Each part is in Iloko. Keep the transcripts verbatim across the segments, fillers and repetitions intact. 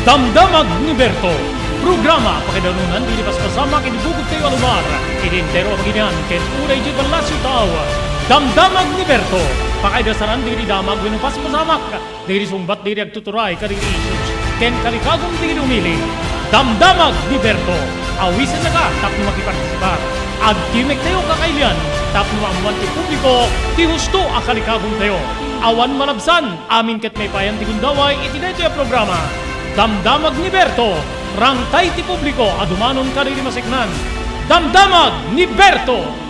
Damdamag ni Berto, programa pakaidanunan ti paspasamak iti bukod tayo a lugar, iti entero a pagilian ken uray iti Palacio Tao. Damdamag ni Berto, pakaidasaran dagiti damag wenno paspasamak, dagiti sungbat dagiti agtuturay kadagiti issues, ken kalikagum dagiti umili. Damdamag ni Berto, awisennaka tapno makipartisipar. Agtimek tayo kakailian tapno maammuan ti publiko ti husto a kalikagum tayo. Awan malabsan, amin ket maipayan ti gundaway iti daytoy a programa. Damdamag ni Berto, rangtay ti publiko a dumanon kadagiti maseknan. Damdamag ni Berto!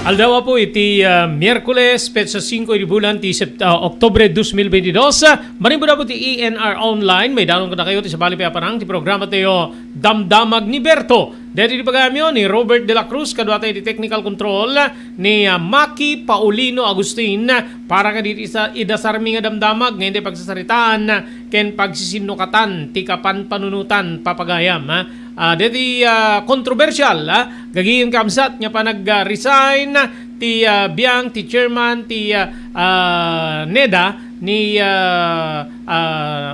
Aldaw, Apo, iti, ah, Miyerkules, petsa singko iti bulan ti Sept-, ah, Oktubre dos mil bentidos. Ah, manipud, Apo, ti E N R Online, maidanon kadakayo ti sabali pay a parang ti programa tayo, Damdamag ni Berto. Daytoy ti pagayamyo ni Robert de la Cruz, kaduata iti technical control ni, ah, Maki Paulino Agustin, para kadagiti sa-, idasarmi nga damdamag nga inday pagsasaritaan ken pagsisinnukatan ti kapanpanunotan, papagayam, ah. Ah, daytoy, ah, kontrobersial, ah, gagayem ken kabsat nga panag-, ah, resign ti, ah, biang ti chairman ti, ah, ah, NEDA ni, ah, ah,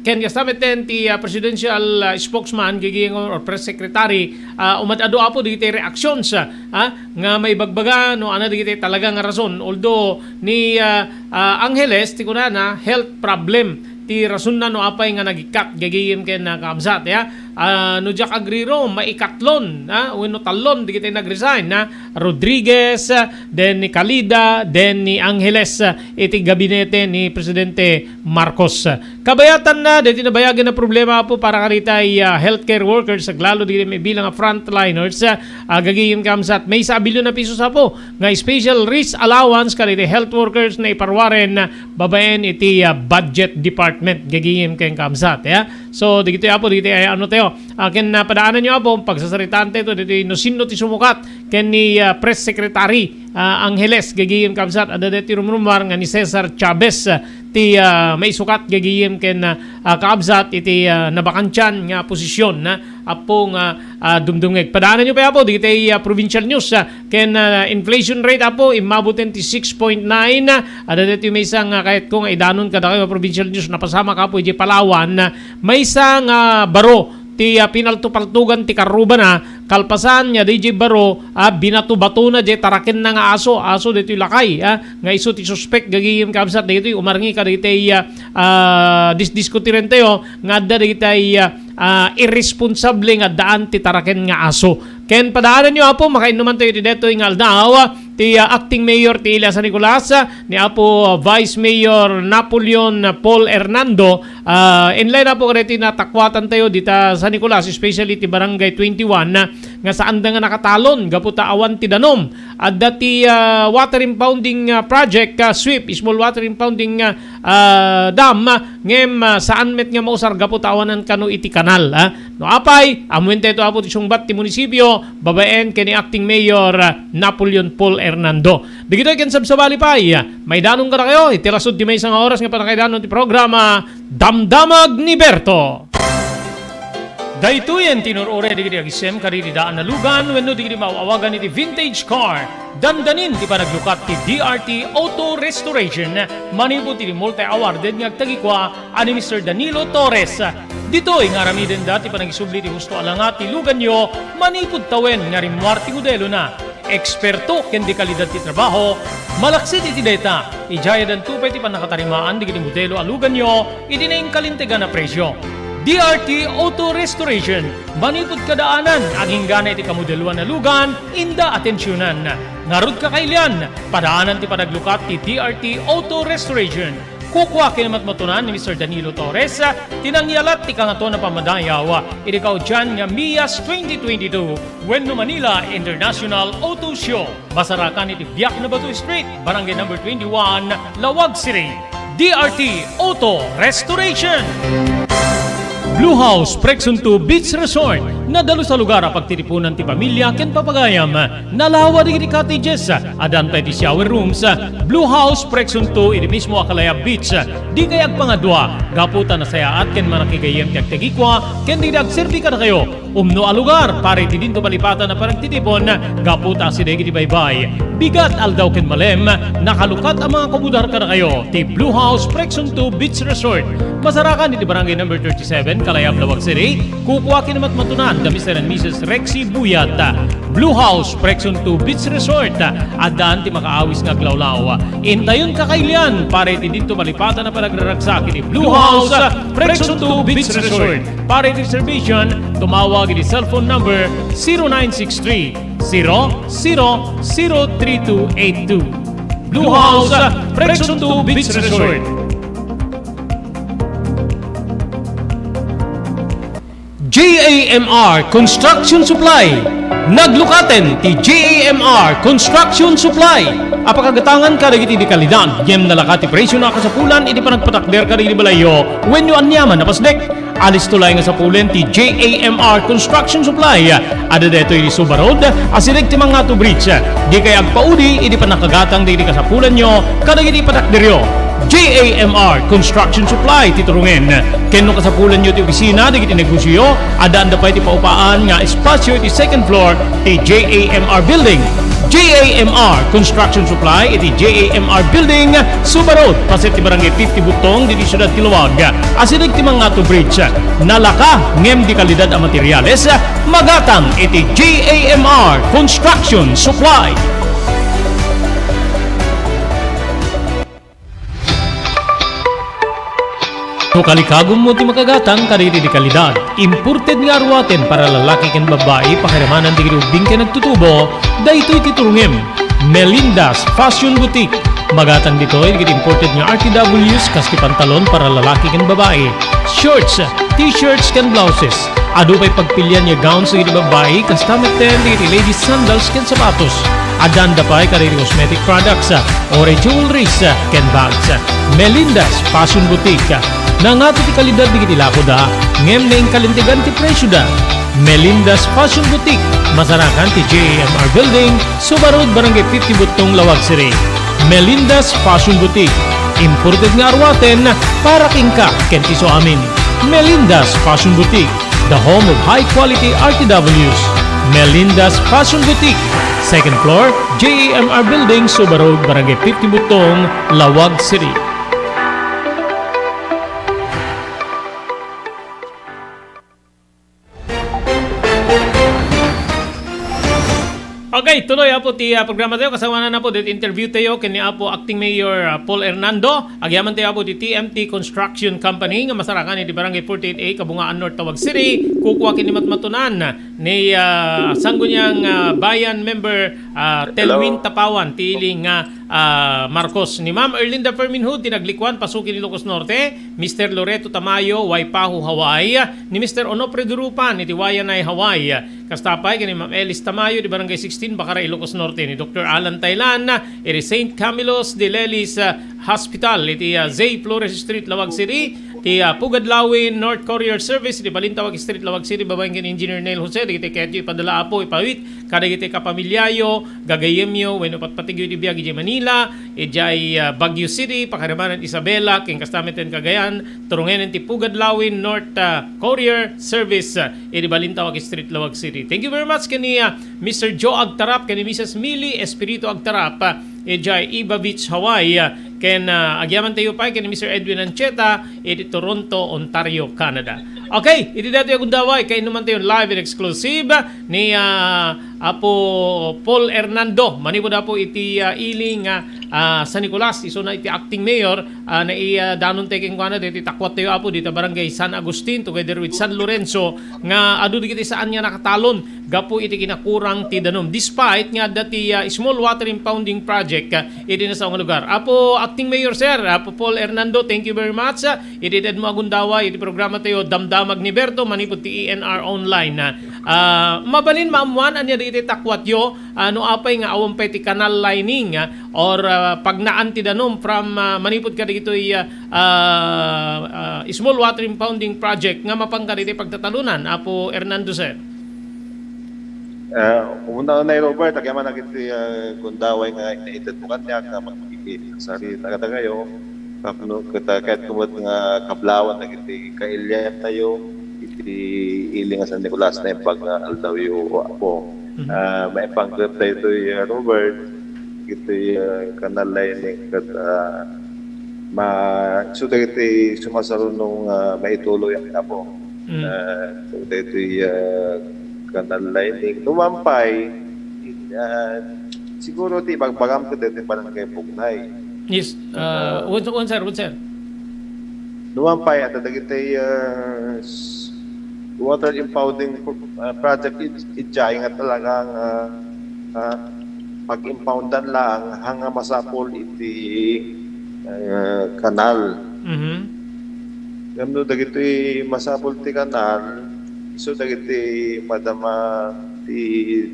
ken kastameten ti, ah, presidential, ah, spokesman gagayem or press secretary, ah, umad-adu, Apo, dagiti reactions, ah, nga maibagbaga no ania dagiti talaga nga rason. Although ni, ah, ah, Angeles, ti kunana, health problem ti rasonna no apay nga nagikkat gagayem ken, ah, kabsat, ya. Ah, no diak agriro, maikatlon, ah, wenno tallon dagiti nag-resign, ah, Rodriguez, ah, then ni Calida, then ni Angeles, ah, iti gabinete ni Presidente Marcos. Kabayatanna, daytoy nabayagen a problema, Apo, para kadagiti, ah, healthcare workers, aglalo dagiti maibilang a frontliners, ah, gagayem kabsat. Maysa a bilyon a pesos, Apo, nga special risk allowance kadagiti health workers nga iparuaren babaen iti, ah, budget department, gagayem ken kabsat, ya. So, dagitoy, Apo, dagitoy, ay, ano tayo, ah, ken, ah, padaananyo, Apo, pagsasaritaan tayo dagitoy no sinno ti sumukat ken ni, ah, Press Secretary, ah, Angeles, gagayem kabsat, adda daytoy rumrumuar nga ni Cesar Chavez, ah, ti, ah, maisukat gagayem ken, ah, ah, kabsat iti, ah, nabakantian nga posisyon, ah, Apo nga, ah, dumdumngeg. Padaananyo pay, Apo, dagiti, ah, provincial news, ah, ken, ah, inflation rate, Apo, immabuten ti six point nine, ah, adda daytoy maysa nga kayatko nga idanon kadakayo a provincial news, napasamak, Apo, idiay Palawan, ah, maysa nga baro ti, ah, pinaltopaltogan ti karrubana, kalpasan nga diay baro, ah, binatobatona diay tarakenna nga aso, aso daytoy lakay, ah, nga isu ti suspek gagayem kabsat daytoy umarngi kadagiti, ah, ah, disdiskutiren tayo nga adda dagiti, ah, ah, irresponsable nga addaan ti taraken nga aso. Ken padaananyo, Apo, makainnuman tayo iti daytoy nga aldaw, ti, ah, acting mayor ti Ilias San Nicolas, ah, ni Apo, ah, Vice Mayor Napoleon, ah, Paul Hernando, ah, in line, Apo, kadaytoy natakuatan tayo dita San Nicolas, especially ti Barangay twenty-one, ah, nga saanda nga nakatalon gapu ta awan ti danom. Adda ti, ah, water impounding, ah, project, ah, sweep, small water impounding, ah, ah, dam, ah, ngem, ah, saan met nga mausar gapu ta awanan kano iti kanal, ah. No apay, ammoen tayo, Apo, ti sungbat ti munisipio, babaen ken ni Acting Mayor, ah, Napoleon Paul Hernando. Dagitoy ken sabsabali pay, ah, maidanon kadakayo iti lasud ti maysa nga oras nga pannakaidanon ti programa, Damdamag ni Berto. Daytoyen ti inur-uray dagiti agisem kadagiti daan a lugan wenno dagiti maaw-awagan iti vintage car. Dandanin ti panaglukat ti D R T Auto Restoration manipud iti multi-awarded nga agtagikua a ni Mister Danilo Torres. Ditoy nga aramidenda ti panagisubli ti husto a langa ti luganyo manipud tawen nga rimmuar ti modelona. Eksperto ken de kalidad ti trabaho, malaksid iti dayta, idiayadanto pay ti pannakatarimaan dagiti modelo a luganyo iti nainkalintegan a presio. D R T Auto Restoration, manipud kadaanan, aginggana iti kamodeloan a lugan, inda atensionan. Ngarud kakailian, padaanan ti panaglukat ti D R T Auto Restoration. Kukua ken matmatunan ni Mister Danilo Torres, ti nangyalat ti Kangatoan a Pammadayaw iti kaudian nga MIAS twenty twenty-two wenno Manila International Auto Show. Masarakan iti Biak na Bato Street, Barangay Number twenty-one, Laoag City. D R T Auto Restoration. Blue House Prexon two Beach Resort. Nadalus a lugar a pagtitipunan ti pamilia ken papagayam. Nalawa dagiti cottages. Addan pay ti shower rooms. Blue House Prection two iti mismo a Kalayab Beach. Dikay agpangadua, gapu ta nasayaat ken manakigayyem ti agtagikua ken dagiti agserbi kadakayo. Umno a lugar para iti dinto malipatan a panagtitipon, gapu ta asideg iti baybay. Bigat, aldaw ken malem, nakalukat a mangakubudar kadakayo ti Blue House Prection two Beach Resort. Masarakan iti Barangay Number thirty-seven, Kalayab, Laoag City. Kukua ken matmatunan da Mister and Missus Rexy Buyat. Blue House Prection two Beach Resort. Addaan ti makaawis nga aglawlaw. Intayon kakailian para iti dinto malipatan a panagraragsak iti Blue House Prection two Beach Resort. Para iti reservation, tumawag iti cellphone number zero nine six three, zero zero zero three two eight two. Blue House Prection two Beach Resort. J A M R Construction Supply. Naglukaten ti J A M R Construction Supply a pakagatangan kadagiti di kalidad, ngem nalaka ti presio a kasapulan iti panagpatakder kadagiti balayyo wenno aniaman a pasdek. Alisto laeng a sapulen ti J A M R Construction Supply. Adda daytoy iti Suba Road, asideg ti Mangato Bridge. Dikay agpaudi iti pannakagatang dagiti kasapulanyo kadagiti patakderyo. J A M R Construction Supply ti turongen. Ken no kasapulanyo ti opisina dagiti negosioyo, addaanda pay ti paupaan nga espasio iti second floor ti J A M R Building. J A M R Construction Supply iti J A M R Building, Suba Road, paset ti Barangay fifty Butong, ditoy siudad ti Laoag. Asideg ti Mangato Bridge. Nalaka ngem di kalidad a materiales, magatang iti J A M R Construction Supply. No kalikagummo ti makagatang kadagiti di kalidad, imported nga aruaten para lalaki ken babbai, pakiramanan dagiti ubbing ken agtutubo, daytoy ti turongem. Melinda's Fashion Boutique. Magatang ditoy dagiti imported nga R T Ws kas ti pantalon para lalaki ken babbai, shorts, t-shirts ken blouses. Adu pay pagpilian nga gowns dagiti babbai, kasta metten dagiti ladies sandals ken sapatos. Addaanda pay kadagiti cosmetic products, or jewelries, ken bags. Melinda's Fashion Boutique. Nangato ti kalidad dagiti lakoda, ngem naingkalintegan ti presioda. Melinda's Fashion Boutique. Masarakan ti J A M R Building, Suba Road, Barangay fifty Butong, Laoag City. Melinda's Fashion Boutique. Imported nga aruaten para kenka ken ti isuamin. Melinda's Fashion Boutique, the home of high quality R T Ws. Melinda's Fashion Boutique, second floor, J A M R Building, Suba Road, Barangay fifty Butong, Laoag City. Okay, tuloy, Apo, ti, ah, programa tayo. Kasamanan, Apo, ditoy interview tayo ken ni Apo Acting Mayor, ah, Paul Hernando. Agyaman tayo, Apo, ti T M T Construction Company nga masarakan iti Barangay forty-eight A, Kabungaan North, Laoag City. Kukua ken ni matmatunan ni, ah, Sangguniang, ah, Bayan member, ah, Hello. Telwin Tapawan, ti ili nga ah, Marcos. Ni Ma'am Erlinda Ferminhud ti naglikuan, paso ken Ilocos Norte, Mister Loreto Tamayo, Waipahu, Hawaii, ni Mister Onofre Durupan iti Waianae, Hawaii. Kasta pay ken ni Ma'am Elis Tamayo iti Barangay sixteen, Bacara, Ilocos Norte, ni Doktor Alan Taylan iti Saint Camillus de Lelis, ah, Hospital iti, ah, Zay Flores Street, Laoag City, ti, ah, Pugad Lawin North Courier Service iti Balintawak Street, Laoag City, babaen ken Engineer Neil Jose, dagiti kayatyo ipadala, Apo, ipawit kadagiti kapamiliayo, gagayyemyo, wenno patpategyo iti biag idiay Manila, idiay, ah, Baguio City, pakiramanan Isabela, ken kasta met ken Cagayan, turongenen ti Pugad Lawin North, ah, Courier Service, ah, iti Balintawak Street, Laoag City. Thank you very much ken ni, ah, Mister Joe Agtarap, ken ni Missus Millie Espiritu Agtarap, ah, idiay Iba Beach, Hawaii, ah, ken, ah, agyaman tayo pay ken ni Mister Edwin Ancheta, iti Toronto, Ontario, Canada. Okay, iti daytoy a gundaway, kainuman tayo live and exclusive ni, ah, Apo Paul Hernando. Manipud, Apo, iti, ah, ili nga, ah, San Nicolas, isuna iti acting mayor, ah, nai, ah, danon tayo kenkuana, diti takuat tayo, Apo, dita Barangay San Agustin, together with San Lorenzo, nga adu dagiti saan nga nakatalon gapu iti kinakurang ti danum. Despite nga adda ti, ah, small water impounding project, ah, iti nasao nga lugar. Apo Acting Mayor, sir, Apo Paul Hernando, thank you very much. Ah, iti tedmo a gundaway iti programa tayo, Damdamag ni Berto, manipud ti E N R Online. Ah, mabalin maammuan ania dagiti takuatyo, ah, no apay nga awan pay ti canal lining, ah, or, ah, pagnaan ti danum from, ah, manipud kadagitoy, ah, ah, ah, small water impounding project nga mapan kadagiti pagtatalonan, Apo Hernando, sir? Ah, una-una, Robert, agyamanak iti, ah, gundaway nga inaited mo kaniak nga makikisarita kadakayo. Tapno ket, ah, ket met nga kablawan dagiti kailiantayo iti ili nga San Nicolas, naimbag nga aldawyo, Apo. Mhm. Ah, maipanggep daytoy, ah, Robert, iti, ah, canal lining ket, ah, ma-, so dagiti sumasaruno nga maituloy, Apo. Mm. Ah, so daytoy, ah, canal lining. Numan pay, ah, siguro ti ibagbagam ket daytoy Barangay Bugnay. Yes, ah, Ah. Wen, wen, sir, wen, sir. Numan pay, adda dagiti, ah, s-, water impounding pro-, ah, project id-, idiay nga talagang, ah, ah, pag-impoundan lang hanga masapul iti, ah, kanal. Mhm. Ngem no dagitoy masapul ti kanal, isu dagiti madama ti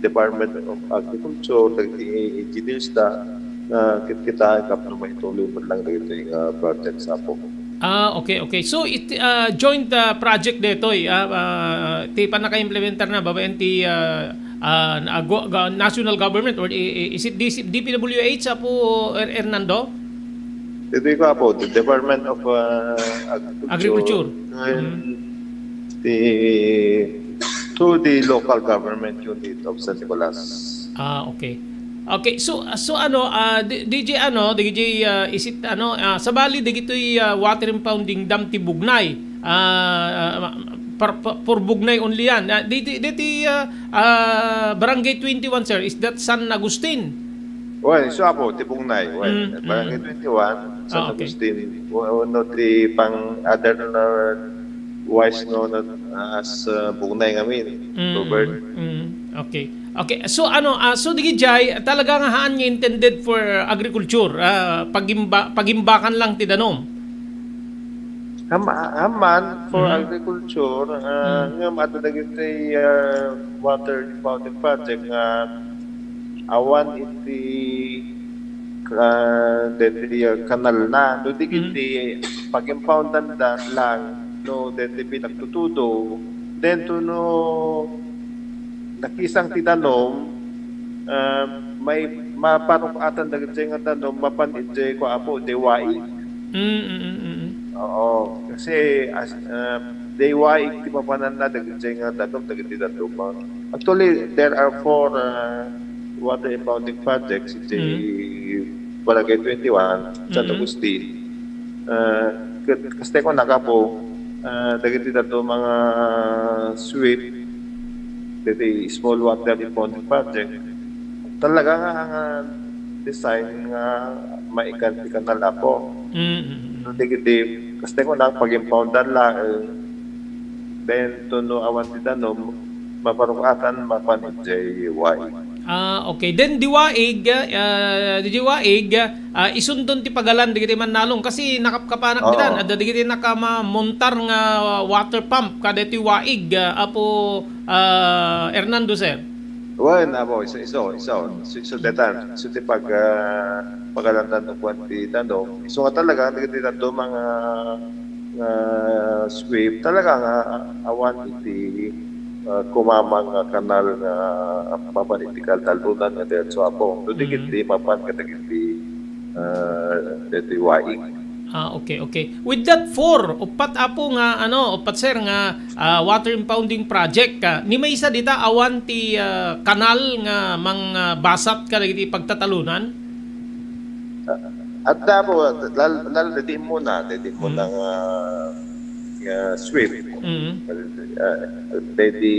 Department of Agriculture, dagiti engineers da, nga kitkitaen tapno maituloy met lang dagitoy nga project, Apo. Ah, okay, okay. So, it, ah, joint, ah, project daytoy, ah, ah, ti pannakaimplementarna babaen ti, ah, ah, na-, go-, ga-, national government or i-, i-, is it D C, D P W H, Apo Er-, Hernando? Ditoy ko, Apo, the Department of, ah, Agriculture. Agriculture. And Mm. the, through the local government unit of San Nicolas. Ah, okay. Okay, so, so ano, ah, D-, D J ano, D J, ah, is it ano, ah, sabali dagitoy, ah, water impounding dam ti Bugnay, ah, ah, for, for, for Bugnay only yan. Ah, di, di, di ti, ah, ah, Barangay twenty-one, sir, is that San Agustin? Well, isu, Apo, ti Bugnay. Well, Mm, Barangay mm. twenty-one, San Ah, okay. Agustin. Wenno ti pang other na wise no, na, as, ah, Bugnay ngamin, Mm, Robert. Mm, okay. Okay. So, ano, ah, so, dagijay, talaga nga haan nga intended for agriculture, ah, pagimba-, pagimbakan lang ti danom? Am-, amman for Mm. agriculture, ah, Mm. ngem adda dagiti, ah, water impounding project nga awan iti, ah, deti, ah, kanal na. No di Mm. iti pag-impoundan da lang, no, deti pinagtutudo, then to no nakisang ti danom, ah, may maparuk-atan dagiti nga danom mapan idiay kua, Apo, idiay waig. Mm, mm, mm, mm. Oo, kasi as, ah, idiay waig ti mapananna dagiti nga danom, dagiti danom. Actually, there are four, ah, water impounding projects iti Mm. Barangay twenty-one, San Mm. Agustin. Ah, ket, kasta ko, nakapo, ah, dagiti dato mga sweep, dagiti small water impounding project, talaga nga, nga design nga maikan ti kanal, Apo. Mm, mm, mm. No, dagiti, kasta ko, na pag-impoundan lang, eh, then, to no awan ti danom, maparuk-atan mapan idiay waig. Ah, okay. Then, di waig, ah, di waig, ah, isundon ti pagalan dagiti mannalong kasi nakapkapanak Oo. ditan. Adda dagiti nakamamontar nga water pump kada iti waig, ah, Apo, ah, Hernando, sir. Wen, Apo, isu, isu, isu. Isu, isu daytan. Isu ti pag, ah, pagalandan no kuan ti danom. Isu nga talaga, dagiti danom nga nga sweep, talaga nga awan iti, ah, kumamang nga kanal nga mapan iti kadaldalunan nga diretso, Apo. No di Mm. ket di mapan kadagiti, ah, deti waig. Ah, okay, okay. With that four, uppat, Apo, nga, ano, uppat, sir, nga, ah, water impounding project, ah, ni maysa dita awan ti, ah, kanal nga mangbasat kadagiti pagtatalunan? Ah, adda, Apo, lal-, lalo daydi immuna, daydi immuna Mm. nga, nga sweep. Mm. Ah, daydi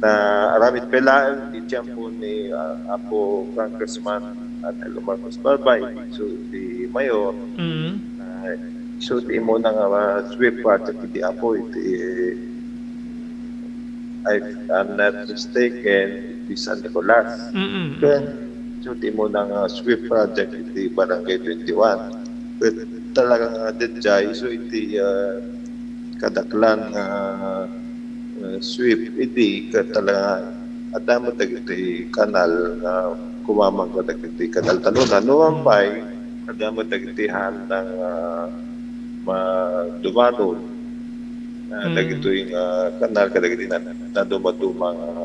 naaramid pay laeng ti tiempo ni, ah, Apo Congressman Anhelo Marcos Barbay, isu ti mayor. Mm. Ah, isu ti immuna nga, ah, sweep project iti, Apo, iti, if I'm not mistaken, iti San Nicolas. Mm, mm. Ken isu ti immuna nga sweep project iti Barangay twenty-one. Ket talaga nga daydiay, isu iti, ah, kadaklan nga, ah, sweep idi ket talaga adda met dagiti kanal nga kumamang kadagiti kadaldalunan. No, mm, pay, adda met dagiti haanna nga madumadum, ah, mm, dagitoy nga kanal kadagiti na-, nadumaduma nga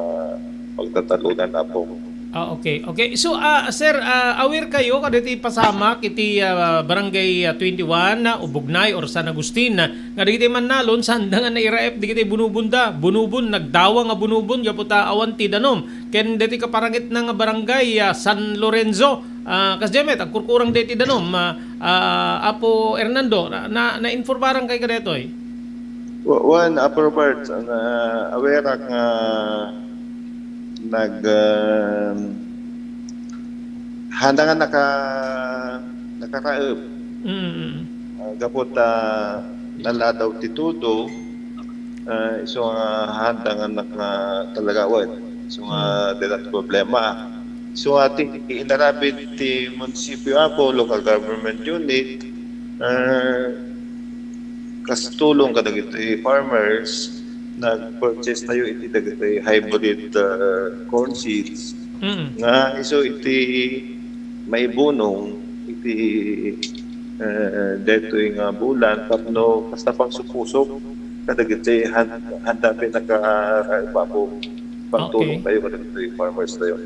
pagtatalunan, Apo. Ah, okay. Okay. So, ah, sir, ah, aware kayo kadagiti pasamak iti, ah, Barangay, ah, twenty-one, ah, Ubugnay or San Agustin, ah, nga dagiti mannalon, saan da nga nairaep dagiti bunubon da. Bunubon, nagdawang nga bunubon, gapu ta awan ti danom. Ken dagiti kaparangitna nga barangay, ah, San Lorenzo, ah, kas Jamet, agkurkurang dagiti danom, ah, ah, Apo Hernando, na, na, nainformaran kay kadetoy? Wa-, wen, Apo Robert, na-, aware ak nga nag-, um, handa nga naka-, nakaraep. Mm. Ah, gapu ta naladaw ti tudo, ah, isu nga handa nga naka-, talaga wen. Isu nga Mm. dayta ti problema. Isu nga ti inaramid ti munisipyo, Apo, local government unit, ah, kas tulong kadagiti farmers, nag-purchase tayo iti dagiti hybrid, ah, corn seeds Mm. nga isu iti maibunong iti, ah, daytoy nga bulan tapno kasta pangsupusok kadagiti han-, handa pinaka-, ah, ibabaw. Pangtulong Okay. tayo kadagiti farmers tayo.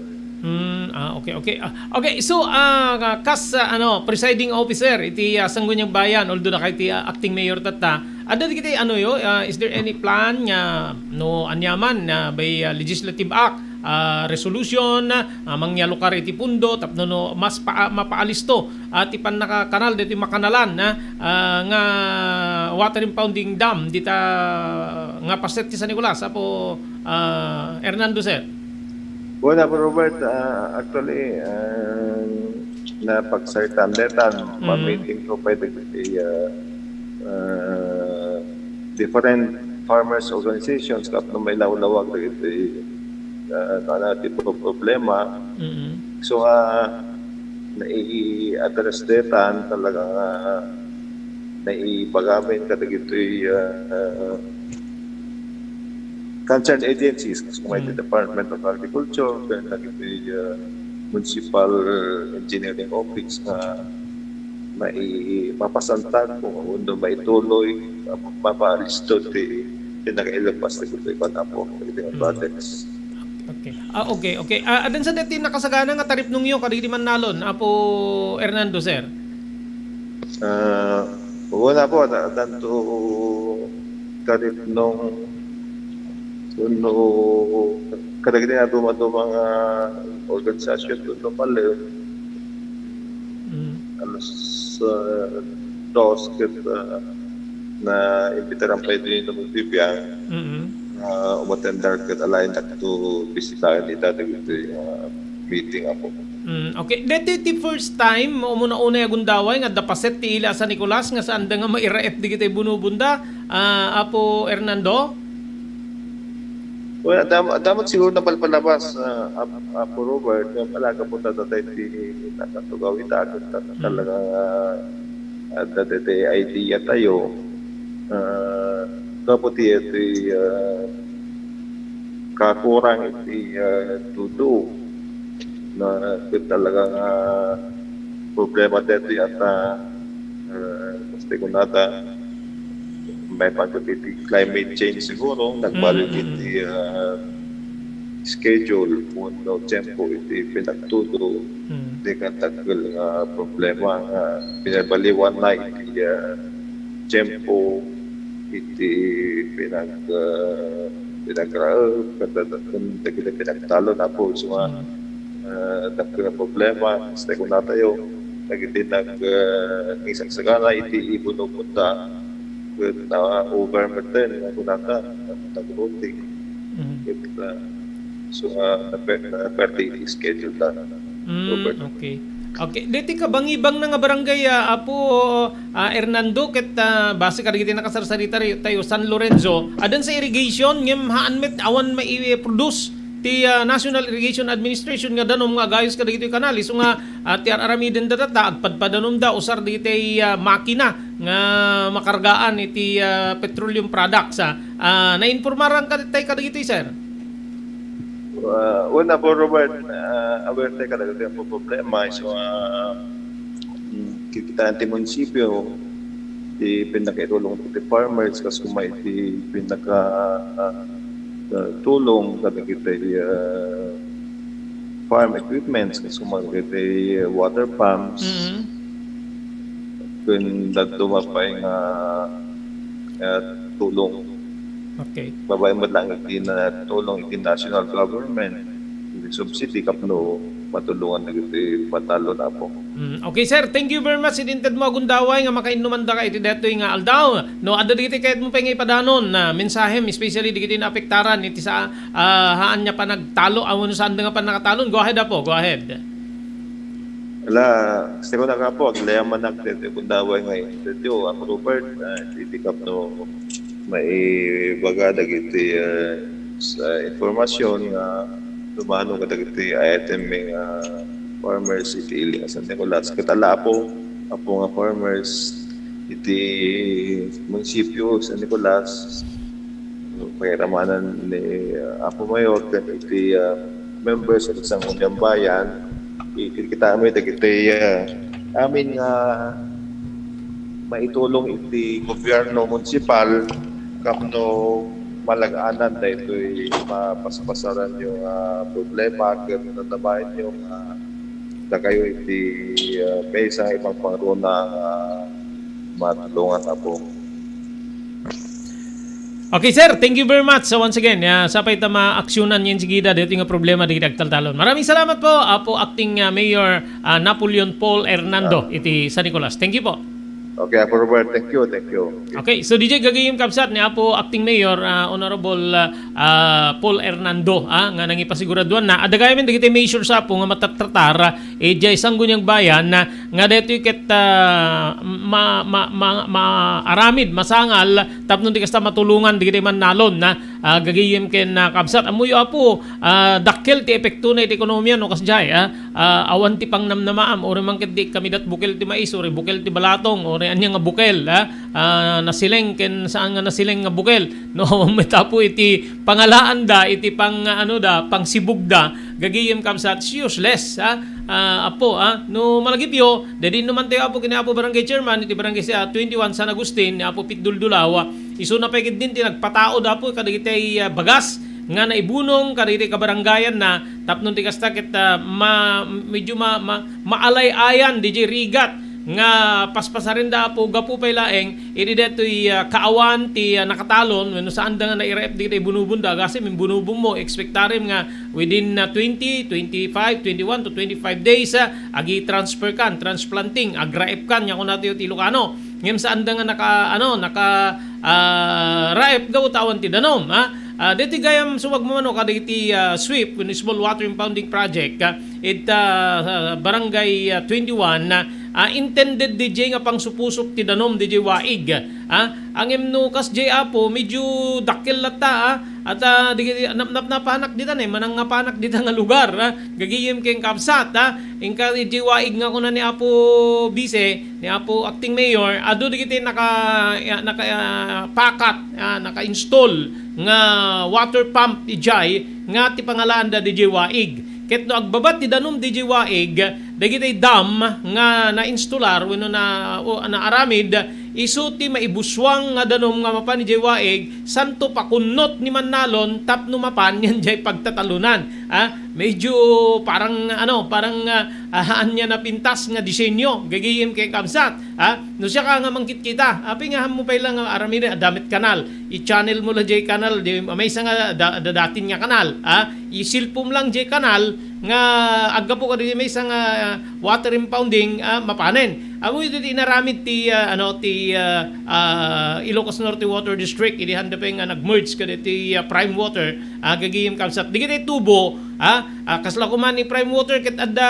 Hmm, ah, okay, okay. Ah, okay, so, ah, kas, ah, ano, presiding officer iti, ah, Sangguniang Bayan, although na kay ti, ah, acting mayor tatta, adda dagiti, ano yo, ah, is there any plan nga no aniaman na by, ah, legislative act, ah, resolution, ah, mangyalukar iti pundo tapno no mas pa-, mapaalisto, ah, ti pannakakanal ditoy makanalan, ah, ah, nga water impounding dam dita nga paset ti San Nicolas, Apo, ah, Hernando, sir? Well, Apo Robert, ah, actually, ah, napagsaritaan detan, Mm. ma-meeting ko pay dagiti, ah, ah, different farmers organizations tapno mailawlawag dagiti, ah, ano, ti pro-, problema. Mm. So, ah, nai-address detan talaga nga naibagamin kadagitoy, ah, concerned agencies, kas kumay ti Mm. Department of Agriculture, ken dagiti, ah, Municipal Engineering Office nga mai-, mapasantag kung no maituloy, ah, mapaalisto ti, ti nakailabas dagitoy, kuan, Apo, dagiti Mm. projects. Okay. Ah, okay, okay. Ah, addan sa deti nakasagana nga taripnongyo kadagiti mannalon, Apo Hernando, sir? Ah, wen, Apo, ta-, tanto taripnong wenno kadagiti nga dumaduma nga organisasyon wenno palem, Mm. alas, ah, dos ket, ah, naimbitaran pay ditoy ni Nonong Vivian, Mm. ah, umatendar ket alaennak to bisitaen ita dagiti, ah, meeting, Apo. Mm, okay. Deti ti first time, umuna-unay a gundaway nga adda paset ti ili a San Nicolas nga saanda nga mairaep dagiti bunubonda, ah, Apo Hernando? Well, adda, adda met siguro napalpalabas, ah, Ap-, Apo Robert, nga palagapo ta datay ti nakatugaw ita, ket ta-, Mm. talaga, ah, adda daytoy idea tayo. Ah, gapu ti, ti, ah, kakurang iti, ah, tudo. Na, ket talaga nga problema daytoy ata, ah, basta kunada, maipanggep iti climate change siguro, nagbalik Mm, mm, iti, mm. ah, schedule wenno tiempo iti pinagtudo, Mm. di kadakkel nga problema nga pinabaliwan na iti, ah, tiempo iti pinag-, ah, pinagraep, ken dagiti pinagtalon, Apo, isu nga, Mm. ah, dakkel nga problema, basta kunatayo, dagiti nag-, ah, nagsagsagana iti ibunubonda, ket na-over metten, nga kunata, nag-rooting. Mm. Ket, ah, isu nga nape-, naperte iti schedule da. Mm, Robert. Okay. Okay. Deti kabangibangna nga barangay, ah, Apo, ah, Hernando, ket, ah, base kadagiti nakasarsarita ri-, tayo, San Lorenzo, addan sa irrigation, ngem haan met awan mai-produce ti, ah, National Irrigation Administration nga danom nga agayos kadagitoy kanal. Isu nga, ah, ti ar-aramidenda tatta, agpadpadanomda, usar dagiti, ah, makina nga makargaan iti, ah, petroleum products, ah. Ah, nainformaran ka, tay kadagitoy, sir? Ah, una po, Robert, ah, aware tayo kadagiti nga problema. So, ah, mm, kikitaan ti munisipyo, ti pinakaitulong ti farmers, kas kuma iti pinaka, ah, ah, tulong kadagiti, ah, farm equipments, kas kuma kadagiti, ah, water pumps, Mm. ken dadduma pay nga, ah, tulong. Okay. Babaen met laeng iti na-, tulong iti national government, iti subsidy tapno matulongan dagiti matalon, Apo. Mm, okay, sir. Thank you very much. Iti inted mo a gundaway nga makainnuman daka iti daytoy nga aldaw. No, adda dagiti kayat mo pay nga ipadanon na mensahem, especially dagiti naapektaran iti sa, ah, haan nga panagtalo, awan saan nga panakatalon. Go ahead, Apo. Go ahead. Ala, siguro nga po, aglaya man ak daytoy gundaway nga interview, Apo Robert, ah, iti tapno maibaga dagiti, ah, sa impormasyon nga dumano kadagiti I T M nga farmers iti ili nga San Nicolas. Ket ala, Apo, Apo nga farmers iti munisipyo San Nicolas, pairamanan ni, ah, Apo Mayor ken iti, ah, members iti Sangguniang Bayan, ikitami dagiti, ah, amin nga maitulong iti gobyerno munisipal tapno malag-anan daytoy mapaspasaranyo nga problema ken nanabaenyo nga dakayo iti, ah, maysa nga ipangpangruna nga matulongan, Apo. Okay, sir. Thank you very much. So, once again, ah, sapay ta maaksyonan nga enseguida daytoy nga problema dagiti agtaltalon. Maraming salamat po, Apo Acting, ah, Mayor, ah, Napoleon Paul Hernando Ah. iti San Nicolas. Thank you po. Okay, Apo Robert. Thank you, thank you. Okay, so D J gagayem kabsat ni Apo Acting Mayor, ah, Honorable, ah, ah, Paul Hernando, ah, nga nangipasiguraduan na. Adda gayamen dagiti measures, Apo, nga matartartar, eh, idiay Sangguniang Bayan, ah, nga daytoy ket, ah, ma-, ma-, ma-, maaramid, masangal, tapno di kasta matulongan dagiti mannalon, na, ah, gagayem ken, ah, kabsat. Ammoyo, Apo, ah, dakkel ti epektona iti ekonomiya, no, kasdiay, ah, ah, awan ti pangnamnamaam, uray man ket di kamidat bukel ti mais, uray bukel ti balatong, uray ania nga bukel, ah, ah, nasileng ken saan nga nasileng nga bukel. No, met, Apo, iti pangalaanda, iti pang-, ano da, pangsibugda, gagayem kabsat, useless, ha? Ah, Apo, ah, no malagipyo, daydi innumantayo, Apo, ken ni Apo Barangay Chairman iti Barangay, ah, twenty-one San Agustin, ni Apo Pete Duldulaw, ah, isuna pay ketdin ti nagpataod, Apo, kadagiti, ah, bagas nga naibunong kadagiti kabarangayanna, tapno ti kasta ket, ah, ma-, medyo ma-, ma-, maalay-ayan diay rigat nga paspasarenda, Apo, gapu pay laeng iti daytoy, ah, kaawan ti, ah, nakatalon wenno saanda nga nairaep dagiti bunobonda. Agasem, imbunobonmo, expectarem nga within, ah, twenty, twenty-five, twenty-one to twenty-five days, ah, agi-transfer kan, transplanting, agraep kan, nga kunatayo ti Ilocano. Ngem saanda nga naka-, ano, naka-, ah, raep gapu ta awan ti danom, ha? Ah, daytoy gayam sumagmamano kadagiti, ah, SWIP, wenno Small Water Impounding Project, ah, ita, ah, Barangay, ah, twenty-one, ah, intended diay nga pangsupusok ti danom diay waig, ah. Ngem no kasdiay, Apo, medyo dakkel latta, ah. At, ah, di, di, nap-, nap-, napanak dita, eh, manangapanak dita nga lugar, ah. Gagayem ken kabsat, ah. Inka diay waig nga kuna ni Apo Vice, ni Apo Acting Mayor, adu dagiti naka-, ya-, naka-, ah, pakat, ah, naka-install nga water pump idiay nga ti pangalaanda diay waig. Ket no agbabat ti danom diay waig, dagiti dam nga nainstolar wenno na-, o naaramid, isu ti maibussuang nga danom nga mapan idiay waig, santo pakunnot ni mannalon tapno mapan yan diay pagtatalonan. Ah, medyo parang, ano, parang, ah, haan nga napintas nga disenyo, gagayem ken kabsat. Ah, no siaka nga mangkitkita, apay nga ammo pay la nga aramiden, adda met kanal. I-channel mo la diay kanal, di, maysa nga da-, dadatin nga kanal, ah, isilpom lang diay kanal nga aggapu kadagiti maysa nga water impounding, ah, mapanen. Ammoyo ti inaramid ti, ah, ano, ti, ah, ah, Ilocos Norte Water District, idi handa pay nga nag-merge kadagiti, ah, Prime Water, ah, gagayem kabsat. Dagiti tubo, ah, ah, kasla koma ni Prime Water ket adda,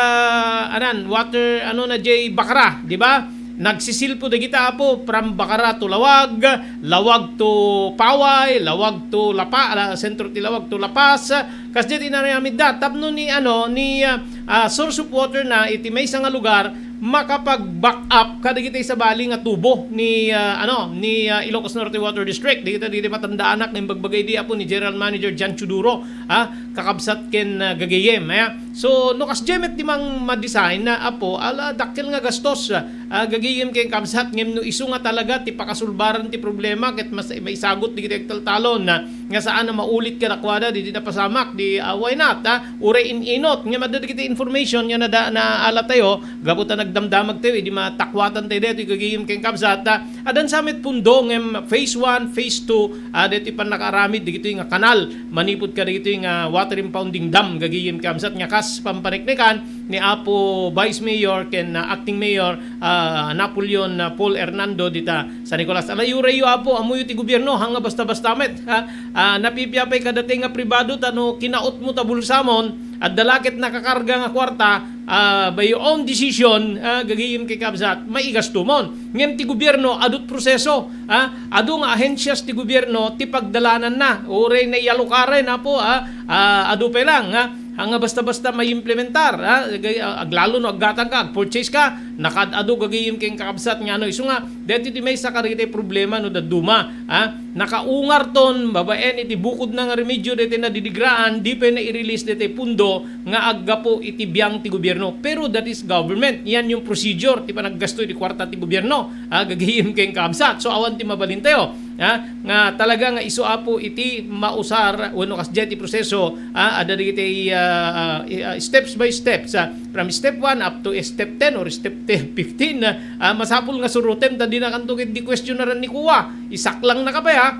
anan, water, ano na, diay Bacara, di ba? Nagsisilpo dagita, Apo, from Bacara to Laoag, Laoag to Paway, Laoag to La Pa-, La-, sentro ti Laoag to La Paz. Kasdiay ti inaramidda tapno ni, ano, ni, ah, ah, source of water na iti maysa nga lugar makapag-back up kadagiti sabali nga tubo ni, ah, ano, ni, ah, Ilocos Norte Water District. Dagita, dagiti matandaanak nga imbagbagay idi, Apo, ni General Manager John Chuduro, ah, kakabsat ken, ah, gagayem, ah. So, no kasdiay met ti mang-, ma-design na, Apo, ala, dakkel nga gastos, ah, gagayem ken kabsat, ngem no isu nga talaga ti pakasulbaran ti problema, ket mas, maisagut digiti agtaltalon, ah, nga saan a maulit kadakuada, di, di napasamak, di, ah, why not, ah? Uray in-inot, ngem adda dagiti information nga nada-, naalatayo, gapu ta nagdamdamagtayo, idi matakuatayo daytoy gagayem ken kabsat, ah, addan sa met pundo, ngem phase one, phase two, ah, daytoy pannakaaramid, dagitoy nga kanal, manipud kadagitoy nga water impounding dam, gagayem ken kabsat nga kas pampaneknekan ni Apo Vice Mayor ken, ah, Acting Mayor, ah, Napoleon, ah, Paul Hernando dita San Nicolas. Ala, urayyo, Apo, ammoyo ti gobierno, haan nga basta-basta met, ha? Ah, napipiapay kadatayo nga pribado, ta no kinautmo ta bulsamon, adda la ket nakakarga nga kuarta, ah, by your own decision, ah, gagayem ken kabsat, maigastomon. Ngem ti gobierno, adu't proseso, ah, adu nga ahensias ti gobierno ti pagdalananna. Uray naiyalukaren, Apo, ah, ah, adu pay lang, ah, haan nga basta-basta maimplementar, ah, gay-, ah, aglalo no aggatangka, agpurchase ka, nakaad-adu gagayem ken kakabsat nga ano. Isu nga, daytoy ti maysa kadagiti problema no dadduma, ah, nakaungarton babaen iti bukodna nga remedio daytoy nadidigraan, di pay nai-release daytoy pundo nga aggapu iti biang ti gobierno. Pero that is government. Yan yung procedure ti panaggasto iti kuarta ti gobierno, ah, gagayem ken kabsat. So, awan ti mabalintayo, ah, nga talaga nga isu, Apo, iti mausar wenno kasdiay ti proseso, ah, adda dagiti, ah, ah, i-, ah, steps by steps, ah, from step one up to step ten or step ten, fifteen, ah, ah, masapul nga surotem ta dinakanto ket di questionaran ni kuwa. Isaklangna ka pay, ah.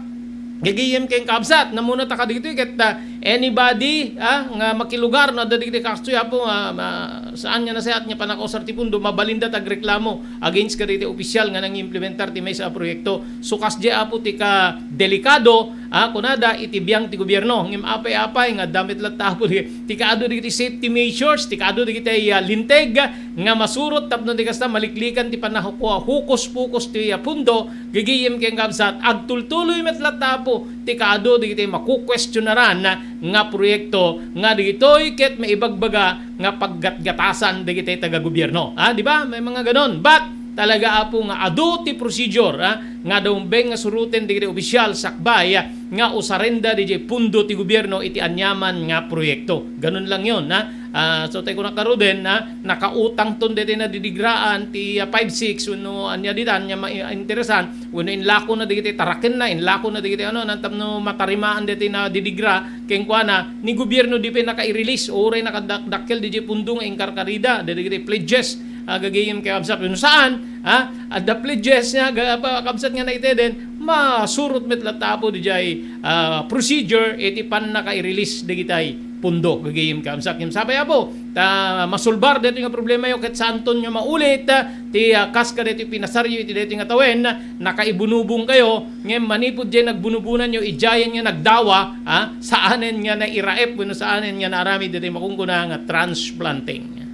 Gagayem ken kabsat, namuna ta kadagitoy ket, ah, anybody, ah, nga makilugar no adda dagiti kastoy, Apo, nga ma-, saan nga nasayaat nga pannakausar ti pundo, mabalinda ti agreklamo against kadagiti opisyal nga nangimplementar ti maysa a proyekto. So, kasdiay, Apo, ti kadelikado, ah, kunada iti biang ti gobierno. Ngem apay-apay nga adda met latta, Apo, ti, ti kaadu dagiti safety measures, ti kaadu dagiti, ah, linteg nga masurot tapno di kasta maliklikan ti pannahukua-, hukus-pukus ti, ah, pundo, gagayem ken kabsat, agtultuloy met latta, Apo, ti kaadu dagiti makukuestionaran nga proyekto nga dagitoy ket maibagbaga nga paggatgatasan dagiti taga-gobierno. Ah, di ba? May mga ganon. But, talaga, Apo, nga adu ti procedure, ah, nga dumbeng nga suroten dagiti opisyal sakbay, ah, nga usarenda didiay pundo ti gobierno iti aniaman nga proyekto. Ganun lang yun, ha? Ah, so, tayo ko nakaruden, ha? Nakautang ton deti na didigraan ti, ah, five six, wenno anya ditan, nya ma-, interesan, wenno inlako na digiti taraken na, inlako na digiti ano, nan tapno matarimaan deti na didigra, kenkuana, ni gobierno di pa naka-i-release, uray nakadakdakkel didiay pundo nga inkarkarida, digiti pledges, ah, gagayem ken kabsat, wenno saan, ha? Adda pledges nga, ga-, pa-, kabsat nga naiteden, masurot met latta, Apo, didiay, ah, procedure iti pannaka-i-release dagitay pundo, gagayem ken kabsat. Ngem sapay, Apo, ta masulbar daytoy nga problemayo ket saanton nga maulit, ah, ti, ah, kas kadaytoy pinasaryo iti daytoy nga tawen, nakaibunubong kayo, ngem manipud diay nagbunubonanyo, idiayen nga nagdawa, ah, saanen nga nairaep wenno saanen nga naaramid daytoy makunkuna nga transplanting.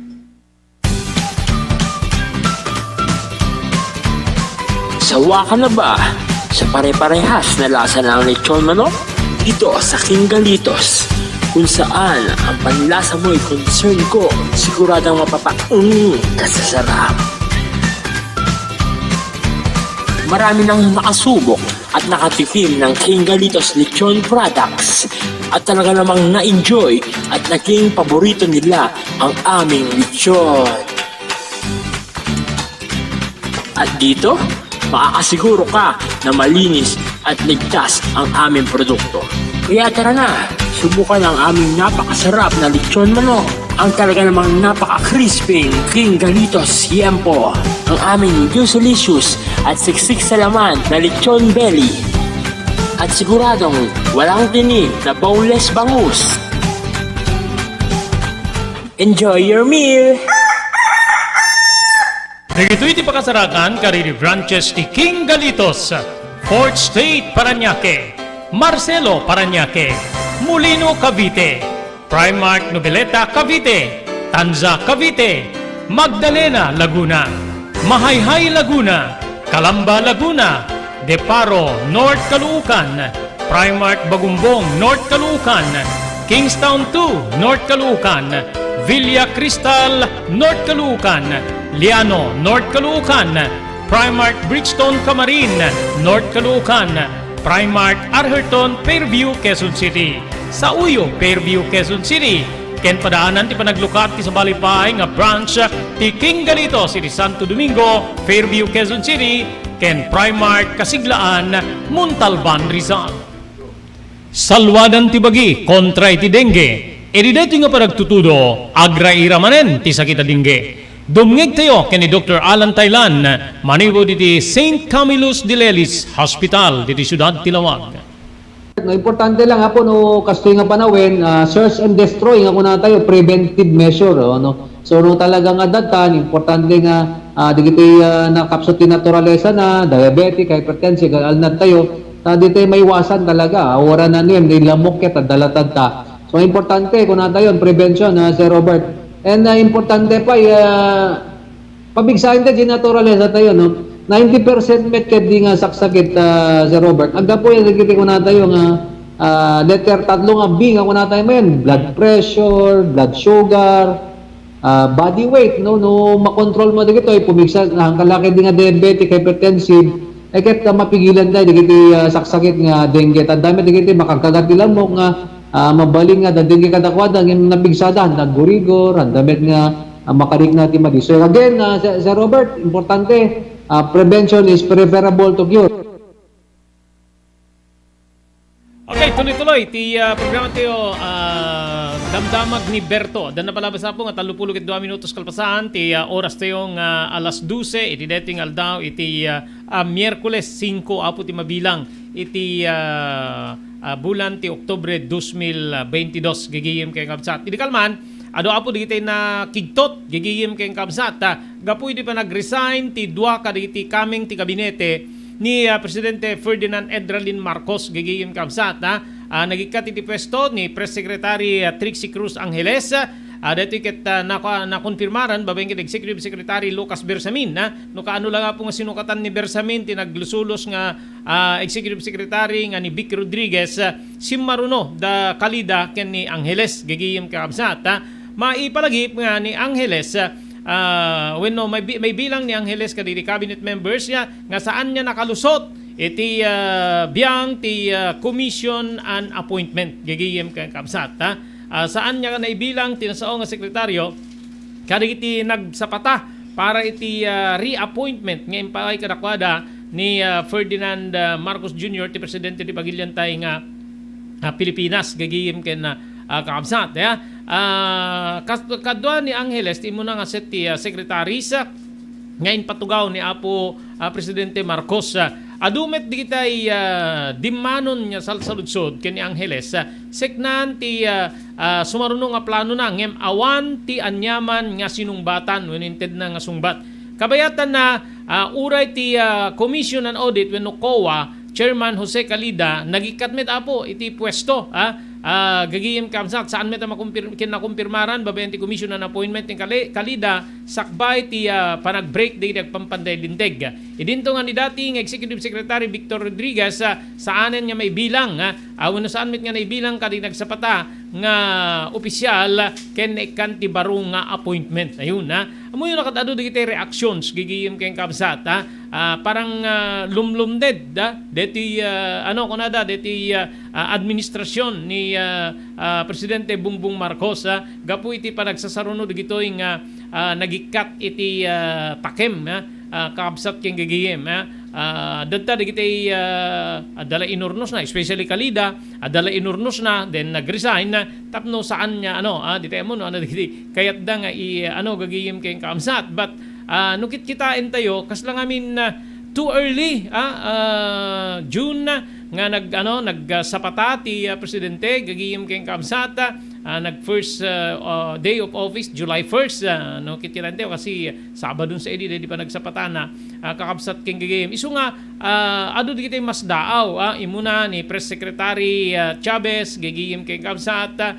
Sawa ka na ba sa pare-parehas na lasa ng lechon manok? Dito sa King Galitos, kung saan ang panlasa mo'y concern ko, siguradong mapapaung ka sa sarap. Marami nang nakasubok at nakatikim ng King Galitos Lechon Products at talaga namang na-enjoy at naging paborito nila ang aming lechon. At dito, makakasiguro ka na malinis at ligtas ang aming produkto. Kaya tara na, subukan ang aming napakasarap na lechon manok. Ang talaga namang napaka-crispy King Galitos Yempo. Ang aming juicy-licious at siksik sa laman na lechon belly. At siguradong walang tinik na boneless bangus. Enjoy your meal! Dagitoy ti pakasarakan kadagiti branches ti King Galitos, Fourth Street, Parañaque, Marcelo, Parañaque, Molino, Cavite, Primark Noveleta, Cavite, Tanza, Cavite, Magdalena, Laguna, Mahayhay, Laguna, Calamba, Laguna, De Paro, North Caloocan, Primark Bagumbong, North Caloocan, Kingstown two, North Caloocan, Villa Cristal, North Caloocan, Liano, North Caloocan, Primark Bridgestone, Camarin, North Caloocan, Primark Arherton, Fairview, Quezon City, Sauyo, Fairview, Quezon City, Ken padaanan ti panaglukat ti sabali pay nga branch ti King Galitos iti Santo Domingo, Fairview, Quezon City, ken Primark Kasiglaan, Montalban, Rizal. Salwadan ti bagi kontra iti dengue. Iti daytoy nga panagtutudo, agraira manen ti sakit a dengue. Dumngegtayo ken ni Doktor Alan Taylan, manipud iti Saint Camillus de Lelis Hospital, ditoy siudad ti Laoag. No, importante lang, Apo, no, kastoy nga panawen, ah, search and destroy nga kunatayo, preventive measure, oh, no? So, no, talaga nga datan, importante nga, ah, dagiti, ah, nakapsut ti naturalesa na, diabetic, hypertensive, alnad tayo, ta di tayo maiwasan talaga, ah, wala na niyan, di lamok ket, adda latad ta. So, importante, kunatayo, prevention, ah, Sir Robert. And, ah, importante pa, ah, pamigsaen ta di naturalesa tayo, no? Ninety percent met ket di nga saksakit, ah, Sir Robert. Aggapu yan, dagiti kunatayo nga, ah, letter tatlo nga B nga kunatayo manen, blood pressure, blood sugar, ah, body weight, no? No makontrol mo dagitoy, pumigsa, ang kalaki di nga diabetic, hypertensive, eh, ket, ah, mapigilan tayo dagiti, ah, saksakit nga dengue. Tanda met dagiti makagkagat ti lamok nga, ah, mabalin nga dengue kadakuada, ngem napigsada, nagurigor, handa met nga, ah, makarikna ti madi. So again, ah, Sir, Sir Robert, importante, ah, prevention is preferable to cure. Okay, tuloy-tuloy ti, ah, programa tayo, ah, Damdamag ni Berto. Adda napalabas, Apo, nga tallopulo ket dua minutos kalpasan ti, ah, oras tayo nga alas dose iti daytoy nga aldaw iti, ah, ah, Miyerkules, singko, Apo, ti mabilang iti, ah, ah, bulan ti Oktubre dos mil beintidos, gigiyem ken kabsat. Idi kalman, adu, Apo, dagiti nakigtot, gigiyem ken kabsat, ah, gapu iti panag-resign ti dua kadagiti kameng ti kabinete ni, ah, Presidente Ferdinand Edralin Marcos, gigiyem kabsat, ah, ah, nagikkat iti puesto ni Press Secretary, ah, Trixie Cruz Angeles, ah, daytoy ket, ah, naka-, nakonfirmaran babaen ken Executive Secretary Lucas Bersamin, ah, no kaano la nga, Apo, nga sinukatan ni Bersamin ti naglusulos nga, ah, Executive Secretary nga ni Vic Rodriguez, ah, simmaruno da Calida ken ni Angeles, gigiyem ken kabsat, ah. Maipalagip nga ni Angeles, ah, wenno, may bi-, may bilang ni Angeles kadagiti cabinet members nga, nga saan nga nakalusot iti, ah, biang ti, ah, commission and appointment, gigiyem ken kabsat, ah. Ah, saan nga naibilang ti nasao nga sekretaryo kadagiti nagsapata para iti, ah, reappointment nga impay kadakuada ni, ah, Ferdinand, ah, Marcos Junior, ti presidente ti pagilian tayo nga, ah, Pilipinas, gigiyem ken, ah, ah, kakabsat, ya. Ah, kas-, kadua ni Angeles, ti immuna nga set ti, ah, secretaries, ah, nga impatugaw ni Apo, ah, Presidente Marcos. Ah, adu met digitay, ah, dimmanon nga salsaludsod ken ni Angeles, ah, seknan ti, ah, ah, sumaruno nga planona ngem awan ti aniaman nga sinungbatan wenno intedna nga sungbat. Kabayatanna, ah, uray ti, ah, Commission on Audit wenno COA Chairman Jose Calida, nagikkat met, Apo, iti puesto, ah, ah, gagayem kabsat, saan met a makumpir-, kinnakumpirmaran babaen ti Commission on Appointment ni Cali-, Calida, sakbay ti, ah, panagbiit dagiti agpampanday linteg. Idinto nga ni dati nga Executive Secretary Victor Rodriguez, ah, saanen nga maibilang, ah, ah, wenno saan met nga naibilang kadi nagsapata nga opisyal ken naikkan ti baro nga appointment. Ayun, ah. Ammoyo, nakatado dagiti reactions, gigiyem ken kabsat, ah. Ah, parang, ah, lumlumded, ah, deti, ah, ano, kunada, deti, ah, ah, administrasyon ni, ah, ah, Presidente Bongbong Marcos, ah, gapu iti panagsasaruno dagitoy nga, ah, nagikkat iti, ah, takem, ah, ah, kakabsat ken gagayem, ah. Ah, dadta dagiti, ah, adda la inurnosna, especially Calida, adda la inurnosna, then nag-resign na, tapno saan nga, ano, ah, di tayo mo, no, ano, dagiti kayatda nga i-, ano, gagayem ken kakabsat. But, ah, no kitkitaen tayo, kasla ngamin, ah, too early, ah, ah, June na, nga nag-, ano, nag-, ah, sapata ti, ah, presidente, gagayem ken kakabsat, ah, ah, nag first, ah, ah, day of office, July first, ah, no, kitkitaen tayo, kasi Sabado sa idi, di pa nagsapatana, ah, kakabsat ken gagayem. Isu nga, ah, adu dagiti masdaaw, ah, imuna ni Press Secretary, ah, Chavez, gagayem ken kakabsat, ah,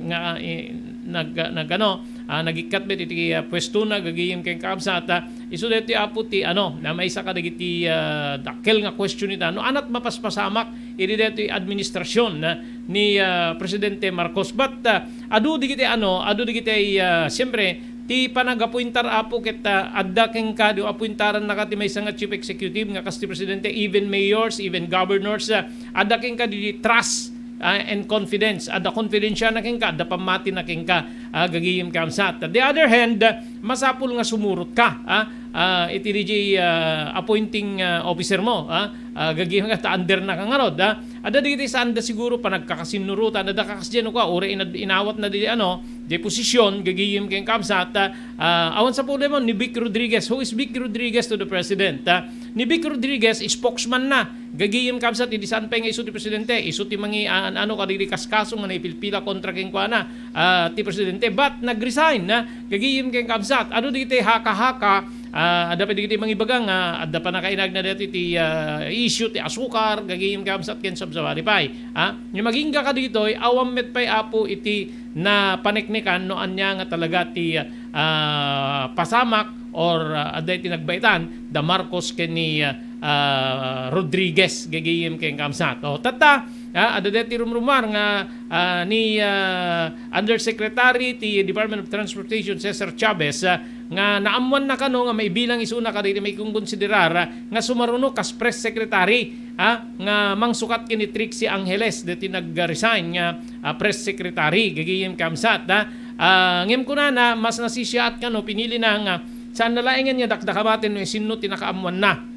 nga, eh, nag-, nag-, ano, ah, nagikkat met iti, ah, puestona, gagayem ken kakabsat, ah, isu daytoy, Apo, ti, ano, na maysa kadagiti, ah, dakkel nga question ita. No, anat mapaspasamak iti daytoy administrasyon, ah, ni, ah, Presidente Marcos. But, ah, adu dagiti, ano, adu dagiti, ah, siyempre, ti panagapuentar, Apo, ket, ah, adda kenka, di apuentarannaka ti maysa nga chief executive nga kas ti presidente, even mayors, even governors, ah, adda kenka di trust, ah, and confidence. Adda confidential na kenka, adda pammati na kenka, ah, gagayem ken kabsat. The other hand, masapul nga sumurot ka, ah, ah, iti D J, ah, appointing, ah, officer mo, ah, ah, gagayem ken ta under na ka ngarud, ah. Adda dagiti saanda siguro panagkakasinnurotan, adda kakasdiay no kua, uray inad-, inawat na di, ano, di posisyon, gagayem ken kabsat, ah, ah, awan sapulmo, ni Vic Rodriguez. Who is Vic Rodriguez to the president, ah? Ni Vic Rodriguez, spokesman na. Gagayem kabsat, idi saan pay nga isu ti presidente, isu ti mangi-, ah, an-, ano kadagiti kaskaso nga naipilpila kontra kenkuana, ah, ti presidente. But nag-resign na. Gagayem ken kabsat. Adu dagiti haka-haka, ah, adda pay dagiti mangibaga nga adda pannakainagna daytoy ti, ah, issue ti asukar, gagayem ken kabsat ken sabsabali pay. Ah, nga agingga kadagitoy, awan met pay, Apo, iti napaneknekan no ania nga talaga ti, ah, pasamak or, ah, adda iti nagbaetan da Marcos ken ni, ah, ah, Rodriguez, gagayem ken kabsat. O, tatta, ah, adda daytoy rumrumuar nga, ah, ni, ah, Undersecretary ti Department of Transportation, Cesar Chavez, ah, nga naammuanna kano nga maibilang isuna kadagiti maikonkonsiderar, ah, nga sumaruno kas press secretary, ah, nga mangsukat ken ni Trixie Angeles, daytoy nag-resign nga, ah, press secretary, gagayem ken kabsat, ah. Ah, ngem kunana, mas nasisiaat kano, pinilina nga saanna laengen nga dakdakamaten no isinno ti nakaammuanna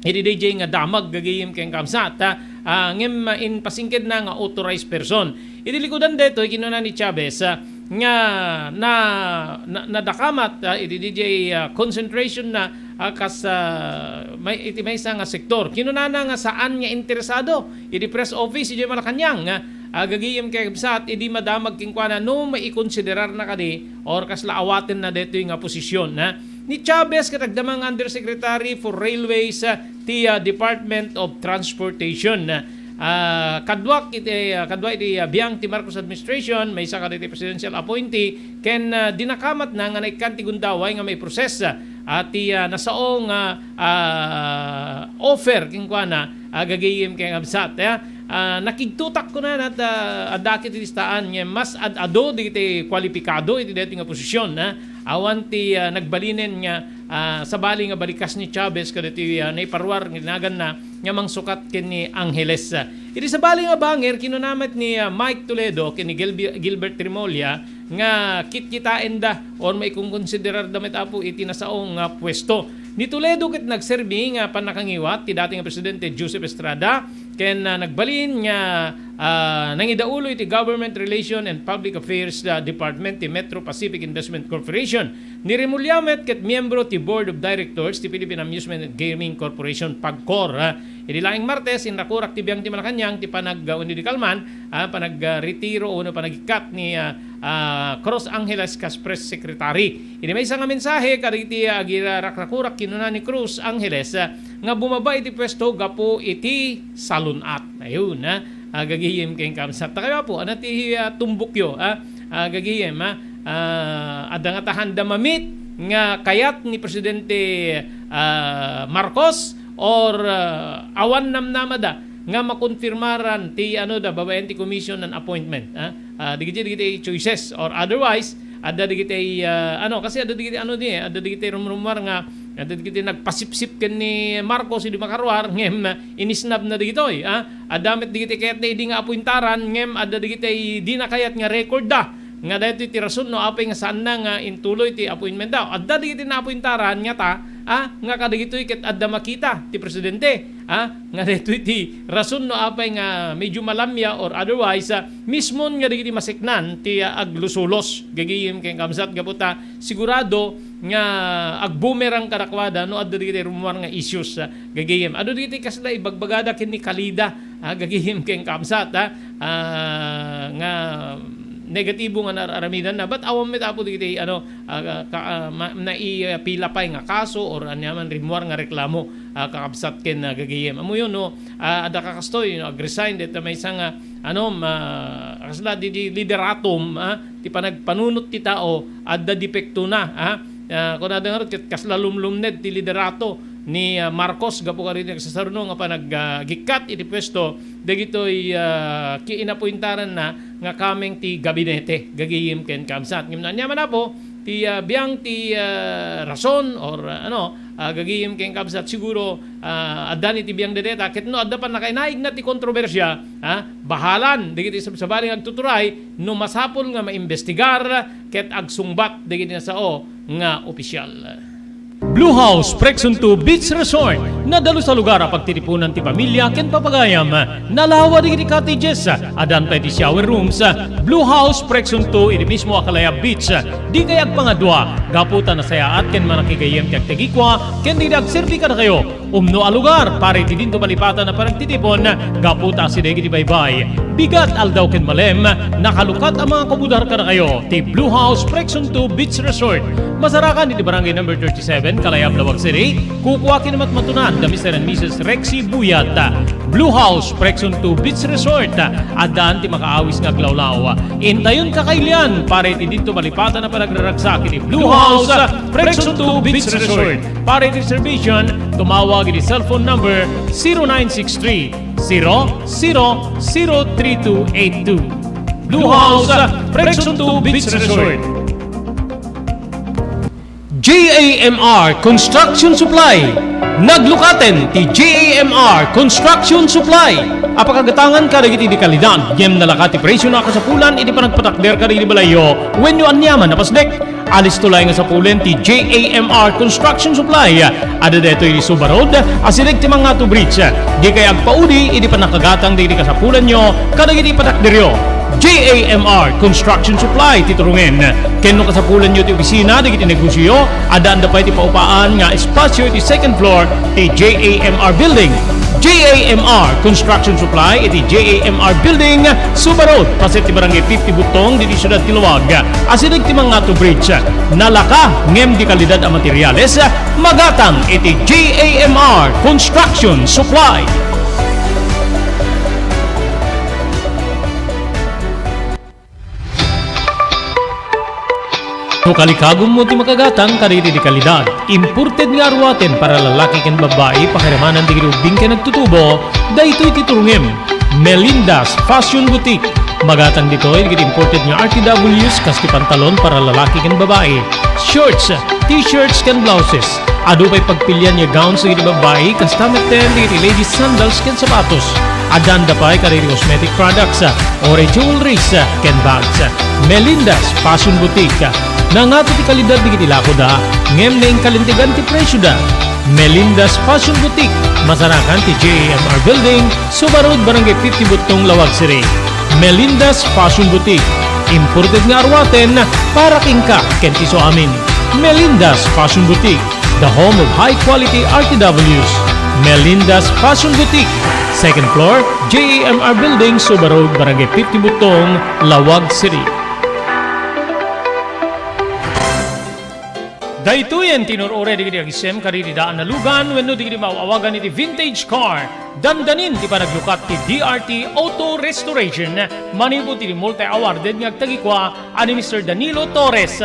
iti D J nga damag, gagayem ken kabsat, ah. Ah, ngem, ah, impasingkedna nga authorized person. Iti likudan daytoy, kinuna ni Chavez, ah, nga na, na, nadakamat, ah, iti D J, ah, concentration na, ah, kas, ah, may, iti maysa nga sektor. Kinunana nga saan nga interesado iti press office iti Malacañang, ah, ah, gagayem ken kabsat, idi madamag kenkuana no maikonsiderarna kadi or kasla awatenna daytoy nga posisyon, ah. Ni Chavez ket agdama nga Undersecretary for Railways, ah, ti, ah, Department of Transportation. Ah, kaduak iti, ah, kadua iti, ah, biang ti Marcos administration, maysa kadagiti presidential appointee, ken, ah, dinakamatna nga naikkan ti gundaway nga maiproses, ah, ti, ah, nasao nga, ah, offer kenkuana, ah, gagayem ken kabsat, ah. Ah, nakigtotak kunana ta adda ket ti listaan nga mas ad-adu dagiti kwalipikado iti daytoy nga posisyon, ah. Awan ti, ah, nagbalinen nga, ah, sabali nga balikas ni Chavez kadagiti, ah, naiparuar nga naganna nga mangsukat ken ni Angeles. Iti sabali nga banger, kinuna met ni, ah, Mike Toledo ken ni Gilbi-, Gilbert Remulla nga kitkitaenda or maikonkonsiderarda met, Apo, iti nasao nga puesto. Ni Toledo ket nagserbi nga pannakangiwat ti dati nga presidente Joseph Estrada ken, ah, nagbalin nga, ah, nangidaulo iti Government Relation and Public Affairs, ah, Department ti Metro Pacific Investment Corporation. Ni Remulla met ket miyembro ti Board of Directors ti Philippine Amusement and Gaming Corporation, PAGCOR. Idi laeng Martes, inrakurak ti biang ti Malacañang ti panag-, wenno idi kalman, ah, panag-, ah, retiro wenno panagikkat ni, ah, ah, Cruz Angeles kas press secretary. Idi maysa nga mensahe kadagiti, ah, agirakrakurak, kinuna ni Cruz Angeles, ah, nga bumaba iti puesto gapu iti salun-at. Ayun, ah. Ah, gagayem ken kabsat. Ta kayo, Apo, ano ti, ah, tumbokyo, ah? Ah, gagayem, ah? Ah, adda nga tahanda mamit nga kayat ni Presidente, ah, Marcos or, ah, awan namnamada nga makonfirmaran ti, ano da, babaen ti commission and appointment, ah? Ah, digiti, digiti choices or otherwise, adda digiti, ah, ano, kasi adda digiti, ano, di, eh, adda digiti rumrumuar nga, adda digiti nagpasipsip ken ni Marcos idi makaruar, ngem inisnab na digitoy, ah. Adda met digiti kayat na idi nga apuentaran, ngem adda digiti di na kayat nga record da. Nga daytoy ti rason no apay nga saan na nga intuloy ti appointment da. Adda digiti naapuentaran nga ta, ah, nga kadagitoy ket adda makita ti presidente, ah, nga daytoy ti rason no apay nga medyo malamya or otherwise, ah, mismon nga dagiti maseknan ti, ah, aglusulos. Gagayem ken kabsat gapu ta sigurado nga agboomerang kadakuada no adda dagiti rummuar nga issues, ah, gagayem. Adu dagiti kasla ibagbagada ken ni Kalida, ah, gagayem ken kabsat, ah, ah, nga negatibo nga naar-aramidanna. But awan met, Apo, dagiti, ano, ah, ka, ah, ma-, naipila pay nga kaso or aniaman rimmuar nga reklamo, ah, kakabsat ken, ah, gagayem. Ammoyo, no, ah, adda kakastoy, no, ag-resign dayta maysa nga, ano, ma-, kasla di, di lideratum, ah, ti panagpanunot ti tao, adda depektona, ah. Ah, kunada ngarud ket kasla lumlumned ti liderato ni, ah, Marcos gapu kadagiti nagsasaruno nga panag-, ah, gikkat iti puesto dagitoy, ah, ki-, inapuentaranna nga kameng ti gabinete, gagayem ken kabsat. Ngem no ania man, Apo, ti, ah, biang ti, ah, rason or, ah, ano, ah, gagayem ken kabsat, siguro, ah, adda ni ti biang dayta, ket no adda pannakainaigna ti kontrobersia, ah, bahalan dagiti sabsabali nga agtuturay no masapul nga maimbestigar ket agsungbat dagiti nasao nga opisyal. Blue House Prexon two Beach Resort, nadalus a lugar a pagtitipunan ti pamilya ken papagayam. Nalawa dagiti cottages, addan pay ti shower rooms. Blue House Prexon two iti mismo a Kalayab Beach. Dikay agpangadua, gapu ta nasayaat ken mannakigayem ti agtagikua ken dagiti agserbi kadakayo. Umno a lugar para iti dinto malipatan a panagtitipon, gapu ta asideg iti baybay, bigat, aldaw ken malem, nakalukat a mangakubudar kadakayo ti Blue House Prexon two Beach Resort. Masarakan iti Barangay Number thirty-seven, Kalayab, Laoag City. Kukua ken matmatunan da Mister and Missus Rexy Buyat. Blue House Prexon two Beach Resort. Addaan ti makaawis nga aglawlaw. Intayon kakailian para iti dinto malipatan a panagraragsak iti Blue House Prexon two Beach Resort. Para iti reservation, tumawag iti cellphone number zero nine six three, zero zero zero three two eight two. Blue House Prexon two Beach Resort. J A M R Construction Supply. Naglukaten ti J A M R Construction Supply a pakagatangan kadagiti di kalidad ngem nalaka ti presio a kasapulan iti panagpatakder kadagiti balayyo wenno aniaman a pasnek. Alisto laeng a sapulen ti J A M R Construction Supply. Adda daytoy iti Suba Road, asideg ti Mangatu Bridge. Dikay agpaudi iti pannakagatang dagiti kasapulanyo kadagiti patakderyo. J A M R Construction Supply ti turungen. Ken no kasapulanyo ti opisina dagiti negosioyo, addaanda pay ti paupaan nga espasio iti second floor ti J A M R Building. J A M R Construction Supply iti J A M R Building, Suba Road, paset ti Barangay fifty Butong, ditoy siudad ti Laoag. Asideg ti Mangatu Bridge. Nalaka ngem di kalidad a materiales, magatang iti J A M R Construction Supply. No kalikagummo ti makagatang kadagiti di kalidad, imported nga aruaten para lalaki ken babbai, pakiramanan dagiti ubbing ken agtutubo, daytoy ti turungem. Melinda's Fashion Boutique. Magatang ditoy dagiti imported nga R T Ws kas ti pantalon para lalaki ken babbai, shorts, t-shirts ken blouses. Adu pay pagpilian nga gowns dagiti babbai, kasta metten dagiti ladies sandals ken sapatos. Addaanda pay kadagiti cosmetic products, uray jewelries, ken bags. Melinda's Fashion Boutique. Nangato ti kalidad dagiti lakoda, ngem naingkalintegan ti presioda. Melinda's Fashion Boutique, masarakan ti J A M R Building, Suba Road, Barangay fifty Butong, Laoag City. Melinda's Fashion Boutique. Imported nga aruaten para kenka ken ti isuamin. Melinda's Fashion Boutique, the home of high quality R T Ws. Melinda's Fashion Boutique, second floor, J A M R Building, Suba Road, Barangay fifty Butong, Laoag City. Daytoyen ti inur-uray dagiti agisem kadagiti daan a lugan wenno dagiti maaw-awagan iti vintage car. Dandanin ti panaglukat ti D R T Auto Restoration manipud iti multi-awarded nga agtagikua a ni Mister Danilo Torres.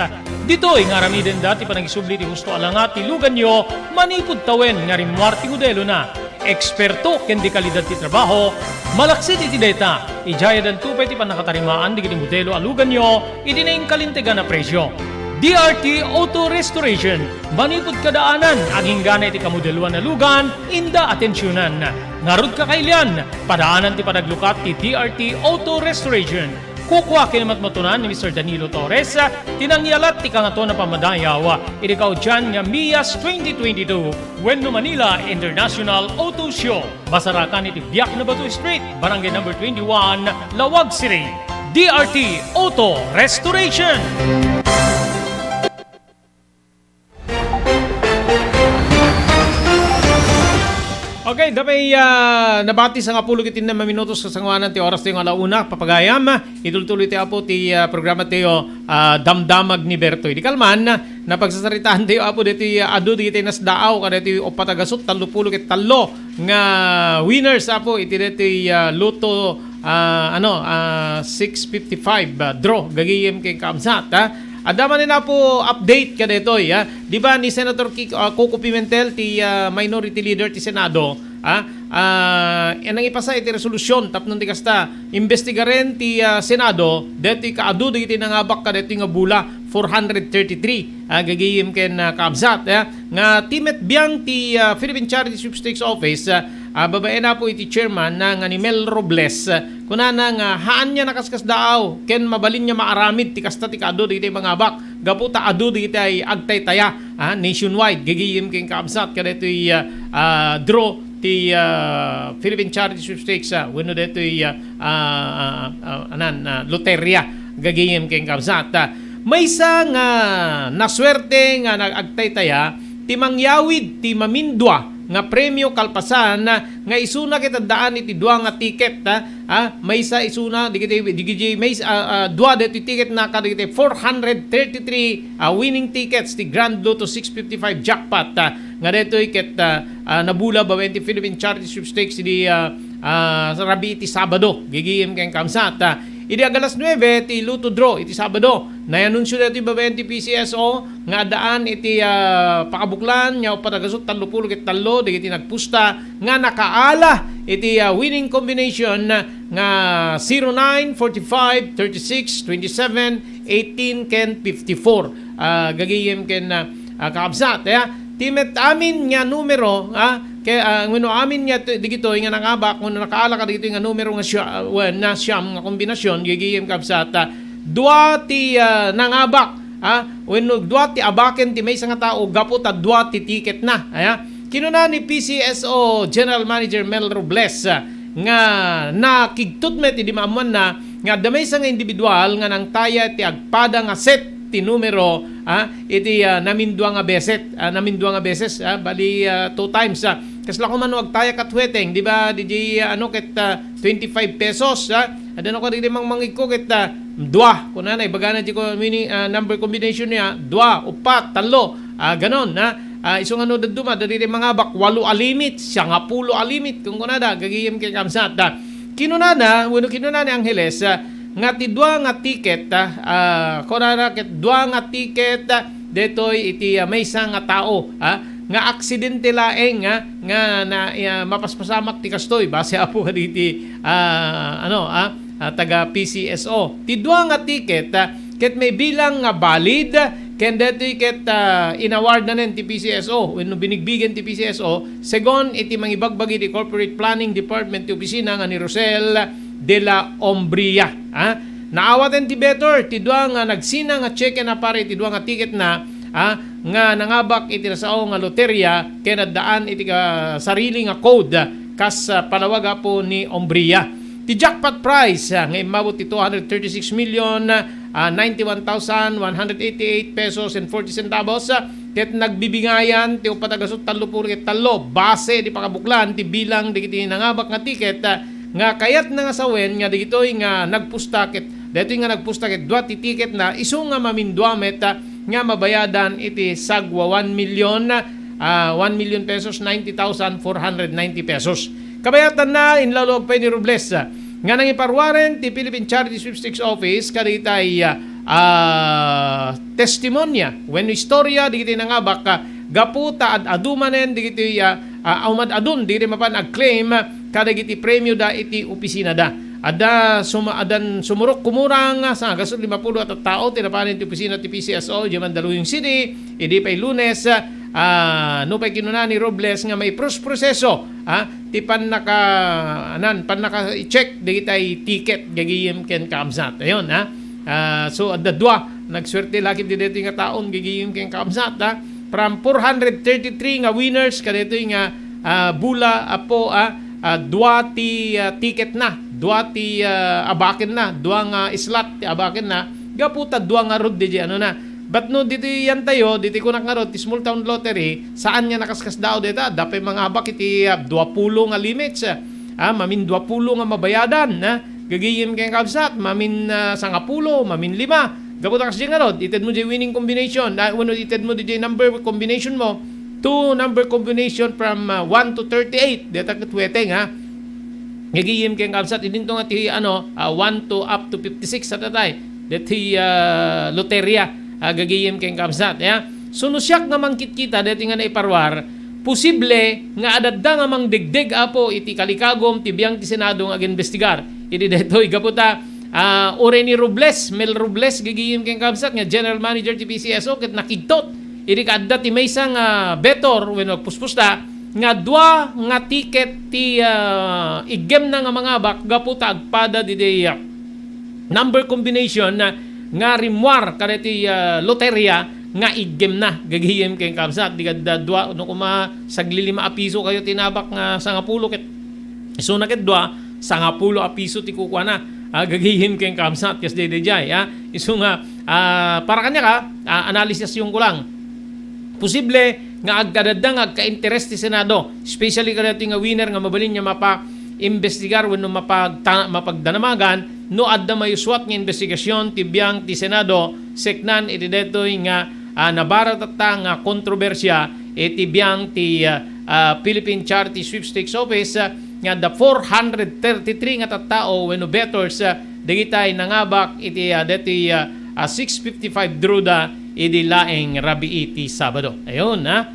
Ditoy nga aramidenda ti panagisubli ti husto a langa ti luganyo manipud tawen nga rimmuar ti modelona. Eksperto ken di kalidad ti trabaho. Malaksid iti dayta, idiay addanto pay ti pannakatarimaan dagiti modelo a luganyo iti naingkalintegan a presio. D R T Auto Restoration, manipud kadaanan, agingga iti kamodeloan a lugan, inda atensionan. Ngarud, kakailian, padaanan ti panaglukat ti D R T Auto Restoration. Kukua ken matmatunan ni Mister Danilo Torres ti nangyalat ti Kangatoan a Pammadayaw iti kaudian nga Mias twenty twenty-two wenno Manila International Auto Show. Masarakan iti Biak na Bato Street, Barangay Number twenty-one, Laoag City. D R T Auto Restoration. Okay, da pay, ah, nabati sangapulo ket innem a minutos kasangoanan ti oras tayo nga ala una, papagayam. Itultuloy ti Apo ti, ah, programa tayo, ah, Damdamag ni Berto. Idi kalman, napagsasaritaan tayo, Apo, ditoy, ah, adu dagiti nasdaaw, kada itoy uppat a gasut, tallopulo ket tallo nga winners, Apo, iti ditoy, ah, Lotto, ah, ano, ah, six fifty-five, ah, draw, gagayem ken kaamsat, ha? Adda manen, Apo, update kadaytoy, ha? Di ba ni Senator Kiko, ah, Coco Pimentel, ti, ah, Minority Leader ti Senado, ha? Ah, nangipasa iti resolusyon tapno ti kasta, imbestigaren ti, ah, Senado daytoy kaadu dagiti nangabak kadaytoy nga bula, four hundred thirty-three, ah, gagayem ken, ah, kaabsat, ah, nga ti met biang ti, ah, Philippine Charity Sweepstakes Office, ah, ah, babaen apo iti chairman na nga ni Mel Robles, ah, kunana nga haan niya nakaskasdaaw ken mabalin niya maaramid ti kasta ti kaadu dagiti mangabak gapu ta adu dagiti ay agtaytaya, ah, nationwide, gagayem ken kaabsat kadaytoy, ah, ah, draw ti, ah, Philippine Charity Sweepstakes, ah, wenno daytoy, ah, ah, ah, ah, anan, ah, loterya, gagayem ken kaabsat. Ah, maysa nga nasuerte nga nag-agtaytaya ti mangyawid ti mamindua nga premio kalpasan, ah, nga isuna ket addaan iti dua nga tiket, ah, ah, maysa isuna dagiti, dagiti maysa, ah, ah, dua daytoy tiket na kadagiti four hundred thirty-three, ah, winning tickets ti Grand Lotto six fifty-five jackpot, ah, nga daytoy ket, ah, ah, nabula babaen ti Philippine Charity Sweepstakes idi, ah, ah, rabii ti Sabado, gagayem ken kaabsat. Ah, idi ag alas nuebe ti Lotto draw iti Sabado, naanunsio daytoy babaen ti P C S O nga addaan iti, ah, pakabuklan nga uppat a gasut tallo pulo ket tallo dagiti nagpusta nga nakaala iti, ah, winning combination nga zero nine, forty-five, thirty-six, twenty-seven, eighteen, ken fifty-four. Ah, gagayem ken, ah, ah, kaabsat, ya. Ti met amin nga numero, ah, ke, ah, wenno amin nga ti-, digitoy nga nangabak, wenno nakaala kadagitoy nga numero nga siya, ah, wen, na siyam nga kombinasyon, gagayem kaabsat, ah, dua ti, ah, nangabak, ah, wenno dua ti abaken ti maysa nga tao gapu ta dua ti ticket na, aya. Kinuna ni P C S O General Manager Mel Robles, ah, nga nakigtot met idi maammuanna nga adda maysa nga individual nga nangtaya ti agpada nga set ti numero, ah, iti, ah, namindua nga beset, ah, namindua nga beses, ah, bali, ah, two times, ah. Kasla koma no agtaya kat huweteng, di ba, D J, ah, ano, ket, ah, twenty-five pesos, ah. Adda no kadagiti mangmangigko ket, ah, dua. Kunana, ibagana di ko, mini-, ah, number combination niya, dua, upat, tallo, ah, ganon, ah. Ah, isu nga no dadduma, dagiti mangabak, walo a limit, siangapulo a limit, kun kunada, gagayem ken kaabsat, ah. Kinunana, wenno kinuna ni Angeles, ah, nga ti dua nga tiket, ah, ah, kunana ket dua nga tiket, ah, detoy iti, ah, maysa nga tao, ah, nga aksidente laeng, ah, nga na, ah, mapaspasamak ti kastoy, base apo kaditi, ah, ano, ah, ah, taga P C S O. Ti dua nga tiket, ah, ket maibilang nga valid, ken detoy ket, ah, inawardanen ti P C S O, wenno binigbigen ti P C S O, segun iti mangibagbagi ti Corporate Planning Department ti opisina nga ni Rosel de la Hombria, ah. Naawaten ti better ti dua nga nagsina nga cheque na para iti dua nga ticket na, ah, nga nangabak iti nasao nga loterya ken addaan iti ka-, sarili nga code kas, ah, palawag apo ni Hombria. Ti jackpot prize, ah, nga immabot ti two hundred thirty-six million, ah, ninety-one thousand one hundred eighty-eight pesos and forty centavos, ah, ket nagbibingayan ti uppat a gasut tallo puluh ket tallo base di pakabuklan ti bilang dagiti nangabak nga tiket, ah, nga kayatna nga sawen nga dagitoy nga nagpusta ket, daytoy nga nagpusta ket dua ti tiket na isu nga mamindua met, ah, nga mabayadan iti sagwa one million, ah, one million pesos, ninety thousand four hundred ninety pesos. Kabayatanna, inlawlawag pay ni Robles, ah, nga nangiparuaren ti Philippine Charity Sweepstakes Office kadagitay, ah, ah, testimonya wenno istorya dagiti nangabak, ah, gapu ta ad-adu manen dagiti, ah, ah, umad-adun dagiti mapan ag-claim kadagiti premio da iti opisina da. Adda suma-, addan sumurok kumurang, ah, sangagasut lima puluh a tattao ti napanen ti opisina ti P C S O idiay Mandaluyong City idi pay Lunes, ah, nupay kinuna ni Robles nga maipros-proseso, ah, ti pannaka-, anan, pannaka-check dagitay ticket gagayem ken kaabsat. Ayun, ha. Ah, so, adda dua, nagsuerte la ket dagitoy nga taon gagayem ken kaabsat, ha. From four hundred thirty-three nga winners kadaytoy nga, ah, bula, apo, ah, ah, dua ti, ah, ticket na, dua ti, ah, abaken na, dua nga slot ti abaken na, gapu ta dua ngarud diay ano na. But no, ditoy yan tayo, ditoy kunak ngarud, ti small town lottery, saan nga nakaskasdaaw dayta, adda pay mangabak iti, ah, dua puluh nga limits, ah, ah, mamin dua puluh nga mabayadan, ah, gagayem ken kaabsat, mamin, ah, sangapulo, mamin lima. Gapu ta kasdiay ngarud, ited mo diay winning combination, ah, wenno ited mo diay number combination mo, two number combination from, ah, one to thirty-eight, dayta ket weteng, ha. Gagayem ken kaabsat, idinto nga ti, ano, ah, one to up to fifty-six sa tatay. Deti, ah, loterya, ah, gagayem ken kaabsat, ya. So, no siak nga mangkitkita, deti nga naiparuar, posible nga adda nga mangdegdeg, Apo, iti kalikagum ti biang ti Senado nga agimbestigar idi daytoy. Gapu ta, ah, uray ni Robles, Mel Robles, gigiyem ken kabsat, nga general manager ti P C S O, ket nakigtot idi kaadda ti maysa nga vetor wenno puspusta nga dua nga tiket ti, ah, iggemna nga mangabak gapu ta agpada diday, ah, number combination na nga rimmuar kadaytoy, ah, loteria nga iggemna, gagayem ken kabsat. Di kadda dua, no, kuma saglilima a piso kayo tinabak nga sangapulo ket isuna ket dua, sangapulo a piso ti kukuana. Ah, gagayem ken kabsat, kas daydiay, ah. Isu nga, ah, para kaniak, ah, analisisyon ko lang. Posible nga agkadadda nga agka-interes ti Senado, especially kadaytoy nga winner nga mabalin nga mapa-imbestigar wenno mapagta-, mapagdanamagan no adda mayuswat nga imbestigasyon ti biang ti Senado, seknan iti daytoy nga, ah, nabaratatta nga kontrobersia iti biang ti, ah, ah, Philippine Charity Sweepstakes Office, ah, nga adda four hundred thirty-three nga tattao wenno bettors, ah, dagitay nangabak iti, ah, daytoy, ah, ah, six fifty-five draw da idi laeng rabii ti Sabado. Ayun, ha?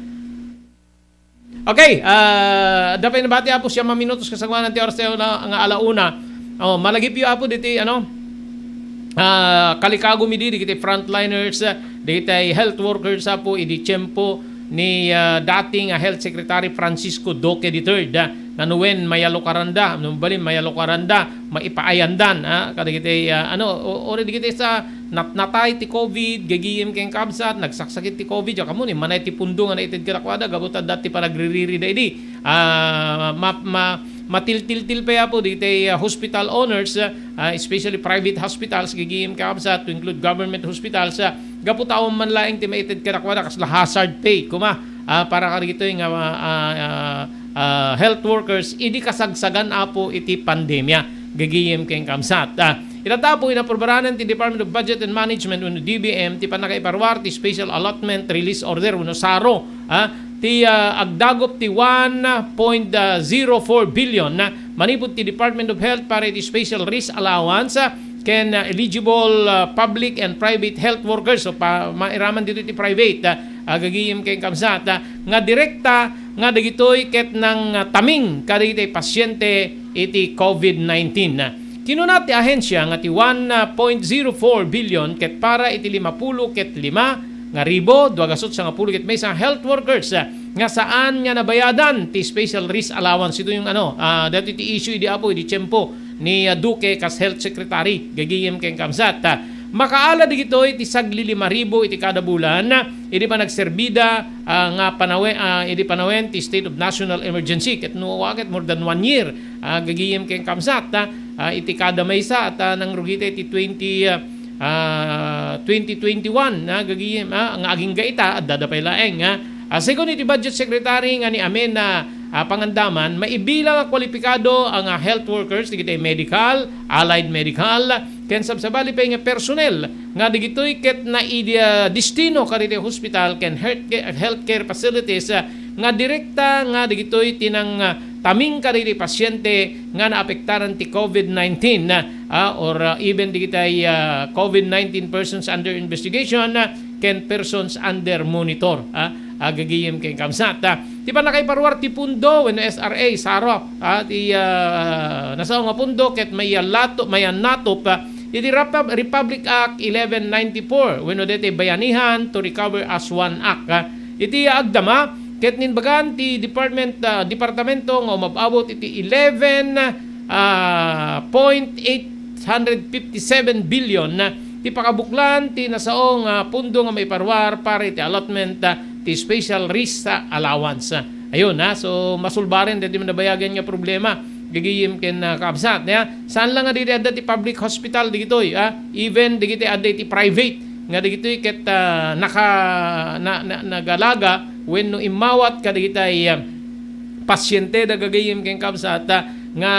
Okay, ah, adda pay nabati, Apo, siam a minutos kasangoanan ti oras tayo na, nga alauna. Oh, malagipyo, Apo, diti, ano, ah, kalikagum idi, dagiti frontliners, ah, dagiti health workers, Apo, idi tiempo ni, ah, dating, ah, Health Secretary Francisco Duque the third, ah, nano wen mayalukaranda, no balin mayalukaranda, maipaayandan, ah, kadagiti, ah, ano, o, o, dagiti sa nat-, natay ti covid, gagayem ken kabsat, nagsaksakit ti covid, ya, kamo ni, manay ti pundo nga naited kadakuada, gapu ta adda ti panagririri daydi. Ah, ma-, ma-, matiltiltil pay, Apo, dagiti, ah, hospital owners, ah, especially private hospitals, gagayem ken kabsat, to include government hospitals, ah, gapu ta awan man laeng ti maited kadakuada, kasla hazard pay, kuma, ah, para kadagitoy nga, ah, ah, ah, health workers, idi kasagsagan, Apo, iti pandemia, gagayem ken kabsat. Ah, ita, Apo, inaprobaranan ti Department of Budget and Management, wenno D B M, ti pannakaiparuar ti special allotment release order, wenno saro, ah, ti, ah, agdagup ti one point zero four billion, ah, manipud ti Department of Health para iti special risk allowance, ah, ken, ah, eligible, ah, public and private health workers. So, pa-, mairaman dito ti private, ah, agagiyem ken kabsat, ah, nga direkta nga dagitoy ket nang, ah, taming kadagiti pasyente iti covid nineteen. Kinuna ti ahensya nga ti one point zero four billion ket para iti limapulo ket lima nga ribu, dua gasut sangapulo ket maysa health workers, ah, nga saan nga nabayadan ti special risk allowance. Ito yung ano, ah, dati ti issue idi, Apo, idi tiempo ni, ah, Duque kas health secretary, gagiyem ken kabsat. Ah, makaala dagitoy ti sagli lima ribu iti kada bulan, ah, idi panagserbida, ah, nga panawe-, ah, idi panawen ti state of national emergency. Ket no, wa ket more than one year, ah, gagiyem ken kabsat, ah, ah, iti kada maysa, at, ah, nangrugi tayo iti twenty, ah, ah, twenty twenty-one, ah, gagiyem, ah, nga agingga ita, adda da pay laeng, ah. Ah, segun iti budget secretary nga ni amin na, ah, pangandaman, maibilang a kwalipikado a nga health workers, dagiti medical, allied medical, ken sabsabali pay nga personnel nga dagitoy ket naidi-, ah, destino kadagiti hospital ken healthca-, healthcare facilities, ah, nga direkta nga dagitoy ti nang, ah, taming kadagiti pasyente nga naapektaran ti covid nineteen, ah, or, ah, even dagiti, ah, covid nineteen persons under investigation, ah, ken persons under monitor, ah, agagiyem ken kabsat, ah. Ti pannakaiparuar ti pundo wenno S R A, saro, ah, ti, ah, nasao nga pundo ket maiyalato-, mayannatop, ah, iti Rapa-, Republic Act eleven ninety-four wenno deti Bayanihan to Recover as One Act, ah. Iti agdama ket ninbagan ti department, ah, departamento nga umab-abot iti eleven, ah, point eight hundred fifty-seven billion, ah, ti pakabuklan ti nasao nga pundo nga maiparuar para iti allotment, ah, ti special risk, ah, allowance. Ayun, ha, so masulbaren deti nabayagen nga problema, gagiyem ken, ah, kabsat, ya. Saan lang nga diti adda ti public hospital dagitoy, ha? Even dagiti adda iti private nga dagitoy ket, ah, naka-, na-, na-, nagalaga wenno immawat kadagiti, ah, pasyente da gagayem ken kabsat, ah, nga,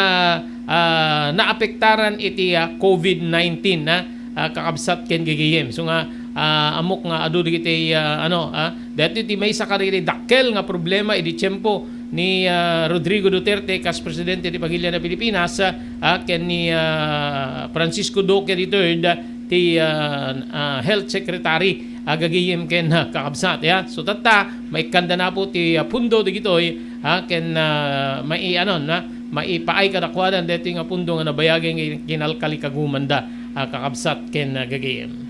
ah, naapektaran iti, ah, covid nineteen, ah, ah, kakabsat ken gagayem. So nga, ah, ammok nga adu dagiti, ah, ano, ah, daytoy ti maysa kadagiti dakkel nga problema idi tiempo ni, ah, Rodrigo Duterte kas presidente ti pagilian a Pilipinas, ah, ken ni, ah, Francisco Duque the third, ah, ti, ah, ah, health secretary. a gagayem ken, ah, kakabsat, ya. So, tatta, maikkanda na po ti, ah, pundo dagitoy, ah, ken, ah, mai-, ano, na, maipaay kadakuada daytoy nga pundo nga nabayag nga kinalkalikagumanda, ah, kakabsat ken, ah, gagayem.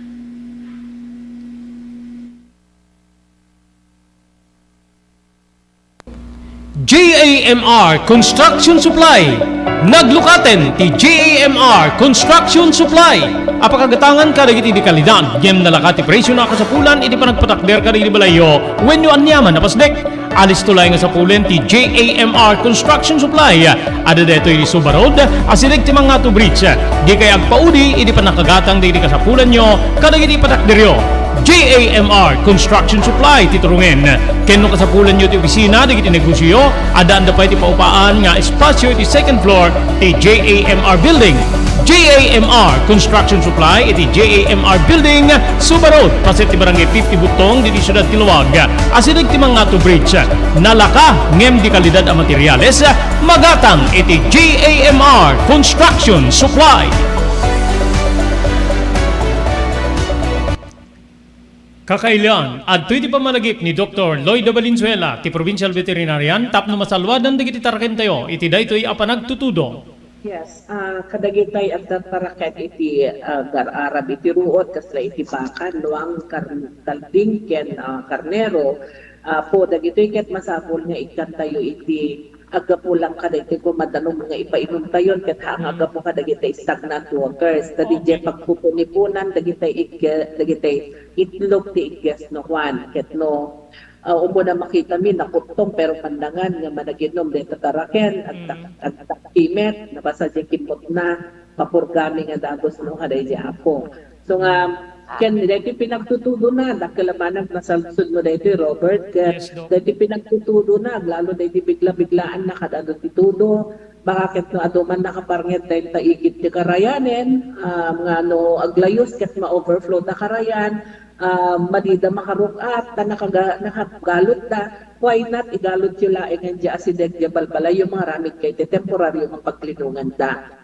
J A M R Construction Supply. Naglukaten ti J A M R Construction Supply. Apakagatangan kadagiti di kalidad, ngem nalaka ti presio na kasapulan iti panagpatakder kadagiti balayyo wenno aniaman a pasdek. Alisto laeng nga sapulen ti J A M R Construction Supply. Adda daytoy iti Suba Road, asideg ti Mangato Bridge. Dikay agpaudi iti pannakagatang dagiti kasapulanyo kadagiti patakderyo. J A M R Construction Supply ti turongen. Ken no kasapulanyo ti opisina dagiti negosioyo, addaanda pay ti paupaan nga espasio iti second floor ti J A M R Building. J A M R Construction Supply iti J A M R Building, Suba Road, paset ti Barangay fifty Buttong, ditoy siudad ti Laoag, asideg ti Mangato Bridge. Nalaka ngem di kalidad a materiales, magatang iti J A M R Construction Supply. Kakailian, adtoy ti pammalagip ni Doktor Lloyd Valenzuela, ti Provincial Veterinarian, tapno masalwadan dagiti tarakentayo iti daytoy a panagtutudo. Yes, ah, kadagitay agtataraken iti, ah, gar-arab iti ruot, kasla iti baka, luang, kar-, kalding, ken, ah, karnero, ah, po, dagitoy ket masapul nga ikkantayo iti aggapu lang kadagiti kumadanum nga ipainumtayon, ket haan nga aggapu kadagiti stagnant waters. Ta didiay pagpupunipunan dagiti igge-, dagiti itlog ti igges no kuan, ket no, ah, umuna makitami, nakuttong, pero pandangan nga managinum dayta taraken, agtak-, agtaktimet, nabasa diay kimmutna, mapurgami nga dagus no kadaydi Apo. So nga, ken daytoy pinagtutudona, dakkel a banag nasalsod mo daytoy, Robert, ket Yes, Doc. Daytoy pinagtutudona, aglalo daytoy bigla-biglaan na kad-adu ti tudo, baka ket no adu man nakaparnget dayta igid ti karayanen, ah, nga no aglayus ket ma-overflow da karayan, ah, madida makarug-at, ta nakaga-, nakagalutda, why not igalutyo laeng diay asideg diay balbalayyo nga aramid kay ti temporario nga paglinonganda.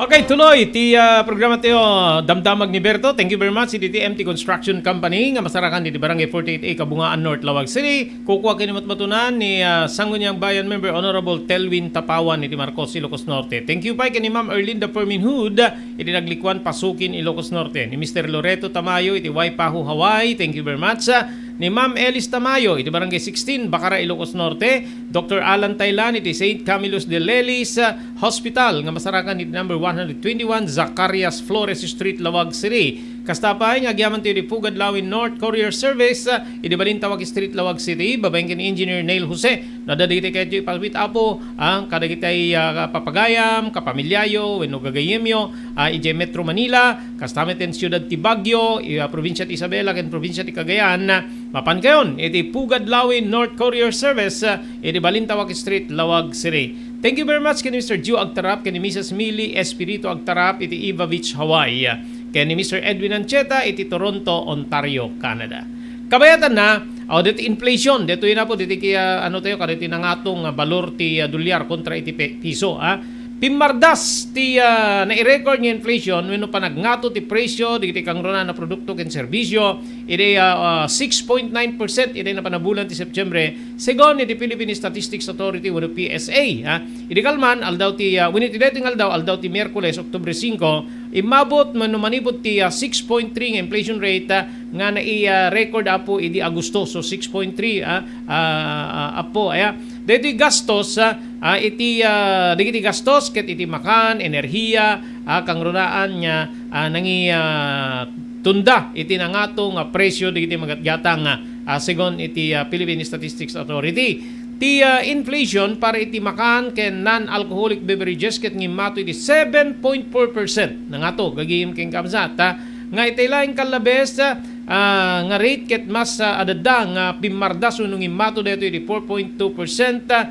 Okay, tuloy ti, ah, programa tayo, Damdamag ni Berto. Thank you very much, iti T M T Construction Company, nga masarakan iti Barangay forty-eight A, Kabungaan North, Laoag City. Kukua ken ni matmatunan ni, ah, Sangguniang Bayan member, Honorable Telwin Tapawan, iti Marcos, Ilocos Norte. Thank you pay ken ni Ma'am Erlinda Perminhud, iti Naglikuan, Pasukin, Ilocos Norte. Ni Mister Loreto Tamayo, iti Waipahu, Hawaii. Thank you very much. Ni Ma'am Elis Tamayo, iti Barangay sixteen, Bacara, Ilocos Norte. Doctor Alan Taylan iti Saint Camillus de Lelis, ah, Hospital nga masarakan iti number one hundred twenty-one Zacarias Flores Street, Laoag City. Kasta pay nga agyaman ti iti Pugad Lawin North Courier Service, ah, iti Balintawak Street, Laoag City, babaen ken Engineer Neil Jose. No adda dagiti kayatyo ipasubit, Apo, ah, kadagiti, ah, papagayam, kapamiliayo, wenno gagayemyo, ah, idiay Metro Manila, kasta met ken siudad ti Baguio, i-, ah, probinsia ti Isabela, ken probinsia ti Cagayan, mapankayon iti Pugad Lawin North Courier Service, ah, iti Balintawak Street, Laoag City. Thank you very much ken Mister Joe Agtarap, ken ni Missus Millie Espiritu Agtarap iti Iva Beach, Hawaii, ken ni Mister Edwin Ancheta iti Toronto, Ontario, Canada. Kabayatanna, o, deti inflation, detoy na po, deti ki-, ah, ano tayo, kadeti nangato nga balor ti, ah, dolyar kontra iti pe-, piso, ah. Pimmardas ti, ah, nai-record nga inflation wenno panagngato ti presyo dagiti kangrunaan a produkto ken serbisyo iti, ah, ah, six point nine percent iti napanabulan ti Septiembre, segun iti Philippine Statistics Authority wenno P S A, ah. Idi kalman, aldaw ti, ah, wenno iti daytoy nga aldaw, aldaw ti Miyerkules, Oktubre singko, immabot wenno manipud ti, ah, six point three nga inflation rate, ah, nga nai-, ah, record, Apo, idi Agosto. So, six point three, ah, ah, ah, Apo, aya. Daytoy gastos, ah, ah, iti, ah, dagiti gastos ket iti makan, enerhiya, ah, kangrunaan nga, ah, nangi-, ah, tunda iti nangato nga presyo dagiti magatgatang, ah, ah, segun iti, ah, Philippine Statistics Authority. Ti, ah, inflation para iti makan ken non-alcoholic beverages ket ngimmato iti seven point four percent. Nangato, gagayem ken kabsat, ah, nga iti laeng kallabes, ah, nga rate ket mas, ah, adda nga pimmardas wenno ngimmato daytoy iti four point two percent, ah,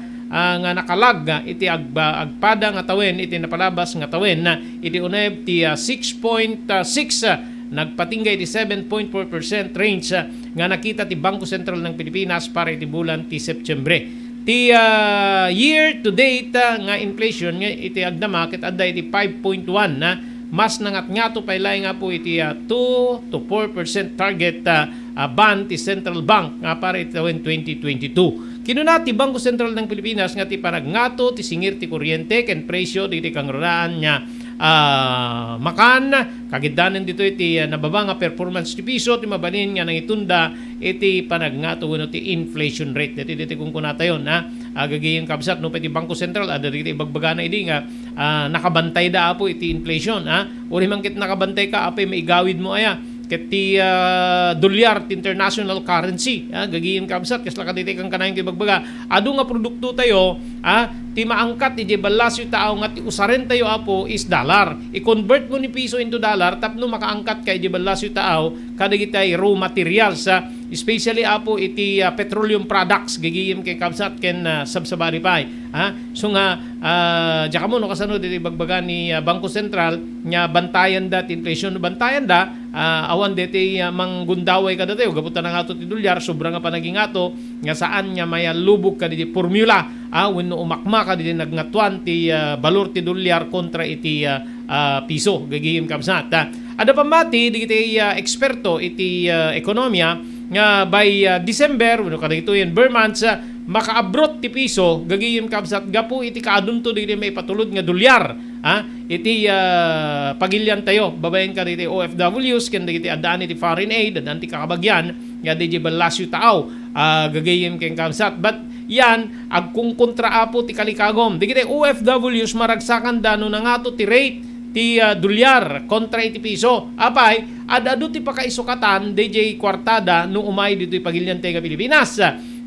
nga nakalag, ah, iti agba-, agpada nga tawen iti napalabas nga tawen, ah, iti uneg ti, ah, six point six, ah, nagpatingga iti seven point four percent range, ah, nga nakita ti Bangko Sentral ng Pilipinas para iti bulan ti Septiembre. Ti, ah, year to date, ah, nga inflation nga iti agdama ket adda iti five point one, ah, mas nangatngato pay laeng nga po iti, ah, two to four percent target, ah, ah, band ti Central Bank nga para iti tawen twenty twenty-two. Kinuna ti Bangko Sentral ng Pilipinas nga ti panagngato ti singir ti kuryente ken presyo dagiti kangrunaan nga, ah, makan, kagiddanen ditoy ti, ah, nababa nga performance ti piso ti mabalin nga nangitunda iti panagngato wenno ti inflation rate. Ditoy, ditoy kunkunatayon, ha? Ah, gagayem kabsat, nupay ti Bangko Sentral, adda dagiti ibagbagana idi nga, ah, nakabantayda, apo, iti inflation, ha? Uray man ket nakabantayka, apay maigawidmo aya? Ket ti, ah, dolyar, ti international currency, ha? Gagayem kabsat, kasla kadaytoy kankanayon ti ibagbaga. Adu nga produktotayo, ha? Ti maangkat idiay ballasyo taaw nga ti usarentayo, apo, is dollar. I-convertmo ni piso into dollar tapno makaangkatka idiay ballasyo taaw kadagiti raw materials, ha? Especially, apo, iti, ah, petroleum products, gagayem ken kabsat ken, ah, sabsabali pay, ha? So nga, ah, diak ammo no kasano ditoy ibagbaga ni, ah, Bangko Sentral nga bantayanda ti inflation. Bantayanda, ah, awan ditoy, ah, manggundaway kadatayo, gapu ta nangato ti dolyar, sobra nga panagingato, nga saan nga mayallubog kaditi formula, ah, wenno umakma kaditi nagngatoan ti, ah, balor ti dolyar kontra iti, ah, ah, piso, gagayem kabsat, ah. Adda pammati dagiti, ah, eksperto iti, ah, ekonomia nga by, ah, December, wenno kadagitoyen ber months, ah, makaabrot ti piso, gagayem kabsat, gapu iti kaadunto dagiti maipatulod nga dolyar, ah, iti, ah, pagiliantayo, babaen kadagiti O F Ws ken dagiti addaan iti foreign aid, addaan ti kakabagian nga diay ballasyo taaw, ah, gagayem ken kabsat. But yan, agkungkontra, apo, ti kalikagom. Dagiti O F Ws maragsakanda no nangato ti rate ti, ah, dolyar kontra iti piso. Apay, ad-adu ti pakaisukatan daydiay kuartada no umay ditoy pagiliantay nga Pilipinas.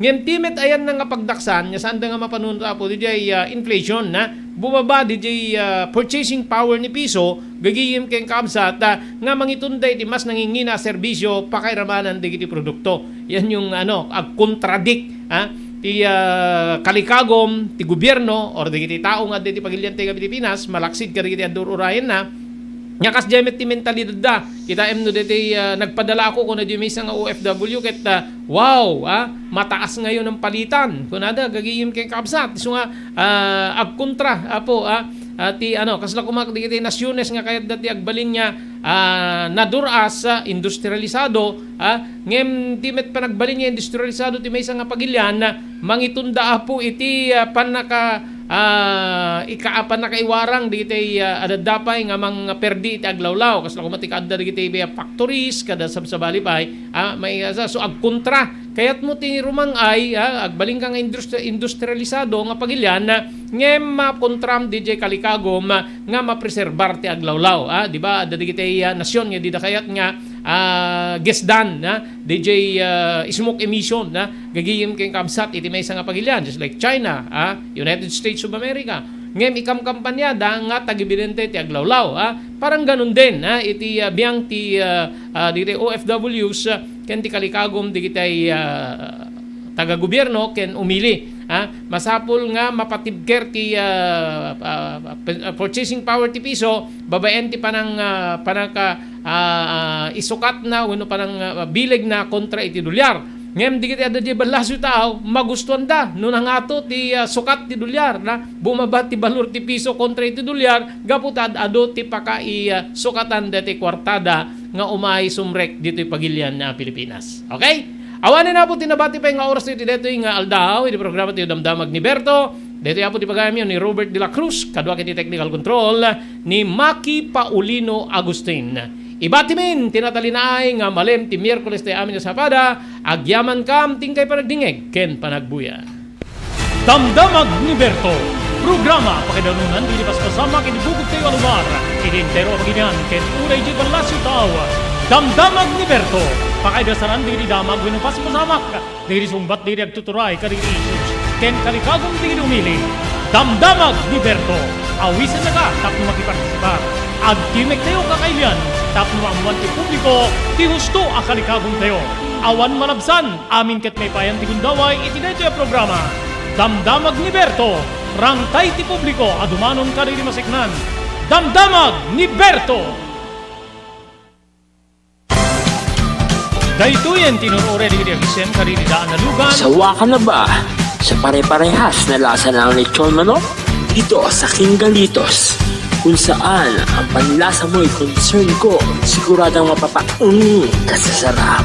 Ngem ti met ayanna nga pagdaksan nga saanda nga mapanunot, apo, daydiay, ah, inflation, na bumaba daydiay, ah, purchasing power ni piso, gagayem ken kabsat, ah, nga mangitunda iti mas nangingina a serbisyo pakairamanan dagiti produkto. Yan yung, ano, agkontradik, ha? Ti, ah, kalikagom ti gobierno or dagiti tao nga adda iti pagiliantay nga Pilipinas, malaksid kadagiti adda ur-urayenna, nga kasdiay met ti mentalidadda. Kitaem no ditoy, ah, nagpadala ako, kuna diay maysa nga O F W ket, ah, "Wow, ah, mataas ngayon ang palitan." Kunada, gagayem ken kabsat. So nga, ah, agkontra, apo, ah, ah, ti, ano, kasla koma dagiti nasiones nga kayatda ti agbalin nga, ah, nadur-as, ah, industrialisado, ah, ngem ti met panagbalin nga industrialisado ti maysa nga pagilian, ah, mangitunda, apo, iti, ah, pannaka-, ah, ika-, ah, pannakaiwarang dagiti, ah, adda pay nga mangperdi iti aglawlaw. Kasla koma ti kaadda dagiti, ah, factories, kada sabsabali pay, ah, maiasa. So, agkontra. Kayatmo ti rumang-ay, ah, agbalinka nga industri-, industrialisado nga pagilian, ah, ngem makontram diay kalikagom, ah, nga mapreserbar ti aglawlaw, ah, di ba? Adda dagiti, ah, nasion nga dida kayat nga, ah, gesdan, ah, diay, ah, smoke emission, ah, gagayem ken kabsat iti maysa nga pagilian, just like China, ah, United States of America. Ngem ikamkampanyada nga tagibilente ti aglawlaw, ah. Parang ganun din, ah, iti, ah, biang ti, ah, ah, dagiti O F Ws, ah, ken ti kalikagom dagiti, ah, taga-gobierno ken umili, ah. Masapul nga mapatibker ti, ah, ah, p-, ah, purchasing power ti piso babaen ti panang, ah, panangka-, ah, ah, isukatna wenno panang, ah, bilegna kontra iti dolyar. Ngem dagiti adda diay ballasyo taaw, magustuanda no nangato ti, ah, sukat ti dolyar, na bumaba ti balor ti piso kontra iti dolyar gapu ta ad-adu ti pakai-, ah, sukatan daytoy kuartada nga umay sumrek ditoy pagilian a Pilipinas. Okay? Awanen, apo, ti nabati pay nga oras iti daytoy nga aldaw iti programa ti Damdamag ni Berto. Daytoy, apo, ti pagayamyo ni Robert de la Cruz, kaduak iti technical control ni Maki Paulino Agustin. Ibatimin ti natalinaay nga malem ti Miyerkules ti amin a sapada, agyamankam ti inkay panagdingeg ken panagbuya. Damdamag ni Berto, programa pakaidarunan dagiti paspasamak iti bugogtayo a lugar, iti entero a baginian ken uray idiay ballasyo taaw. Damdamag ni Berto, pakaidasaran dagiti damag wenno paspasamak, dagiti sungbat dagiti agtuturay kadagiti issues, ken kalikagom dagiti umili. Damdamag ni Berto, awisennaka tapno makipartisipar. Agtimektayo kakailian tapno maammoan ti publiko ti husto a kalikagomtayo. Awan malabsan, amin ket maipayan ti gundaway iti daytoy a programa. Damdamag ni Berto, rangtay ti publiko a dumanon kadagiti maseknan. Damdamag ni Berto! Daytoyen ti inur-uray dagiti agisem kadagiti daan a lugan. Sawa ka na ba sa pare-parehas na lasa ng lechon manok? Dito sa King Galitos. Kung saan ang panlasa mo'y concern ko, siguradong mapapaung ka sa sarap.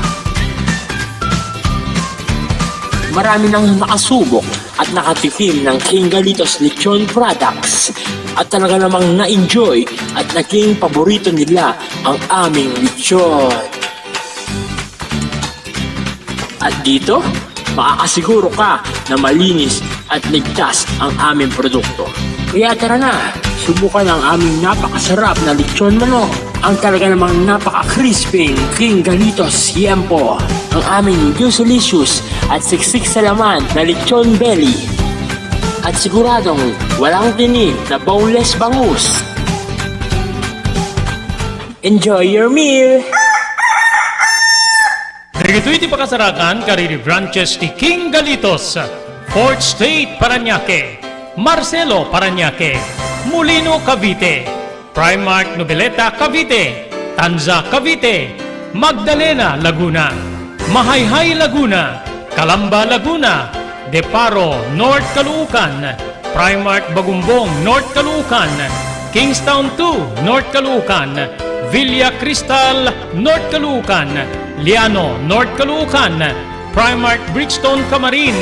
Marami nang nakasubok at nakatikim ng King Galitos Lechon Products at talaga namang na-enjoy at naging paborito nila ang aming lechon. At dito, makakasiguro ka na malinis at ligtas ang aming produkto. Kaya tara na, subukan ang aming napakasarap na lechon manok, ang talaga namang napaka-crispy King Galitos Yempo, ang aming juicylicious at siksik sa laman na lechon belly, at siguradong walang tinik na boneless bangus. Enjoy your meal! Dagitoy ti pakasarakan kadagiti branches ti King Galitos, Fourth Street, Parañaque, Marcelo, Parañaque, Molino, Cavite, Primark Noveleta, Cavite, Tanza, Cavite, Magdalena, Laguna, Mahayhay, Laguna, Calamba, Laguna, Deparo, North Caloocan, Primark Bagumbong, North Caloocan, Kingstown two, North Caloocan, Villa Cristal, North Caloocan, Liano, North Caloocan, Primark Bridgestone, Camarin,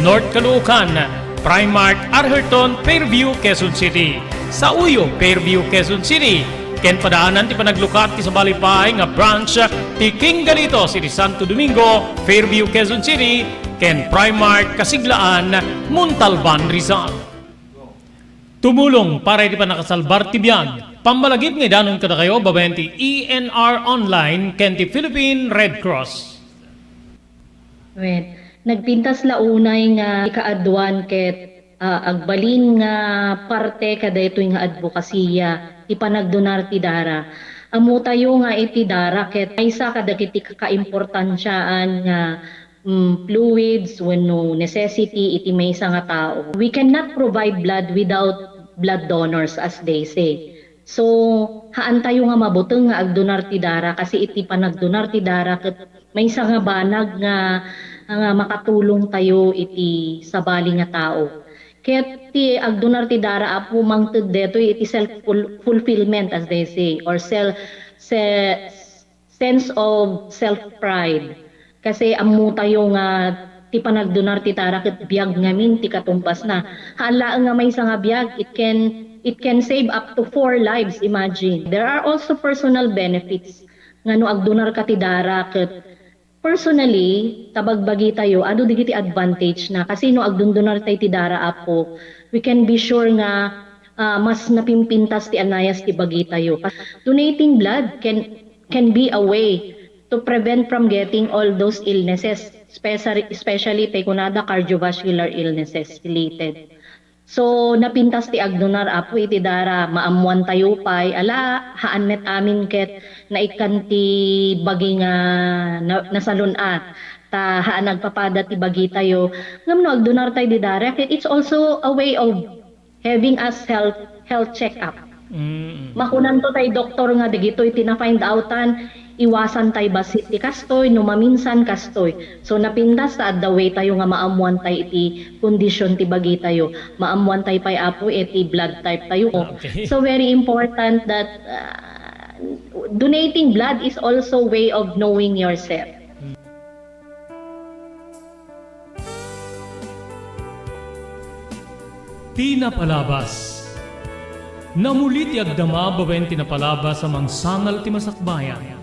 North Caloocan, Primark Arherton, Fairview, Quezon City, Sauyo, Fairview, Quezon City, ken padaanan ti panaglukat ti sabali pay nga branch ti King Galitos iti Santo Domingo, Fairview, Quezon City, ken Primark Kasiglaan, Montalban, Rizal. Tumulong para iti pannakasalbar ti biag. Pammalagip nga idanon kadakayo babaen ti E N R Online ken ti Philippine Red Cross. Wen, nagpintas la unay nga ikaaduan ket, ah, agbalin nga parte kadaytoy nga adbokasiya ti panagdonar ti dara. Ammotayo nga iti dara ket maysa kadagiti kakaimportansiaan nga, mm, fluids wenno necessity iti maysa nga tao. We cannot provide blood without blood donors, as they say. So, haantayo nga mabuteng nga agdonar ti dara, kasi iti panagdonar ti dara ket maysa nga banag nga, nga makatulong tayo iti sabali nga tao. Ket ti agdonar ti dara, Apo, mangted detoy iti self ful-, fulfillment, as they say, or sel-, se-, sense of self-pride. Kasi ammotayo nga ti panagdonar ti dara ket biag ngamin ti katumbasna. Haan laeng nga maysa nga biag, it can, it can save up to four lives, imagine. There are also personal benefits nga no agdonar ka ti dara ket personally, ta bagbagi tayo, adu dagiti advantage na. Kasi no agdundunar tayo ti dara, Apo, we can be sure nga, ah, mas napimpintas ti anayas ti bagi tayo. Donating blood can, can be a way to prevent from getting all those illnesses, especially, especially tayo kunada cardiovascular illnesses related. So, napintas ti agdonar, Apo, iti dara, maammoan tayo pay, ala, haan met amin ket naikkan ti bagi nga na-, nasalun-at, ta haan agpapada ti bagi tayo. Ngem no agdonar tayo di dara, ket it's also a way of having us health, health check-up. Mm. Makunanto tay doktor nga dagitoy ti na-find outan, iwasan tay bassit ti kastoy, no maminsan kastoy. So, napintas ta adda way tayo nga maammoan tay iti kondisyon ti bagi tayo. Maammoan tay pay, Apo, iti blood type tayo. Okay. So, very important that, uh, donating blood is also way of knowing yourself. Ti napalabas. Namuli ti agdama babaen ti napalabas a mangsangal ti masakbayan.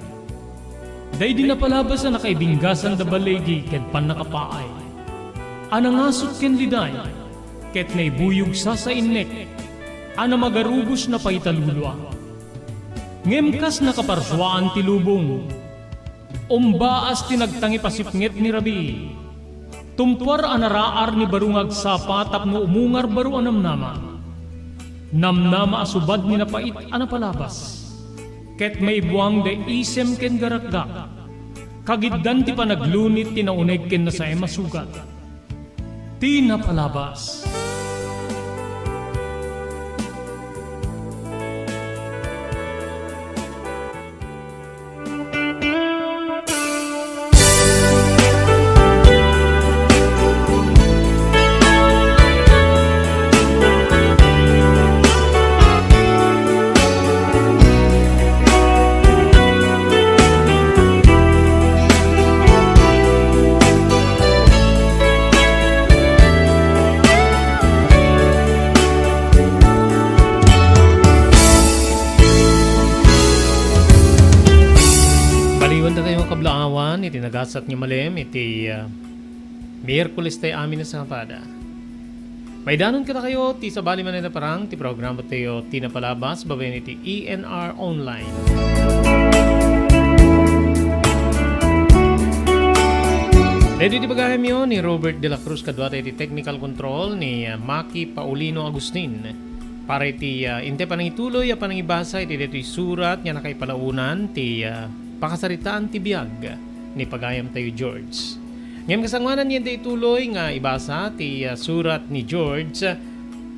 Daydi napalabas a nakaibinggasan da baligi ken pannakapaay, a nangasut ken liday, ket naibuyog sasainnek, a namagarubos na pay talulua. Ngem kas nakaparsuaan ti lubong, umbaas ti nagtangipasipnget ni rabii. Tumpuar a naraar ni baro nga agsapa tapno umungar baro a namnama. Namnama a subad ni napait a napalabas. Ket maibuang da isem ken garakgak. Kagiddan ti panaglunit ti nauneg ken nasaem a sugat. Ti napalabas. Anda kayo kablaawan iti nagasat nga malem iti, ah, Miyerkules tayo amin a sabado. Maidanon kadakayo ti sabali manen a parang ti programa tayo ti napalabas babaen iti E N R Online. Ready ti bagayamyo ni Robert de la Cruz, kadua tayo ti technical control ni, ah, Maki Paulino Agustin. Para iti, ah, intay panangituloy a panangibasa iti daytoy surat nga nakaipalaonan ti, ah, pakasaritaan ti biag ni pagayam tayo, George. Ngem kasangoanan nga intay ituloy nga ibasa ti, ah, surat ni George,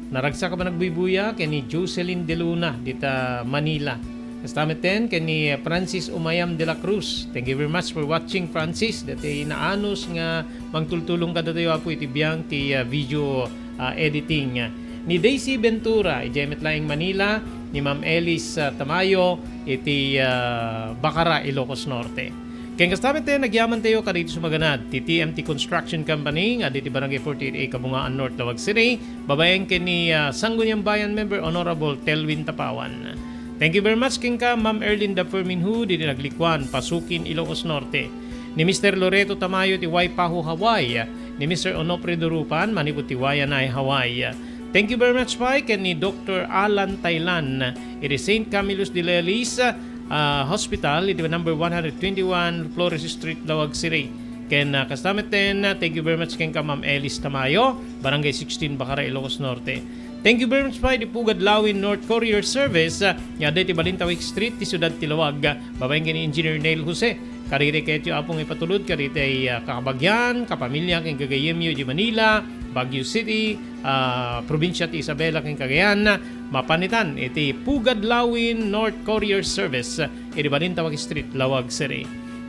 naragsak a panagbuybuya ken ni Jocelyn De Luna dita Manila. Kasta metten ken ni Francis Umayam de la Cruz. Thank you very much for watching, Francis. Dati naanus nga mangtultulong kadatayo, Apo, iti biang ti, ah, video, ah, editing. Ni Daisy Ventura, idiay met laeng Manila, ni Ma'am Elis, ah, Tamayo, iti, ah, Bacara, Ilocos Norte. Ken kasta met, nagyaman tayo kadagiti sumaganad ti T M T Construction Company nga adda iti Barangay forty-eight A, Kabungaan North, Laoag City, babaen ken ni, ah, Sangguniang Bayan member Honorable Telwin Tapawan. Thank you very much kenka, Ma'am Erlinda Ferminhu, didi Naglikuan, Pasukin, Ilocos Norte. Ni Mister Loreto Tamayo ti Waipahu, Hawaii. Ni Mister Onofre Durupan, manipud ti Waianae, Hawaii. Thank you very much pay ken ni Doctor Alan Tailan iti Saint Camillus de Lelis, ah, Hospital, iti number one hundred twenty-one Flores Street, Laoag City. Ken, ah, kasta metten, ah, thank you very much kenka, Ma'am Elis Tamayo, Barangay sixteen, Bacara, Ilocos Norte. Thank you very much pay iti Pugad Lawin North Courier Service, ah, nga adda iti Balintawak Street, ti siudad ti Laoag, ah, babaen ken ni Engineer Neil Jose. Kadagiti kayatyo, Apo, nga ipatulod kadagiti, ah, kakabagian, kapamilya, ken gagayyemyo iti Manila, Baguio City, ah, probinsia ti Isabela ken Cagayan, mapan itan iti Pugad Lawin North Courier Service, iti Balintawak Street, Laoag City.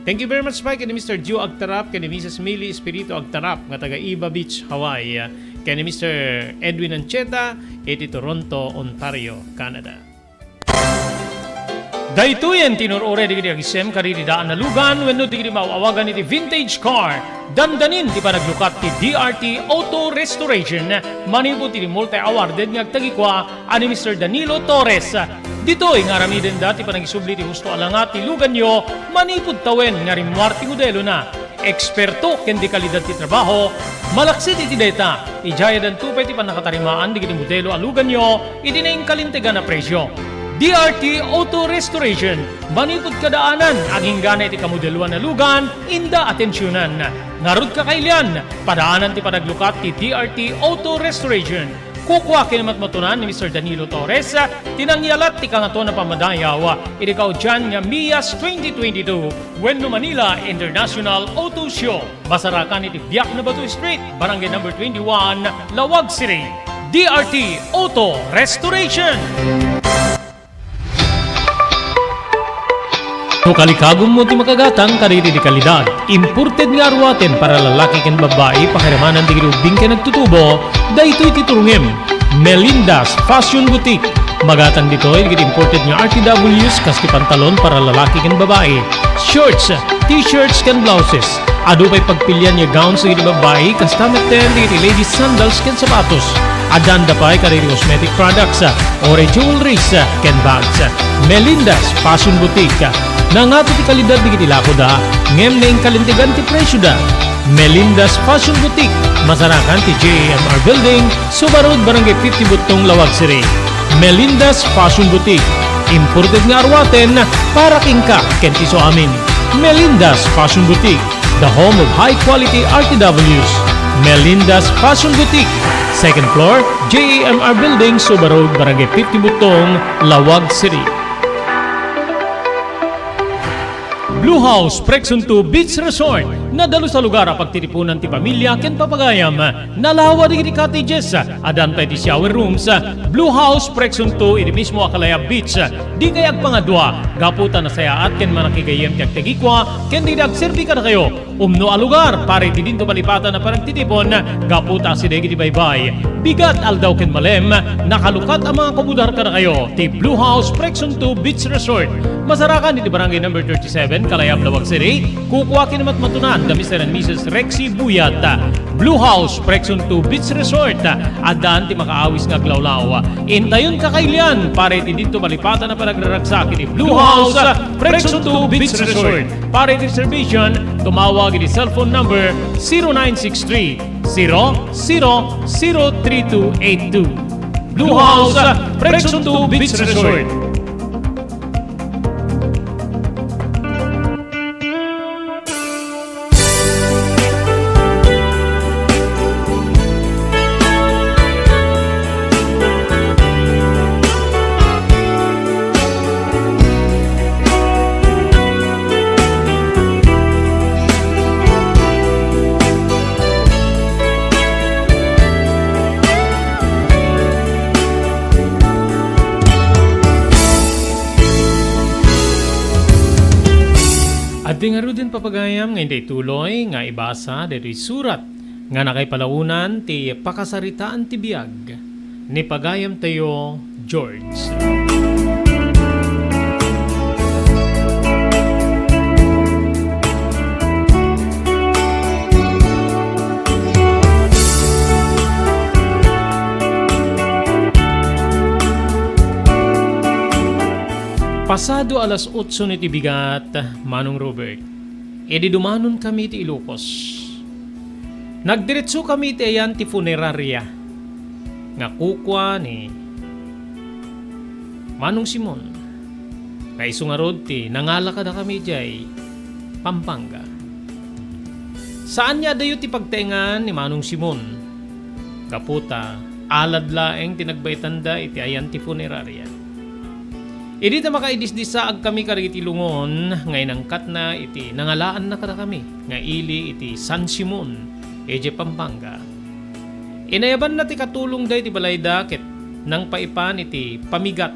Thank you very much pay ken ni Mister Gio Agtarap ken ni Missus Millie Espiritu Agtarap nga taga Iba Beach, Hawaii, ken ni Mister Edwin Ancheta iti Toronto, Ontario, Canada. Daytoyen ti inur-uray dagiti agisem kadagiti daan a lugan wenno dagiti maaw-awagan iti vintage car. Dandanin ti panaglukat ti D R T Auto Restoration manipud iti multi-awarded nga agtagikua a ni Mister Danilo Torres. Ditoy nga aramidenda ti panagisubli ti husto a langa ti luganyo manipud tawen nga rimmuar ti modelona. Eksperto ken de kalidad ti trabaho, malaksid iti dayta, idiay addanto pay ti pannakatarimaan dagiti modelo a luganyo iti nainkalintegan a presio. D R T Auto Restoration, manipud kadaanan, agingga iti kamodeloan a lugan, inda atensionan. Ngarud, kakailian, padaanan ti panaglukat ti D R T Auto Restoration. Kukua ken matmatunan ni Mister Danilo Torres ti nangyalat ti Kangatoan a Pammadayaw iti kaudian nga Mias twenty twenty-two wenno Manila International Auto Show. Masarakan iti Biak na Bato Street, Barangay Number twenty-one, Laoag City. D R T Auto Restoration. No kalikagummo ti makagatang kadagiti kalidad, imported nga aruaten para lalaki ken babbai, pakiramanan dagiti ubbing ken agtutubo, daytoy ti turongem. Melinda's Fashion Boutique. Magatang ditoy dagiti imported nga R T Ws, kas ti pantalon para lalaki ken babbai, shorts, t-shirts ken blouses. Adu pay pagpilian nga gowns dagiti babbai, kasta metten dagiti ladies sandals ken sapatos. Addaanda pay kadagiti cosmetic products, uray jewelries, ken bags. Melinda's Fashion Boutique. Nangato ti kalidad dagiti lakoda, ngem nainkalintegan ti presioda. Melinda's Fashion Boutique, masarakan ti J A M R Building, Suba Road, Barangay fifty Buttong, Laoag City. Melinda's Fashion Boutique, imported nga aruaten para kenka ken ti suamin. Melinda's Fashion Boutique, the home of high quality R T Ws. Melinda's Fashion Boutique, second floor, J A M R Building, Suba Road, Barangay fifty Buttong, Laoag City. Blue House Prexon two Beach Resort. Nadalus a lugar a pagtitipunan ti pamilya ken papagayam. Nalawa dagiti cottages, addan pay ti shower rooms. Blue House Prexon two iti mismo a Kalayab Beach. Dikay agpangadua, gapu ta nasayaat ken manakigayyem ti agtagikua ken dagiti agserbi kadakayo. Umno a lugar para iti dinto malipatan a panagtitipon, gapu ta asideg iti baybay, bigat, aldaw ken malem, nakalukat a mangakubudar kadakayo ti Blue House Prexon two Beach Resort. Masarakan iti Barangay Number thirty-seven, Kalayab, Laoag City. Kukua ken matmatunan Da Mister and Missus Rexy Buyat. Blue House, Prex on two Beach Resort. Addaan ti makaawis nga aglawlaw. Intayon kakailian, para iti didto malipatan a panagraragsak iti Blue House, Prex on two Beach Resort. Para iti reservation, tumawag iti cellphone number zero nine six three, zero zero zero three two eight two. Blue House, Prex on two Beach Resort. Adda ngaruden, papagayam, nga intay tuloy nga ibasa daytoy surat nga nakaipalaonan ti pakasaritaan ti biag ni pagayamtayo, George. Pasado alas otso iti bigat, Manong Robert, idi dumanonkami iti Ilocos. Nagdiretsokami iti ayan ti funeraria nga kukua ni Manong Simon, nga isu ngarud ti nangala kadakami idiay Pampanga. Saan nga adayo ti pagtaengan ni Manong Simon, gapu ta alad laeng ti nagbaetanda iti ayan ti funeraria. Idi ta makaidisdisaagkami kadagiti lungon nga inangkatna iti nangalaanna kadakami nga ili iti San Simon, idiay Pampanga, inayabanna ti katulongda iti balayda ket nangpaipan iti pamigat,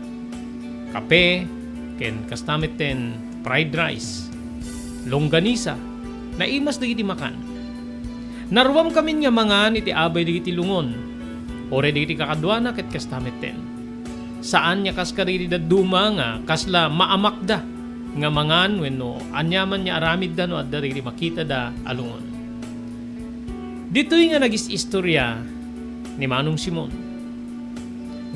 kape, ken kasta metten fried rice, longganisa, naimas dagiti makan. Naruamkamin nga mangan iti abay dagiti lungon, uray dagiti kakaduana ket kasta metten. Saan nga kas kadagiti dadduma nga kasla maamakda nga mangan wenno aniaman nga aramidda no adda dagiti makitada a lungon. Ditoy nga nagis-istoria ni Manong Simon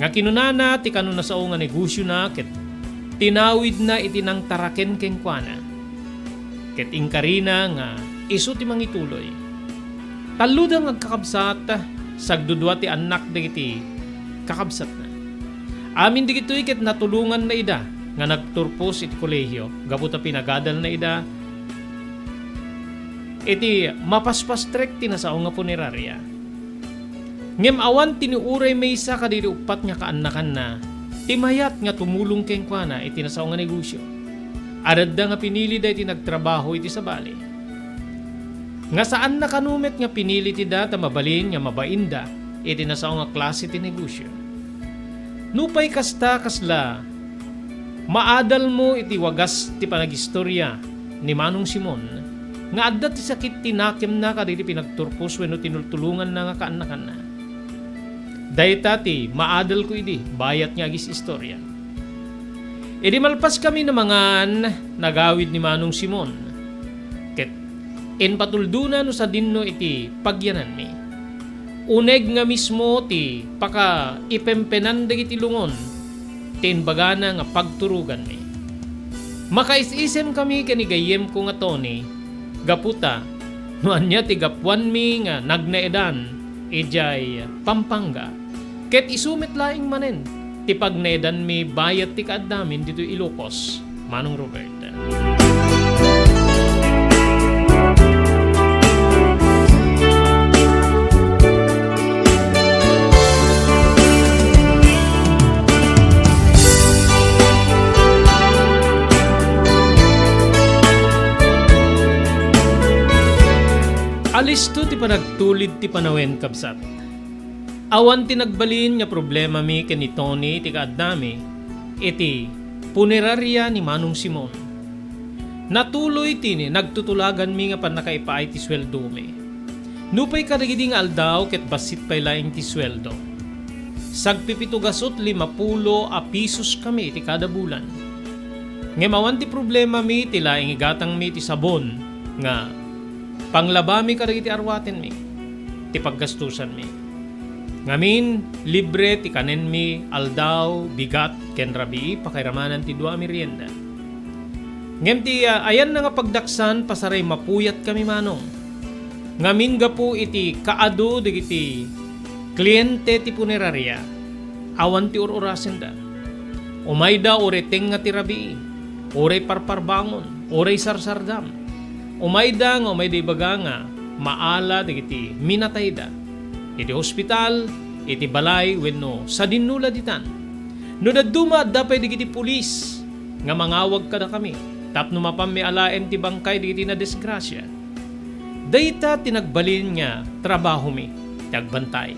nga kinunana ti kanunasao nga negosiona ket tinawidna iti nangtaraken kenkuana. Ket inkarina nga isu ti mangituloy. Talloda nga agkakabsat, sagdudua ti annak dagiti kakabsatna. Amin dagitoy ket natulonganna ida nga nagturpos iti kolehio gapu ta pinagadalna ida iti mapaspastrek ti nasao nga puneraria. Ngem awan ti ni uray maysa kadagiti uppat nga kaannakanna ti mayat nga tumulong kenkuana iti nasao nga negosio. Adda nga pinili daytoy nagtrabaho iti sabali. Nga saanna kano met nga pinili ti da ta mabalin nga mabainda iti nasao nga klase ti negosio. Nupay kasta, kasla maadalmo iti wagas ti panagistoria ni Manong Simon nga adda ti sakit ti nakemna kadagiti pinagturpos wenno tinultulonganna nga kaannakanna. Dayta ti maadalko idi bayat nga agis-istoria. Idi malpaskami a mangan, nagawid ni Manong Simon ket impatuldona no sadinno iti pagyananmi. Uneg nga mismo ti pakaipempenan dagiti lungon ti imbagana nga pagturoganmi. Makaisisemkami ken ni gayyemko nga Tony, gapu ta no ania ti gapuanmi nga nagnaedan idiay Pampanga, ket isu met laeng manen ti pagnaedanmi bayat ti kaaddamin ditoy Ilocos, Manong Robert. Alisto ti panagtulid ti panawen, kabsat. Awan ti nagbalin nga problemami ken ni Tony ti kaaddami iti puneraria ni Manong Simon. Natuloy ti nagtutulaganmi nga pannakaipaay ti sueldomi. Nupay kadagidi nga aldaw ket bassit pay laeng ti sueldo. Sagpipito gasut limapulo a pisos kami iti kada bulan. Ngem awan ti problemami ti laeng igatangmi iti sabon nga Panglabami kadagiti arwatenmi ti paggastusanmi. Ngamin, libre ti kanenmi aldaw, bigat, ken rabii, pakairamanan ti dua a merienda. Ngem ti, ah, ayanna nga pagdaksan, pasaray mapuyatkami manong. Ngamin gapu iti kaadu dagiti kliente ti puneraria, awan ti ur-urasenda. Umayda uray tengnga ti rabii, uray parparbangon, uray sarsardam. Umayda nga umayda ibaga nga maala dagiti minatayda iti hospital, iti balay wenno sadinno la ditan. No dadduma, adda pay dagiti pulis nga mangawag kadakami tapno mapanmi alaen ti bangkay dagiti nadisgrasia. Dayta ti nagbalin nga trabahomi, ti agbantay.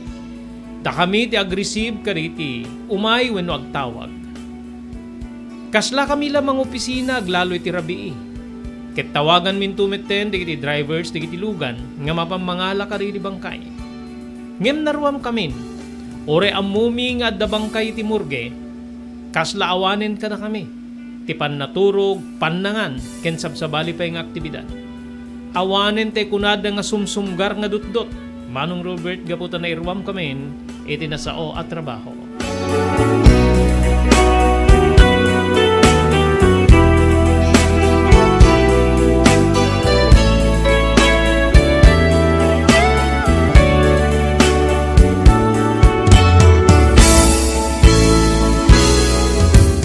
Dakami ti agreceive kadagiti umay wenno agtawag. Kaslakami la mangopisina aglalo iti rabii. Ket tawaganminto metten dagiti drivers dagiti lugan nga mapan mangala kadagiti bangkay. Ngem naruamkamin, uray ammomi nga adda bangkay iti morgue, kasla awanen kadakami ti pannaturog, pannangan, ken sabsabali pay nga aktibidad. Awanen ti kunada nga sumsumgar nga dutdot, Manong Robert, gapu ta nairuamkamin iti nasao a trabaho.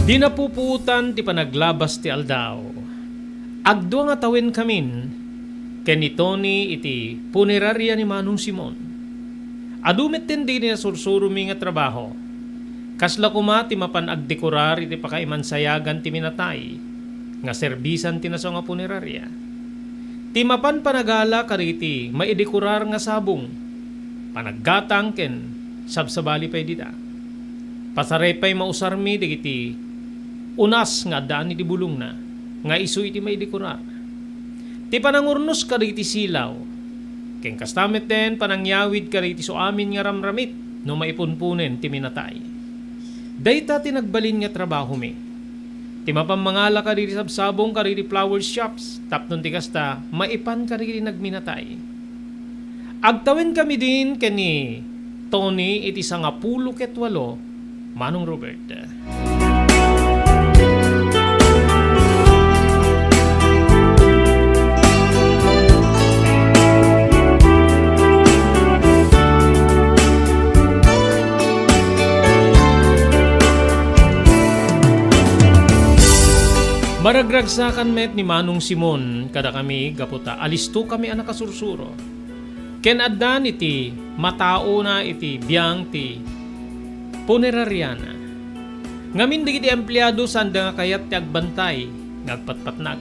Di napupuotan ti panaglabas ti aldaw. Agdua nga tawenkamin ken ni Tony iti puneraria ni Manong Simon. Adu metten dagiti nasursuromi nga trabaho. Kasla koma ti mapan agdekorar iti pakaimansayagan ti minatay nga serbisan ti nasao nga puneraria. Ti mapan panagala kadagiti maidekorar nga sabong, panaggatang ken sabsabali pay dita. Pasaray pay mausarmi dagiti unas nga addaan iti bulongna nga isu iti maidekorar. Ti panangurnos kadagiti silaw, ken kasta metten panangyawid kadagiti suamin nga ramramit no maipunpunen ti minatay. Dayta ti nagbalin nga trabahomi. Ti mapan mangala kadagiti sabsabong kadagiti flower shops tapno ti kasta maipan kadagiti nagminatay. Agtawen kami din ken ni Tony iti sangapulo ket walo, Manong Robert. Maragragsakan met ni Manong Simon kadakami gapu ta alistokami a nakasursuro. Ken addan iti mataona iti biang ti punerariana. Ngamin dagiti empleado, saanda nga kayat ti agbantay nga agpatpatnag.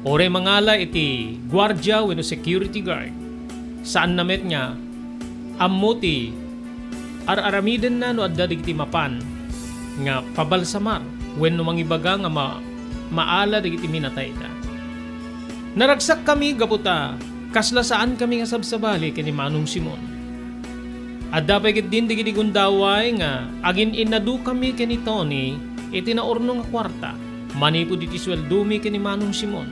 Uray mangala iti guardia wenno security guard, saanna met nga ammo ti ar-aramidenna no adda dagiti mapan nga pabalsamar wenno mangibaga nga ma-, maala dagiti minatayda. Naragsakkami gapu ta kasla saankami nga sabsabali ken ni Manong Simon. Adda pay ketdin dagiti gundaway nga agin-innadukami ken ni Tony iti naurno nga kuarta manipud iti sueldomi ken ni Manong Simon,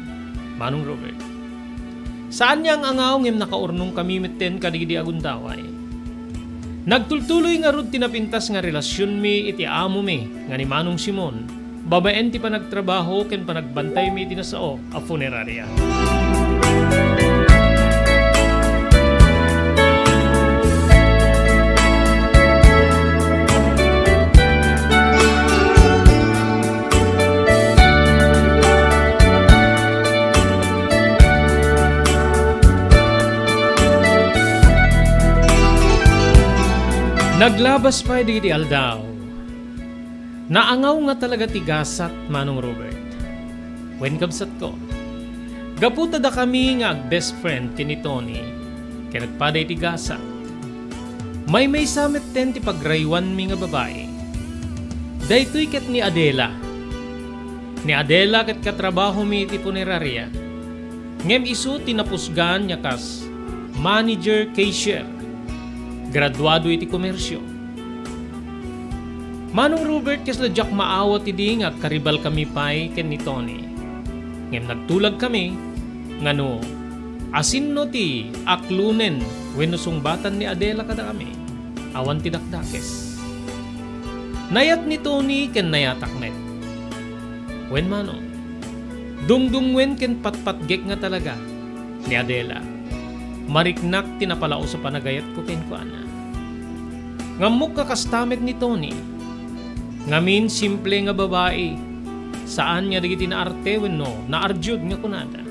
Manong Robert. Saan nga ang-angaw ngem nakaurnongkami metten kadagidi a gundaway. Nagtultuloy ngarud ti napintas nga relasionmi iti amomi nga ni Manong Simon, babaen ti panagtrabaho ken panagbantaymi iti nasao a funeraria. Naglabas pay dagiti aldaw. Naangaw nga talaga ti gasat, Manong Robert. Wen kabsatko, gapu ta dakami nga ag-best friend ken ni Tony, ken nagpaday ti gasat. Maymaysa metten ti pagrayuanmi nga babai. Daytoy ket ni Adela. Ni Adela ket katrabahomi iti puneraria. Ngem isu ti napusgan nga kas manager cashier. Graduado iti komersio. Manong Robert, kasla diak maawat idi nga agkaribalkami pay ken ni Tony. Ngem nagtulagkami nga no Asinno ti aklonen wenno sungbatan ni Adela kadakami? Awan ti dakdakes. Nayat ni Tony ken nayatak met. Wen manong, dungdungwen ken patpatgek nga talaga ni Adela. Mariknak ti napalaus a panagayatko kenkuana. Ngammok a kasta met ni Tony. Ngamin, simple nga babai, saan nga dagiti naarte wenno naarjud nga kunada.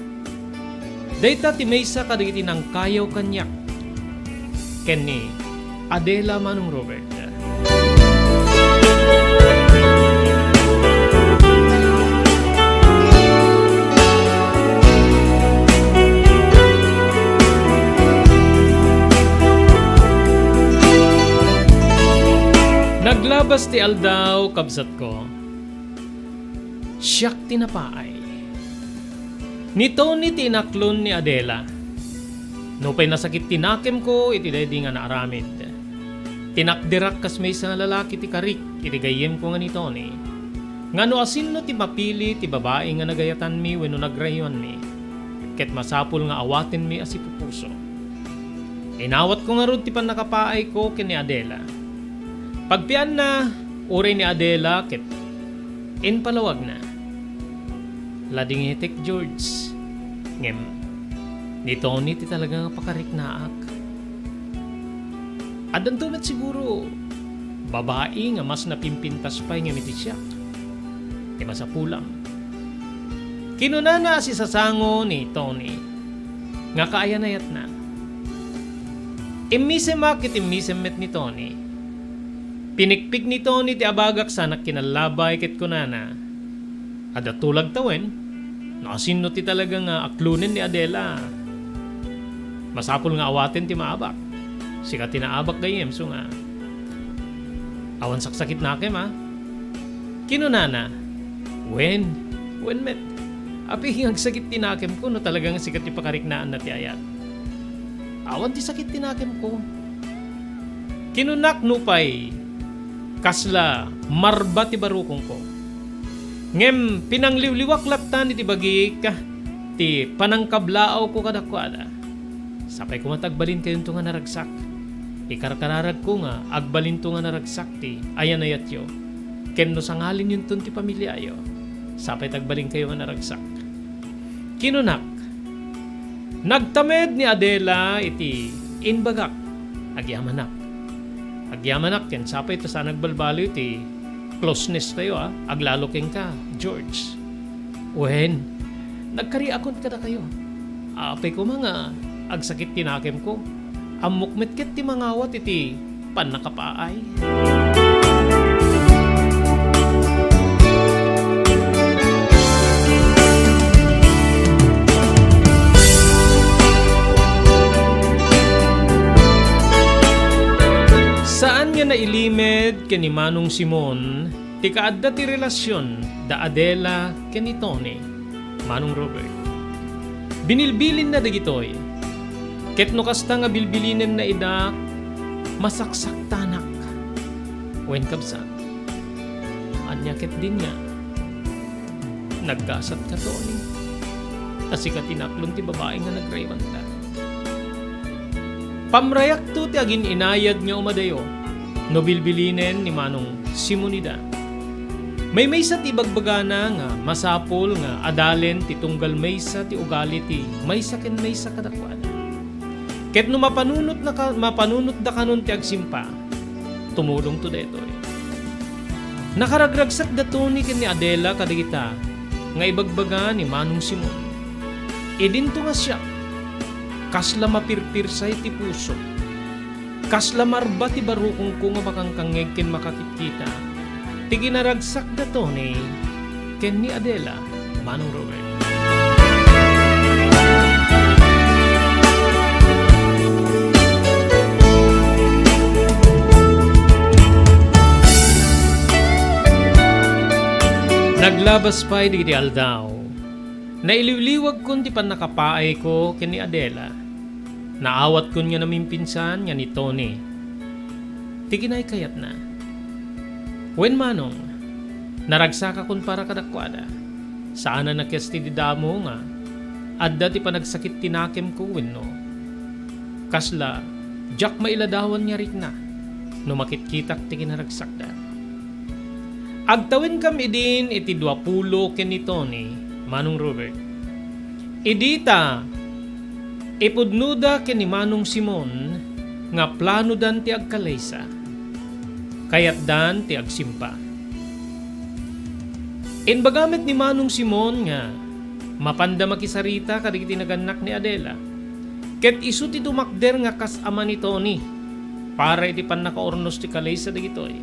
Dayta ti maysa kadagiti nangkayaw kaniak ken ni Adela, Manong Robert. Naglabas ti aldaw, kabsatko. Siak ti napaay. Ni Tony ti inaklon ni Adela. Nupay nasakit ti nakemko iti daydi nga naaramid, tinakderak kas maysa nga lalaki ti karik iti gayyemko nga ni Tony. Nga no asinno ti mapili ti babai nga nagayatanmi wenno nagrayuanmi, ket masapul nga awatenmi a sipupuso. Inawatko ngarud ti pannakapaayko ken ni Adela. Pagpianna, uray ni Adela ket impalawagna. Ladingetek, George. Ngem, ni Tony ti talaga nga pakariknaak. Addanto met siguro babai nga mas napimpintas pay ngem iti siak. Ti masapulam. Kinunana a sisasango ni Tony nga kaayanayatna. Immisemak ket immisem met ni Tony. Pinikpik ni Tony ti abagak sanak kinallabay ket kunana, "Adda tulag tawen? No asinno ti talaga nga aklonen ni Adela, masapul nga awaten ti maabak. Sika ti naabak gayyem, isu nga awan saksakit nakem, a?" Kinunana, "Wen, wen met. Apay nga agsakit ti nakemko no talaga nga sika ti pakariknaanna ti ayat? Awan ti sakit ti nakemko." Kinunak nupay kasla marba ti barukongko. Ngem pinangliwliwak lattan iti bagik ti panangkablaawko kadakuada. Sapay koma ta agbalinkayonto nga naragsak. Ikarkararagko nga agbalinto nga naragsak ti ayanayatyo. Ken no sangalinyonton ti pamiliayo, sapay ta agbalinkayo nga naragsak. Kinunak, nagtamed ni Adela iti imbagak. Agyamanak. Agyamanak ken sapay ta saan agbalbaliw ti closeness tayo, a. Aglalo kenka, George. Wen, nagkariakon kadakayo. Apay koma nga agsakit ti nakemko. Ammok met ket ti mangawat iti pannakapaay. Saan nga nailimed ken ni Manong Simon ti kaadda ti relasion da Adela ken ni Tony, Manong Robert. Binilbilinna dagitoy. Ket no kasta nga bilbilinenna ida, masaksaktanak. Wen, kabsat, ania ketdin nga naggasat ka, Tony? Ta sika ti naklon ti babai nga nagrayuanta. Pamrayakto ti agin-inayad nga umadayo no bilbilinen ni Manong Simon ida. Maymaysa ti ibagbagana nga masapul nga adalen ti tunggal maysa ti ugali ti maysa ken maysa kadakuada. Ket no mapanunotna ka-, mapanunotdakanon ti agsimpa, tumulongto daytoy. Nakaragragsak da Tony ken ni Adela kadagita nga ibagbaga ni Manong Simon. Idinto nga siak, kasla mapirpirsay ti puso. Kasla marba ti barukongko nga makangkangngeg ken makakitkita ti kinaragsak da Tony ken ni Adela, Manong Robert. Naglabas pay dagiti aldaw. Nailiwliwagkon ti pannakapaayko ken ni Adela. Naawatkon nga namimpinsan nga ni Tony ti kinaykayatna. Wen manong, naragsakakon para kadakuada. Saan a nakes ti didamo nga Adda ti panagsakit ti nakemko wenno kasla diak mailadawan nga rikna no makitkitak ti kinaragsakda. Agtawenkam idin iti duapulo ken ni Tony, Manong Robert. Idi ta ipudnoda ken ni Manong Simon nga planodan ti agkalaysa, kayatdan ti agsimpa. Imbaga met ni Manong Simon nga mapanda makisarita kadagiti nagannak ni Adela, ket isu ti dumakder nga kas ama ni Tony para iti pannakaurnos ti kalaysa dagitoy.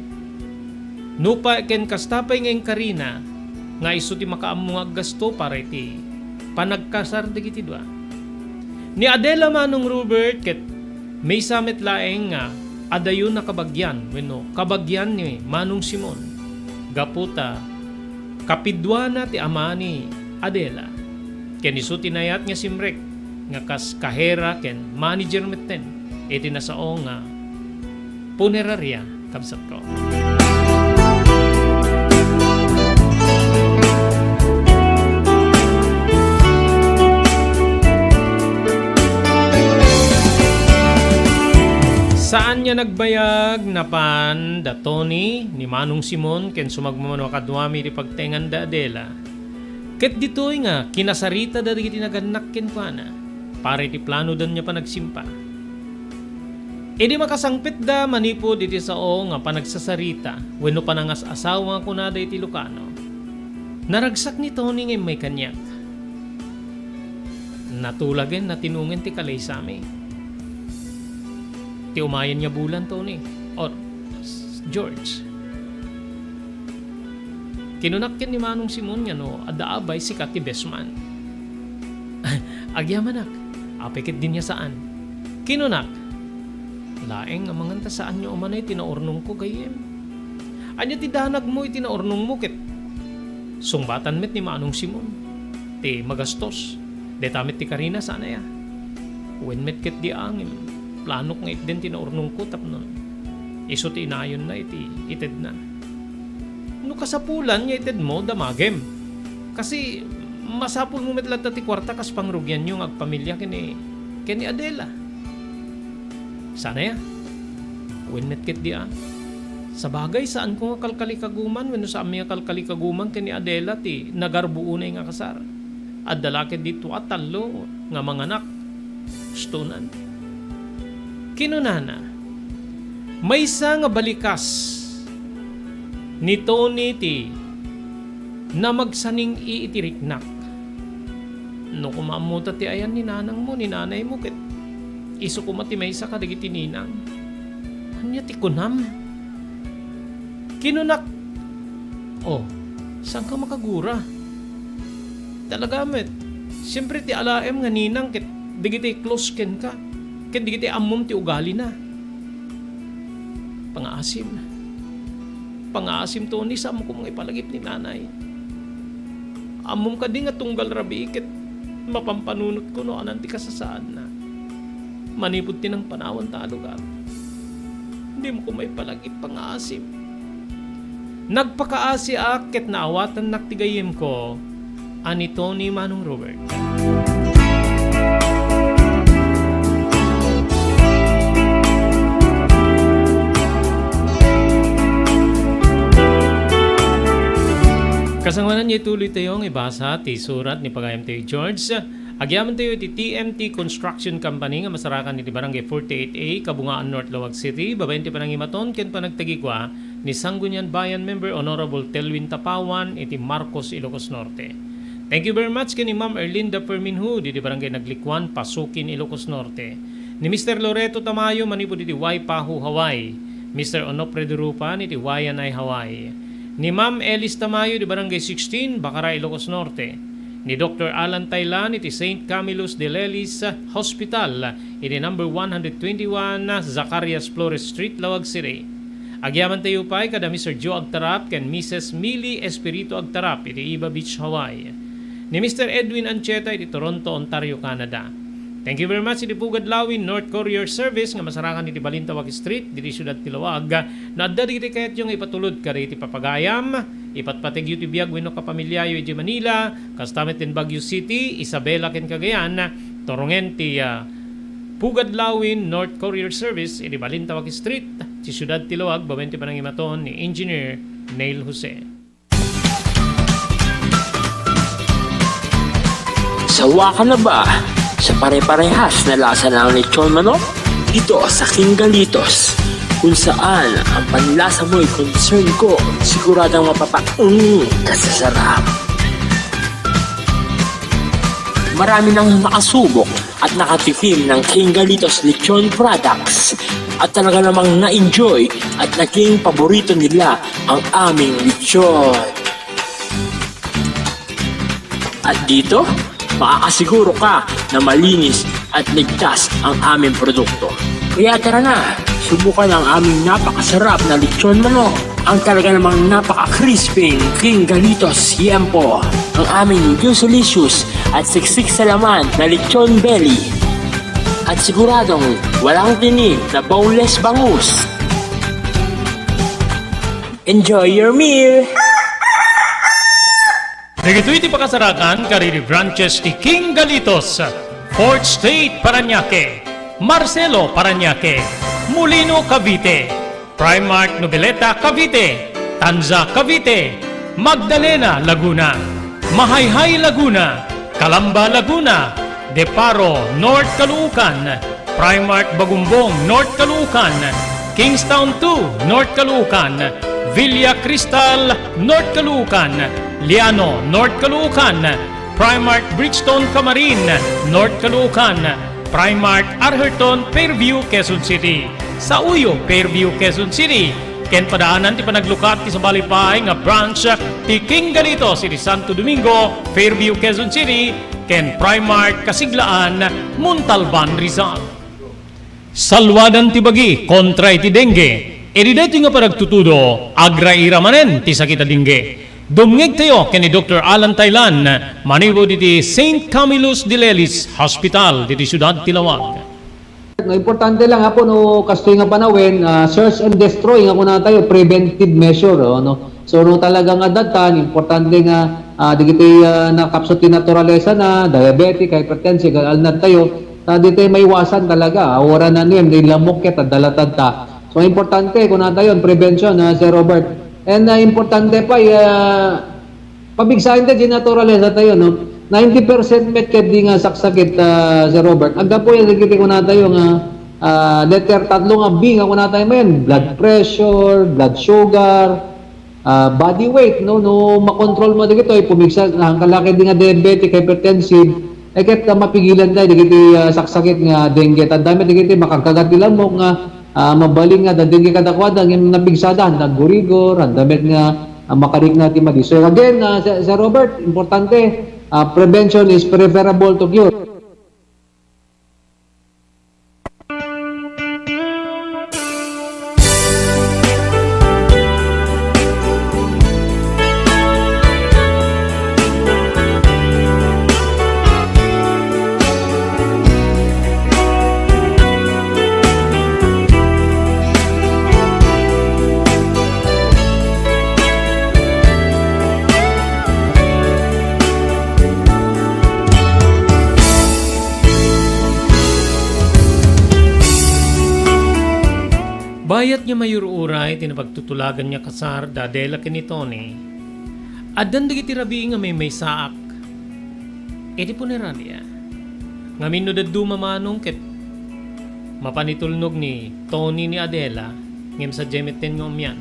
Nupay ken kasta pay nga inkarina nga isu ti makaammo nga aggasto para iti panagkasar dagiti dua. Ni Adela, Manong Robert, ket maysa met laeng nga adayo nakabagian wenno kabagian ni Manong Simon gapu ta kapiduana ti ama ni Adela. Ken isu ti nayat nga simrek nga kas kahera ken manager metten iti nasao nga puneraria, kabsatko. Saan nga nagbayag napan da Tony ni Manong Simon ken sumagmamano a kaduami iti pagtaengan da Adela. Ket ditoy nga kinasarita dagiti nagannak kenkuana para iti planodan nga panagsimpa. Idi makasangpetda manipud iti sao nga panagsasarita wenno panangas-asawa kunada iti Ilocano, naragsak ni Tony nga immay kaniak. Natulagen, natinongen ti kalaysami. Ti umayen nga bulan, Tony, or George. Kinunak ken ni Manong Simon nga no adda abay, sika ti best man. Agyamanak, apay ket din nga saan? Kinunak, laeng amangan ta saan nga umanay ti naurnongko, gayyem. Ania ti danagmo iti naurnongmo ket sungbatan met ni Manong Simon ti magastos? Dayta met ti karina, saan aya? Wen met ket di angem, planok nga itden ti naurnongko tapno isu ti inayonna iti itedna. No kasapulan nga itedmo, damagem. Kasi masapulmo met latta ti kuarta kas pangrugianyo nga agpamilia ken ni, ken ni Adela. Saan aya? Wen met ket di a. Sabagay, saanko nga kalkalikaguman wenno saanmi nga kalkalikaguman ken ni Adela ti nagarbuonay nga kasar. Adda la ket ditoy a tallo nga manganak. Istonan. Kinunana, maysa nga balikas ni Tony ti namagsaning-i iti riknak. No koma ammo ta ti ayan ni nanangmo, ni nanaymo, ket isu koma ti maysa kadagiti ninang. Ania ti kunam? Kinunak, "Oh, saanka makagura? Talaga met, siempre ti alaem nga ninang ket dagiti close kenka, ket dagiti ammom ti ugalina." Pangaasim. Pangaasim, Tony, saanmo koma nga ipalagip ni nanay. Ammom kadi nga tunggal rabii ket mapampanunotko no anan ti kasasaadna. Manipud ti nangpanawan ta a lugar. Dimo koma ipalagip, pangaasim. Nagpakaasiak ket naawatannak ti gayyemko a ni Tony, Manong Robert. Kasangoanan, ituloy tayo nga ibasa ti surat ni pagayamtayo George. Agyamaentayo iti T M T Construction Company nga masarakan iti Barangay forty-eight A, Kabungaan North, Laoag City, babaen ti panangimaton ken panagtagigua ni Sangguniang Bayan Member Honorable Telvin Tapawan iti Marcos, Ilocos Norte. Thank you very much ken ni Ma'am Erlinda Ferminhud iti Barangay Naglikuan, Pasukin, Ilocos Norte. Ni Mister Loreto Tamayo manipud iti Waipahu, Hawaii. Mister Onofre Durupan iti Waianae, Hawaii. Ni Ma'am Elis Tamayo iti Barangay sixteen, Bacara, Ilocos Norte. Ni Doktor Alan Taylan iti Saint Camillus de Lelis Hospital iti number one hundred twenty-one Zacarias Flores Street, Laoag City. Agyamantayo pay kada Mister Joe Agtarap ken Missus Millie Espiritu Agtarap iti Iba Beach, Hawaii. Ni Mister Edwin Ancheta iti Toronto, Ontario, Canada. Thank you very much iti Pugad Lawin North Courier Service nga masarakan iti Balintawak Street, diti siudad ti Laoag. No adda dagiti kayatyo nga ipatulod kadagiti papagayam, Ipatpategyo ti biag wenno kapamiliayo idiay Manila, kasta met ken Baguio City, Isabela ken Cagayan, turongen ti, ah, Pugad Lawin North Courier Service, idi Balintawak Street, ti siudad ti Laoag, babaen ti panangimaton ni Engineer Neil Jose. Sawa ka na ba sa pare-parehas na lasa ng lechon manok? Dito sa King Galitos, kung saan ang panlasa mo'y concern ko, siguradong mapapaung ka sa sarap. Marami nang nakasubok at nakatikim ng King Galitos Lechon Products at talaga namang na-enjoy at naging paborito nila ang aming lechon. At dito, makakasiguro ka na malinis at ligtas ang aming produkto. Kaya tara na, subukan ang aming napakasarap na lechon manok, ang talaga namang napaka-crispy King Galitos Yempo, ang aming juicy-licious at siksik sa laman na lechon belly. At siguradong walang tinik na boneless bangus. Enjoy your meal! Dagitoy ti pakasarakan kadagiti branches ti King Galitos, Fourth Street, Parañaque, Marcelo, Parañaque, Molino, Cavite, Primark Noveleta, Cavite, Tanza, Cavite, Magdalena, Laguna, Mahayhay, Laguna, Calamba, Laguna, Deparo, North Caloocan, Primark Bagumbong, North Caloocan, Kingstown two, North Caloocan, Villa Cristal, North Caloocan, Liano, North Caloocan, Primark Bridgestone, Camarin, North Caloocan, Primark Arherton, Fairview, Quezon City, Sauyo, Fairview, Quezon City, ken padaanan ti panaglukat ti sabali pay nga branch ti King Galitos iti Santo Domingo, Fairview, Quezon City, ken Primark Kasiglaan, Montalban, Rizal. Saluadan ti bagi kontra iti dengue. Idi daytoy nga panagtutudo, agraira manen ti sakit a dengue. Dumngegtayo ken ni Doktor Alan Taylan, manipud iti Saint Camillus de Lelis Hospital, diti siudad ti Laoag. No, importante lang, Apo, no, kastoy nga panawen, ah, search and destroy nga kunatayo, preventive measure, oh, no? So, no, talaga nga datan, importante nga, ah, dagiti, ah, nakapsut ti naturalesa na, diabetic, hypertensive, alnad tayo, ta ditoy maiwasan talaga, ah, wara na niyan, di lamok ket, ah, dalatad ta. So, importante, kunatayo, prevention, ah, Sir Robert. And, ah, importante pa, ah, pabigsaen ta di naturalesa tayo, no? Ninety percent met ket di nga saksakit, ah, Sir Robert. Aggapu yan, dagiti kunatayo nga, ah, letter tatlo nga B nga kunatayo manen, blood pressure, blood sugar, ah, body weight, no? No makontrol mo dagitoy, pumigsa, nangkalakid di nga diabetic, hypertensive, eh, ket, ah, mapigilan tayo dagiti, ah, saksakit nga dengue. Tanda met dagiti makagkagat ti lamok nga, ah, mabalin nga adda dengue kadakuada, ngem napigsada, handa aggurigor, handa met nga, ah, makarikna ti madi. So again, ah, Sir, Sir Robert, importante, ah, prevention is preferable to cure. Bayat nga mayur-uray ti napagtutulagan nga kasar da Adela ken ni Tony, addan dagiti rabii nga maymaysaak iti puneraria. Ngamin no dadduma manong ket mapan itulnog ni Tony ni Adela, ngem sadiay metten nga umian.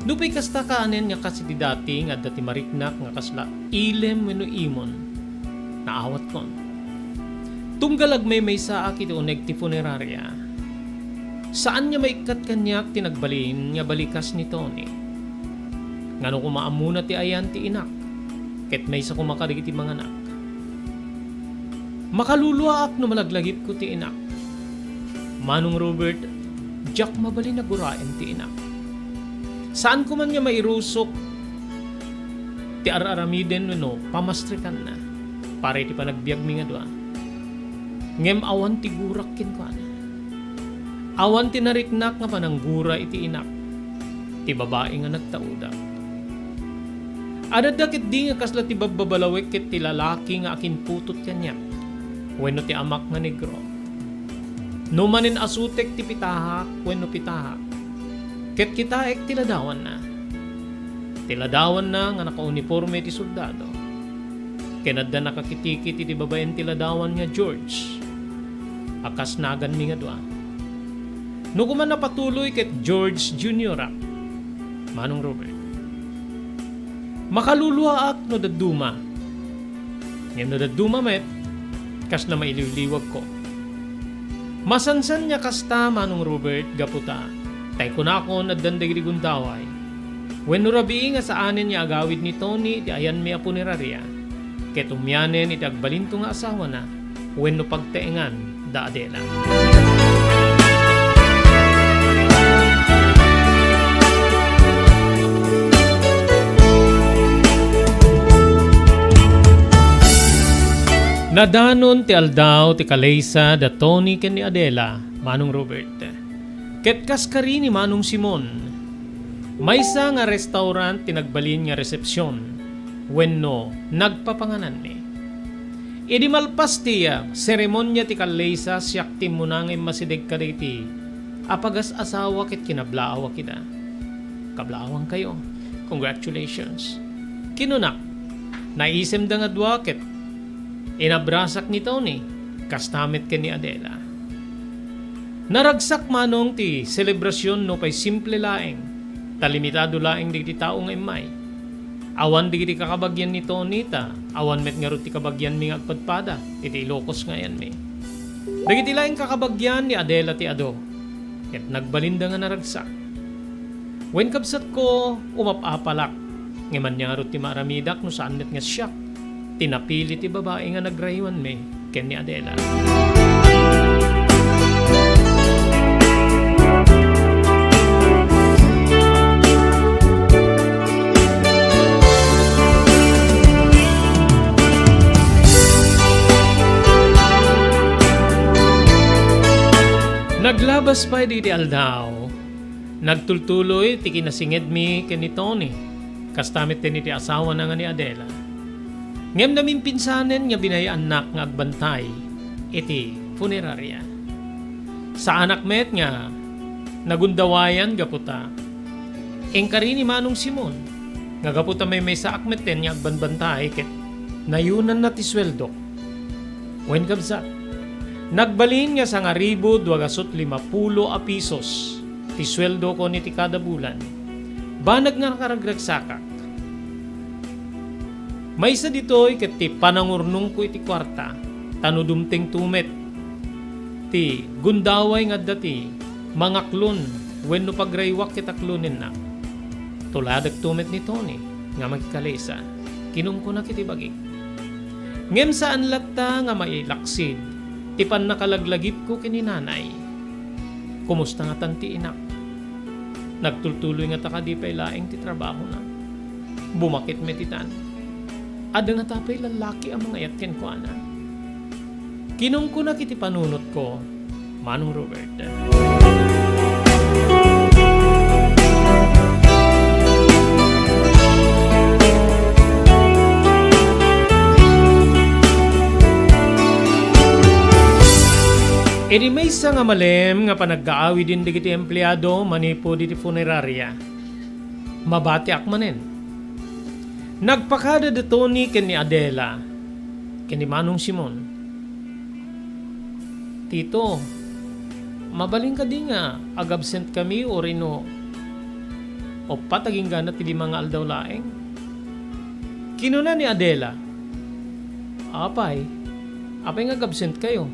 Nupay kasta kaanen nga kas iti dati nga adda ti mariknak nga kasla ilem wenno imon, naawatkon. Tunggal agmaymaysaak iti uneg ti funeraria, saan nga maikkat kaniak ti nagbalin nga balikas ni Tony. Ngano koma ammona ti ayan ti inak, ket maysa koma kadagiti manganak. Makaluluaak no malaglagipko ti inak. Manong Robert, diak mabalin a guraen ti inak. Saanko man nga mairusok ti ar-aramiden wenno pamastrikanna para iti panagbiagmi nga dua. Ngem awan ti gurak kenkuana. Awan ti nariknak nga pananggura iti inak, ti babai nga nagtaudak. Adda ketdi nga kasla ti babbabalawek ket ti lalaki nga akinputot kaniak, wenno ti amak nga negro. No manen-asutek ti pitahak wenno pitahak, ket kitaek ti ladawanna. Ti ladawanna nga nakauniporme ti soldado. Ken adda nakakitikit iti babaen ti ladawan nga George, a kas naganmi nga dua. No koma napatuloy ket George Junior ak, Manong Robert. Makaluluaak no dadduma. Ngem no dadduma met, kasla mailiwliwagko. Masansan nga kasta, Manong Robert, gapu ta, tay kunakon addan dagiti gundaway. Wenno rabii nga saanen nga agawid ni Tony iti ayanmi a puneraria, ket umianen iti agbalinto nga asawana wenno pagtaengan da Adela. Nadanon ti aldaw ti kalesa da Tony ken ni Adela, Manong Robert. Ket kas kari ni Manong Simon, maysa nga restaurant ti nagbalin nga resepsion wenno nagpapangananmi. Idi malpas ti, ah, seremonia ti kalesa, siak ti immuna nga immasideg kadagiti a pagas-asawa ket kinablaawak ida. Kablaawankayo. Congratulations. Kinunak, naisemda nga dua ket inabrasak ni Tony, kasta met ken ni Adela. Naragsak manong ti selebrasion nupay simple laeng, ta limitado laeng dagiti tao nga immay. Awan dagiti kakabagian ni Tony ta awan met ngarud ti kabagianmi nga agpadpada iti Ilocos nga ayanmi. Dagiti laeng kakabagian ni Adela ti adu, ket nagbalinda nga naragsak. Wen, kabsatko, umap-apalak, ngem ania ngarud ti maaramidak no saan met nga siak ti napili ti babai nga nagrayuanmi ken ni Adela. Naglabas pay dagiti aldaw. Nagtultuloy ti kinasingedmi ken ni Tony, kasta met ken iti asawana nga ni Adela. Ngem namimpinsanen nga binayaannak nga agbantay iti funeraria. Saanak met nga nagundawayan gapu ta inkari ni Manong Simon nga gapu ta maymaysaak metten nga agbanbantay ket nayunanna ti sueldok. Wen, kabsat, nagbalin nga sangaribu dua gasut limapulo a pisos ti sueldokon iti kada bulan, banag nga nakaragragsakak. Maysa ditoy ket ti panangurnongko iti kuarta, ta no dumtengto met ti gundaway nga adda ti mangaklon wenno pagrayuak ket aklonennak. Tuladekto met ni Tony nga makikalesa, kinunkunak iti bagik. Ngem saan latta nga mailaksid ti pannakalaglagipko ken ni nanay. Kumusta ngatan ti inak? Nagtultuloy ngata kadi pay laeng ti trabahona? Bumakit met itan. Adda ngata pay lallaki a mangayat kenkuana? Kinunkunak iti panunotko, Manong Robert. Idi maysa nga malem nga panaggaawiden dagiti empleado manipud iti funeraria, mabatiak manen. Nagpakada da Tony ken ni Adela ken ni Manong Simon. "Tito, mabalin kadi nga agabsent kami uray no uppat agingga ti lima nga aldaw laeng?" Kinuna ni Adela, "Apay, apay nga agabsent kayo?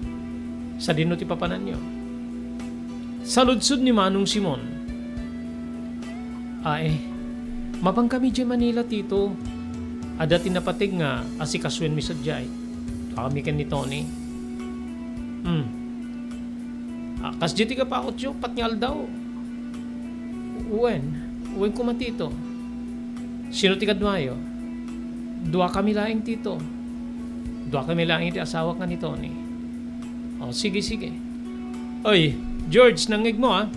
Sadino ti papananyo?" Saludsod ni Manong Simon, "Ay, mapan kami idiay Manila, Tito. Adda ti napateg nga asikasoenmi sadiay. Kami ken ni Tony." "Hmm. Ah, kasdiay ti kapakutyo, pat nga aldaw?" "Wen, wen koma, Tito." "Sino ti kaduayo?" "Duakami laeng, Tito. Duakami laeng iti asawak nga ni Tony." "O, sige, sige." "Oy, George, nangngegmo, a.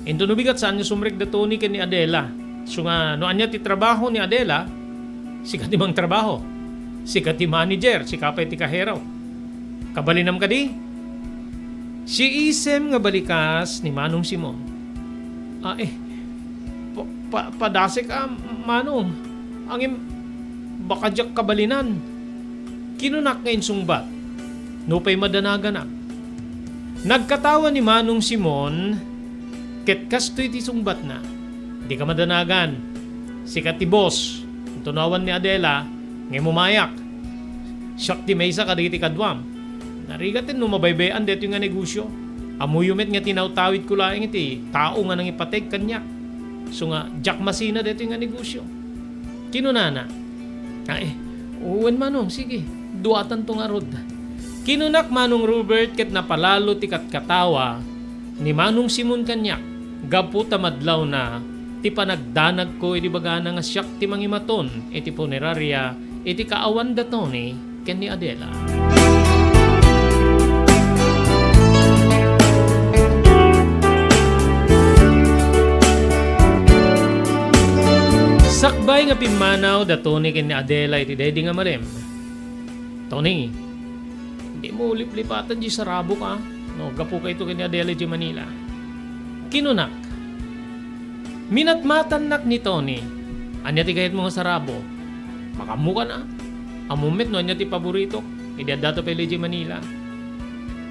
Inton umigat, saanyo sumrek da Tony ken ni Adela. Isu nga no ania ti trabaho ni Adela, Sika ti mangtrabaho. Sika ti manager, sika pay ti kahero. Kabalinam kadi? Siisem nga balikas ni Manong Simon. Ah, eh, pa, pa, padasek a, Manong. Ngem, baka diak kabalinan. Kinunak nga insungbat. Nupay madanaganak. Nagkatawa ni Manong Simon, ket kastoy ti sungbatna. Dika madanagan. Sika ti boss. Intunawan ni Adela, ngem umayak. Siak ti maysa kadagiti kaduam. Narigat no mabaybay-an daytoy nga negosio. Ammoyo met nga tinawtawidko laeng iti tao nga nangipateg kaniak. Isu nga, diak masina daytoy nga negosio. Kinunana, "Ay, wen Manong, sige, duatanto ngarud." Kinunak Manong Robert ket napalalo ti katkatawa ni Manong Simon kaniak gapu ta madlawna ti panagdanagko idi bagana nga siak ti mangimaton iti punerarya iti kaawan da Tony ken ni Adela. Sakbay nga pimmanaw da Tony ken ni Adela iti daydi nga malem, "Tony, dimo liplipatan diay sarabok, a, no aggapuka ito ken ni Adela idiay Manila." Kinunak, "Minatmatannak ni Tony. Ania ti kayatmo nga sarabo? Makaammokan, a. Ammom met no ania ti paboritok idi addato pay idiay Manila.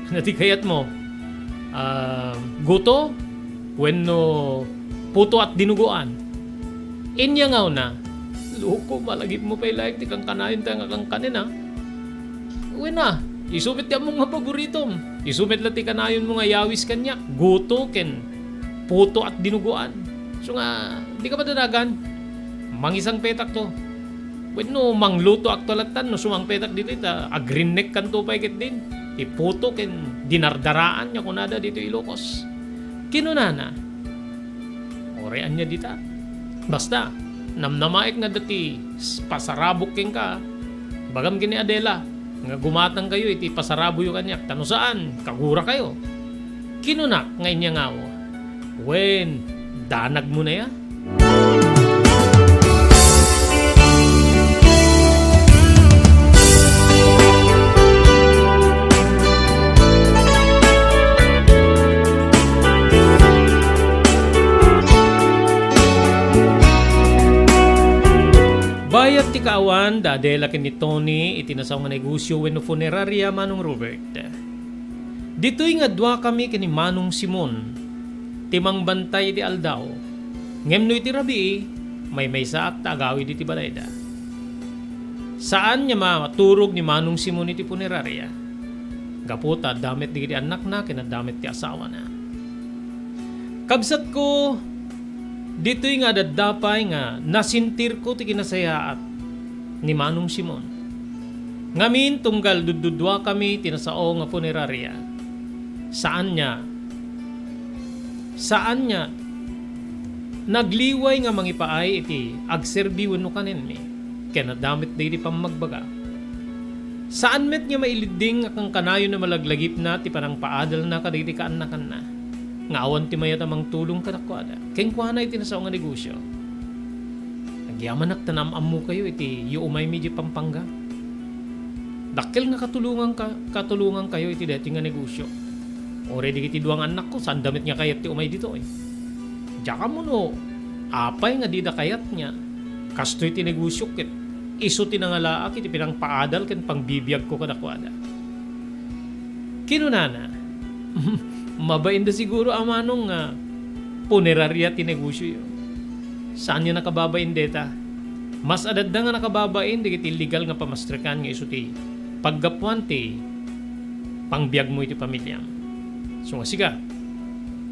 Ania ti kayatmo? Ah, guto wenno puto at dinugoan?" Inyangawna, "Loko, malagipmo pay laeng ti kankanayon ta nga kankanen, a. Wen a, isu met ti ammom nga paboritom. Isu met la ti kanayonmo nga iyawis kaniak, guto ken puto at dinugoan. Isu nga, dika madanagan. Mangisangpetakto. Wenno manglutoakto lattan no sumangpetak ditoy ta agrinnekkanto pay ketdin ti puto ken dinardaraan nga kunada ditoy Ilocos." Kinunana, "Uray ania dita. Basta, namnamaek nga adda ti s-, pasarabok kenka. Ibagam ken ni Adela nga gumatangkayo iti pasaraboyo kaniak, ta no saan, kagurakayo." Kinunak nga inyangaw, "Wen, danagmo na ya." Bayat ti kaawan da Adela ken ni Tony iti nasao nga negosio wenno funeraria, Manong Robert. Ditoy nga duakami ken ni Manong Simon ti mangbantay iti aldaw, ngem no iti rabii, maymaysaak ta agawid iti balayda. Saan nga maturog ni Manong Simon iti puneraria, gapu ta adda met dagiti annakna ken adda met ti asawana. Kabsatko, ditoy nga adda pay nga nasentirko ti kinasayaat ni Manong Simon. Ngamin, tunggal dudduduakami ti nasao nga funeraria, saan nga, saan nga nagliway nga mangipaay iti agserbi wenno kanenmi, ken adda met dagiti pammagbaga. Saan met nga mailidding a kankanayon a malaglagipna ti panangpaadalna kadagiti kaannakanna nga awan ti mayat a mangtulong kadakuada kenkuana iti nasao nga negosio. Agyamanak ta naam-ammokayo iti yuumaymi idiay Pampanga. Dakkel nga katulonganka-, katulongankayo iti daytoy nga negosio. Uray dagiti dua nga annakko, saanda met nga kayat ti umay ditoy. Diak ammo no apay nga dida kayat nga kastoy ti negosio ket isu ti nangalaak iti pinangpaadal ken pangbibiagko kadakuada. Kinunana, "Mabainda siguro a manong nga puneraria ti negosioyo. Saanyo nakababain deta? Mas adda nga nakababain dagiti legal nga pamastrekan nga isu ti paggapuan ti pangbiagmo iti pamiliam. Isu nga sika,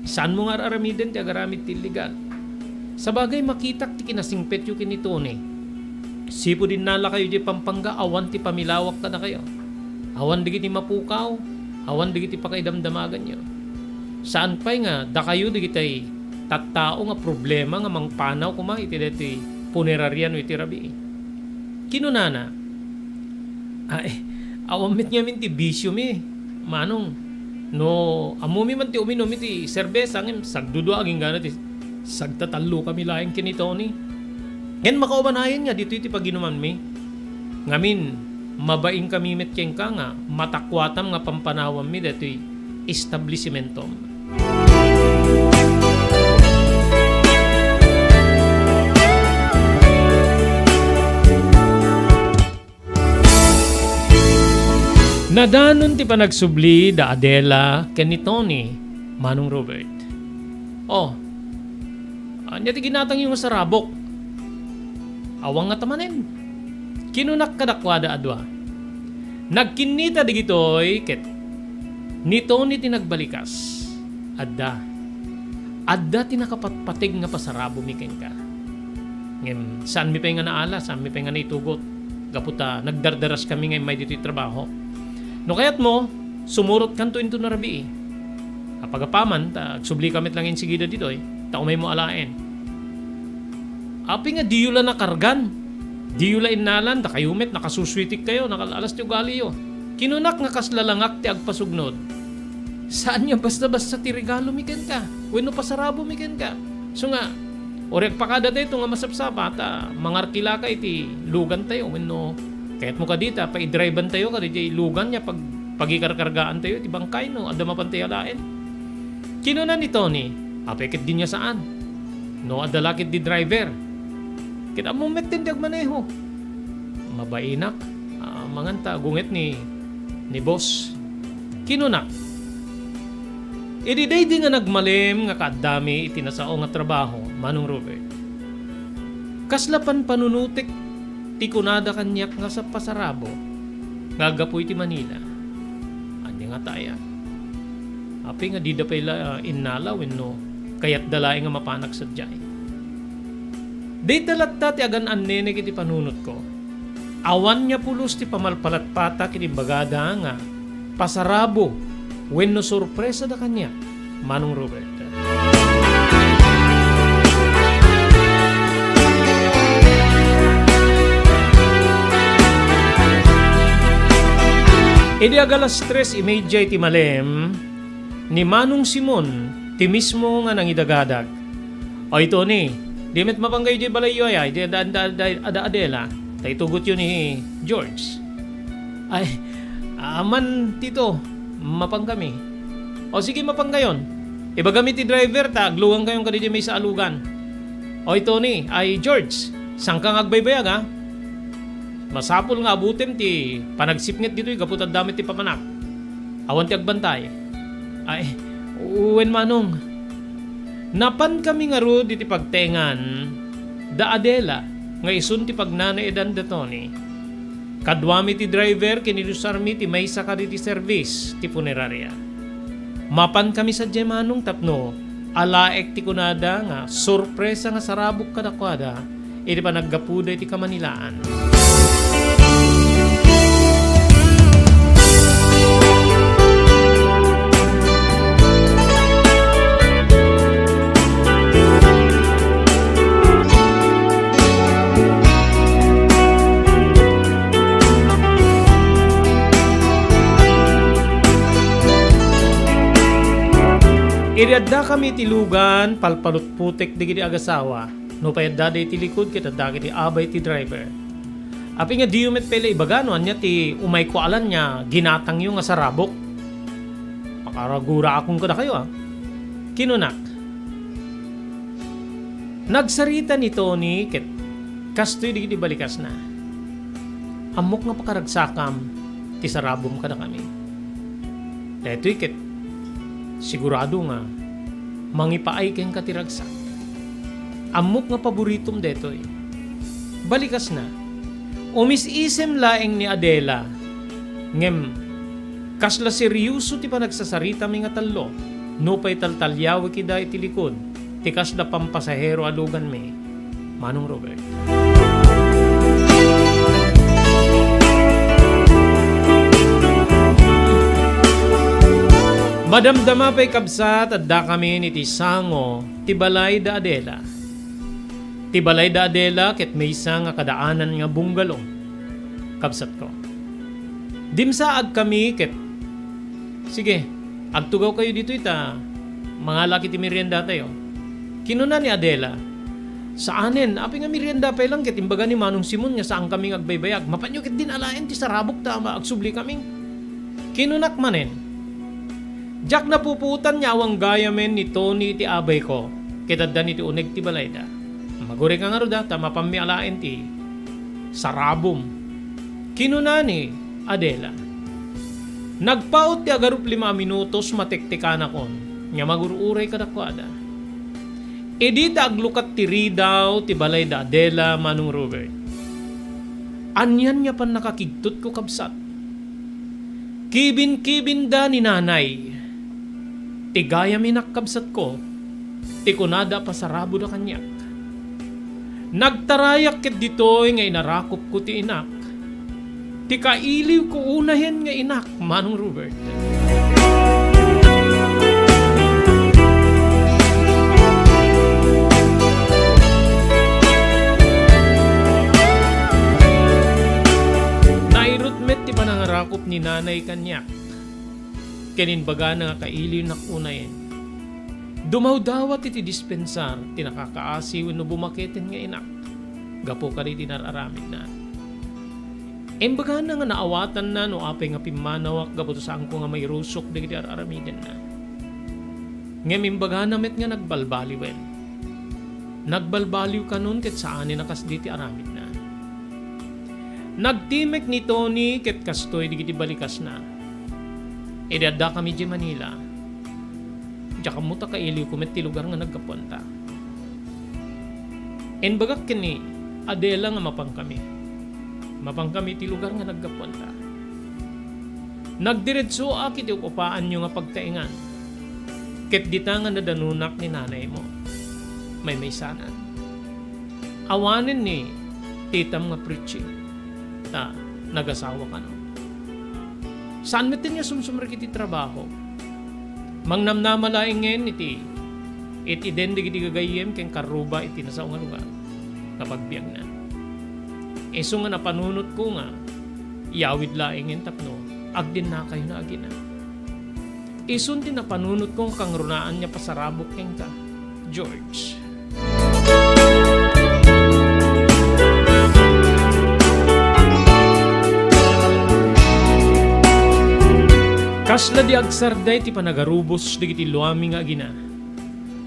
saanmo nga ar-aramiden ti agaramid ti illegal. Sabagay, makitak ti kinasingpetyo ken ni Tony. Sipud innalakayo idiay Pampanga, awan ti pamilawak kadakayo. Awan dagiti mapukaw, awan dagiti pakaidamdamaganyo. Saan pay nga dakayo dagiti tattao nga problema nga mangpanaw koma iti daytoy puneraria no iti rabii." Kinunana, "Ay, awan met ngamin ti bisiomi, manong. No ammomi man ti uminum iti serbesa, ngem sagdudua agingga ti sagtatallokami laeng ken ni Tony. Ngem makaubanayen nga ditoy ti paginumanmi. Ngamin, mabainkami met kenka nga matakuatam nga pampanawammi daytoy establisimentom. Nadanon ti panagsubli da Adela ken ni Tony, Manong Robert. Oh, ania ti ginatangyo nga sarabok? Awan ngata manen. Kinunak kadakuada a dua. Nagkinnita digitoy ket ni Tony ti nagbalikas. Adda. Adda ti nakapatpateg nga pasarabomi kenka. Ngem saanmi pay nga naala, saanmi pay nga naitugot. Gapu ta nagdardaraskami nga immay ditoy trabaho. No kayatmo, sumurotkanto inton a rabii. Apagapaman, ta agsublikami met laeng insigida ditoy, ta umaymo alaen. Apay nga diyo la nakargan? Diyo la innalan, dakayo met, nakasusuitikkayo, nakal-alas ti ugaliyo. Kinunak nga kasla langak ti agpasugnod. Saan nga basta-basta ti regalomi kenka, wenno pasarabomi kenka. So nga, uray agpakada tayo ito nga masapsapa, ta mangarkilaka iti lugantayo, wenno kayatmo kadi ta paidribantayo kadi diay lugan nga pag-, pagikarkargaantayo iti bangkay no adda mapan ti alaen. Kinuna ni Tony, apay ket di nga saan? No adda la ket di driver, ket ammom met ti agmaneho. Mabainak, ah, manganta agunget ni, ni boss. Kinunak, idi daydi nga nagmalem nga kaaddami iti nasao nga trabaho, Manong Robert, kasla panpanunutek ti kunada kaniak nga sa pasarabo nga aggapu iti Manila. Ania ngata aya? Apay nga dida pay la innala wenno kayatda laeng nga mapanak sadiay? Dayta latta ti agan-annenek iti panunotko. Awan nga pulos ti pamalpalatpatak iti imbagada nga pasarabo wenno sorpresada kaniak, Manong Robert. Idi agalas tres y media iti malem, ni Manong Simon ti mismo nga nangidagadag. Oy, Tony, di met mapankayo diay balayyo aya, iti ada, ada, ada, ada Adela, ta itugotyo ni George. Ay, aman, Tito, mapankami. O sige, mapankayon. Ibagami ti driver ta aglugankayon kadi diay maysa a lugan. Oy, Tony, ay, George, saanka nga agbaybayag, ha? Masapul nga abutem ti panagsipnget ditoy gapu ta adda met ti papanak. Awan ti agbantay. Ay, wen, Manong. Napankami ngarud iti pagtaengan da Adela nga isun ti pagnanaedan da Tony. Kaduami ti driver ken inusarmi ti maysa kaditi servis ti puneraria. Mapankami sadiay, Manong, tapno alaek ti kunada nga sorpresa nga sarabok kadakuada iti panaggapuda iti kamanilaan. Idi addakami iti lugan, palpalutputek dagiti agasawa. Nupay addada iti likud ket adda iti abay ti driver. Apay nga diyo met pay la ibaga no ania ti umayko alan nga ginatangyo nga sarabok? Makaraguraakon kadakayo, a. Kinunak. Nagsarita ni Tony ket kastoy dagiti balikasna. Ammok nga pakaragsakam ti sarabom kadakami. Daytoy ket sigurado nga mangipaay kenka ti ragsak. Ammok nga paboritom daytoy. Balikasna, umis-isem laeng ni Adela, ngem kasla serioso ti panagsasaritami nga tallo, nupay taltaliawek ida iti likud ti kasla pampasahero a luganmi, Manong Robert. Madamdama pay, kabsat, addakamin iti sango ti balay da Adela. Ti balay da Adela ket maysa nga kadaanan nga bungalow, kabsatko. Dimsaagkami ket, "Sige, agtugawkayo ditoy ta mangalak iti meriendatayo," kinuna ni Adela. Saanen, apay nga merienda pay lang ket imbaga ni Manong Simon nga saankami nga agbaybayag. Mapanyo ketdin alaen ti sarabok ta ma-, agsublikami. Kinunak manen, "Diak napupuotan nga awan gayamen ni Tony iti abayko, ket adda ni ti uneg ti balayda. Magurayka ngarud a, ta mapanmi alaen ti sarabom," kinuna ni Adela. Nagpaut ti agarup lima a minutos, matektekanakon nga magur-uray kadakuada. Idi ta aglukat ti ridaw ti balay da Adela, Manong Robert, anian nga pannakakigtotko, kabsat? Kibinkibinda ni Nanay ti gayam inak, kabsatko, ti kunada a pasaraboda kaniak. Nagtarayak ket ditoy nga inarakopko ti inak, ti kailiwko unayen nga inak, Manong Robert. Nairut met ti panangarakop ni Nanay kaniak, ken imbagana nga kailiwnak unayen. Dumawdawat iti dispensar ti nakakaasi wenno bumaketen nga inak gapu kadagiti nar-aramidna. Imbagana nga naawatanna no apay nga pimmanawak gapu ta saanko nga mairusok dagiti ar-aramidenna. Ngem imbagana met nga nagbalbaliwen. Nagbalbaliw kanon ket saanen a kasdi ti aramidna. Nagtimek ni Tony ket kastoy dagiti balikasna. Idi addakami idiay Manila, diak ammo ta kailiwko met ti lugar nga naggapuanta. Imbagak ken ni Adela nga mapankami. Mapankami iti lugar nga naggapuanta. Nagdiretsoak iti up-upaanyo nga pagtaengan. Ket dita nga nadanonak ni nanaymo. Maymaysanan. Awanen ni titam nga Pritchie, ta nagasawa kano. Saan metten nga sumsumrek iti trabaho. Mangnamnama laengen iti it-iden dagiti gagayyem ken karruba iti nasao nga lugar nga pagbiagna. Isu nga napanunotko nga iyawid laengen tapno agdennakayona agina. Isun ti napanunotko nga kangrunaan nga pasarabok kenka, George. Kasla di agsarday ti panagarubos dagiti luami nga agina.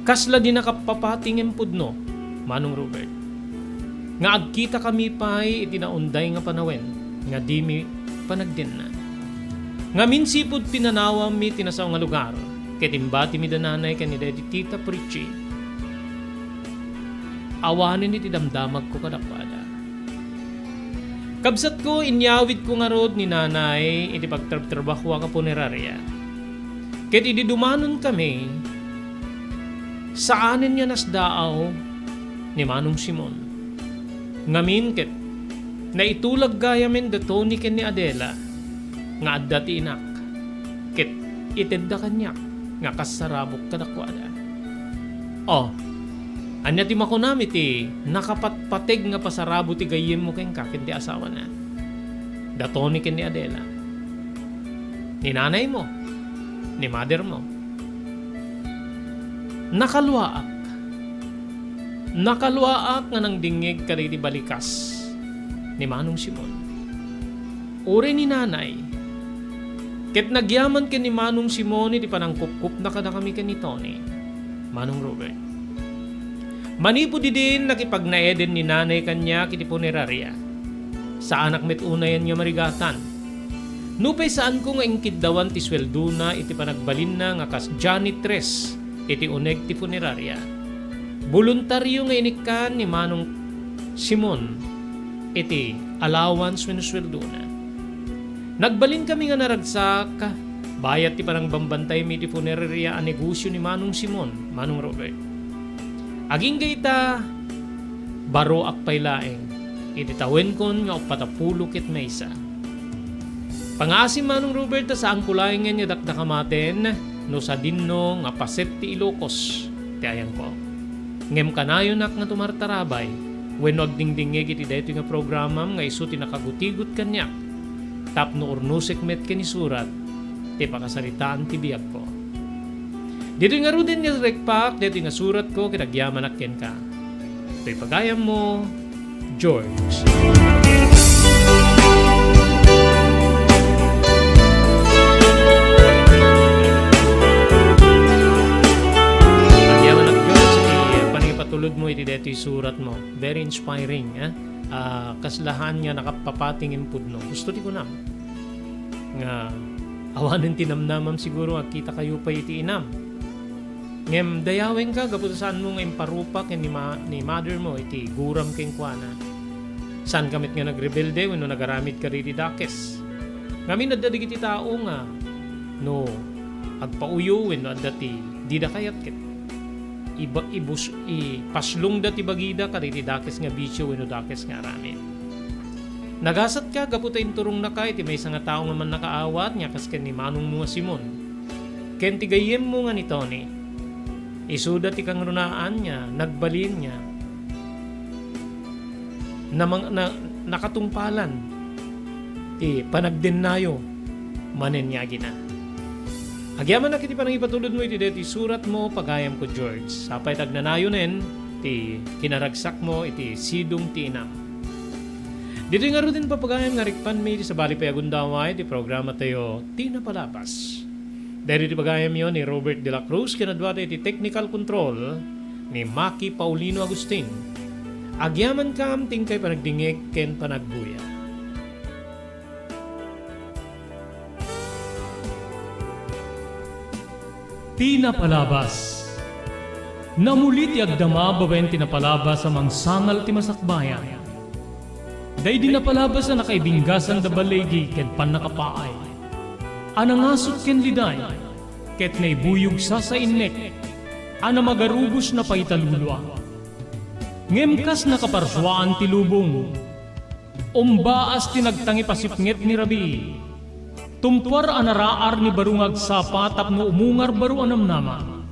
Kasla di nakappapati ngem pudno, Manong Robert, nga agkitakami pay iti naunday nga panawen nga dimi panagdenna. Ngamin sipud pinanawammi ti nasao nga lugar, ket imbatimi da nanay ken ni daydi Tita Pritchie, awanen iti damdamagko kadakuada. Kabsatko, inyawidko ngarud ni nanay iti pagtrabtrabahoak a puneraria. Ket idi dumanonkami, saanen nga nasdaaw ni Manong Simon. Ngamin ket, naitulag gayamen da Tony ken ni Adela nga adda ti inak, ket itedda kaniak nga kas sarabok kadakuada. O, ania ti makunam iti nakapatpateg nga pasarabo ti gayyemmo kenka ken ti asawana? Da Tony ken ni Adela. Ni nanaymo, ni mothermo. Nakaluaak. Nakaluaak nga nangdingngeg kadagiti balikas ni Manong Simon. Uray ni nanay, ket nagyaman ken ni Manong Simon iti panangkupkupna kadakami ken ni Tony, Manong Robert. Manipud idin, nakipagnaeden ni nanay kaniak iti puneraria. Saanak met unayen nga marigatan. Nupay saanko nga inkiddawan ti sueldona iti panagbalinna nga kas janitress iti uneg ti puneraria, boluntario nga inikkan ni Manong Simon iti allowance wenno sueldona. Nagbalinkami nga naragsak, bayat ti panangbambantaymi iti puneraria a negosio ni Manong Simon, Manong Robert. Agingga ita, baroak pay laeng iti tawenkon nga uppat a pulo ket maysa. Pangaasim, Manong Robert, ta saanko laengen nga dakdakamaten no sadinno nga paset ti Ilocos ti ayangko. Ngem kanayonak nga tumartarabay wenno agdingdingngeg iti daytoy nga programam nga isu ti nakagutigot kaniak tapno urnosek met ken isurat ti pakasaritaan ti biagko. Ditoy ngaruden nga rekpak, daytoy nga suratko ket agyamanak kenka. Toy pagayammo, George. Agyamanak, George, iti panangipatulodmo iti daytoy suratmo. Very inspiring, eh? Ah, kaslahan nga nakapapating impudno. Gusto ti kunam nga awanen ti namnamam siguro, agkitakayo pay iti inam. Ngem dayawenka gapu ta saanmo nga imparupa ken ni ma-, ni mother mo iti guram kenkuana. Saanka met nga nagrebelde wenno nagaramid kadagiti dakes. Ngamin, adda dagiti tao nga no agpauyo wenno adda ti dida kayat ket iba-, ibus-, ipaslongda ti bagida kadagiti dakes nga bisio wenno dakes nga aramid. Nagasatka gapu ta inturongnaka iti maysa nga tao nga mannakaawat nga kas ken ni manongmo nga Simon ken ti gayyemmo nga ni Tony. Isuda ti kangrunaan nga nagbalin nga namang-, na-, nakatungpalan ti panagdennayo manen nga agina. Agyamanak iti panangipatulodmo iti daytoy suratmo, pagayamko, George. Sapay ta agnanayonen ti kinaragsakmo iti sidong ti inam. Ditoy ngaruden, papagayam, nga rikpanmi iti sabali pay a gundaway ti programatayo, Ti Napalabas. Daytoy ti pagayamyo ni Robert de la Cruz, ken adda iti technical control ni Maki Paulino Agustin. Agyamankam ti inkay panagdingngeg ken panagbuya. Ti Napalabas. Namuli ti agdama babaen ti napalabas a mangsangal ti masakbayan. Daydi napalabas a nakaibinggasan da baligi ken pannakapaay, a nangasut ken liday, ket naibuyog sasainnek, a namagarubos napaita lulua. Ngem kas nakaparsuaan ti lubong, umbaas ti nagtangipasipnget ni rabii. Tumpuar a naraar ni baro nga agsapa tapno umungar baro a namnama.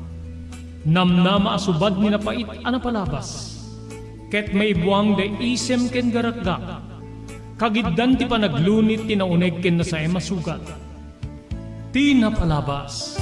Namnama a subad ni napait a napalabas. Ket maibuang da isem ken garakgak. Kagiddan ti panaglunit ti nauneg ken nasaem a sugat. Ti Napalabas.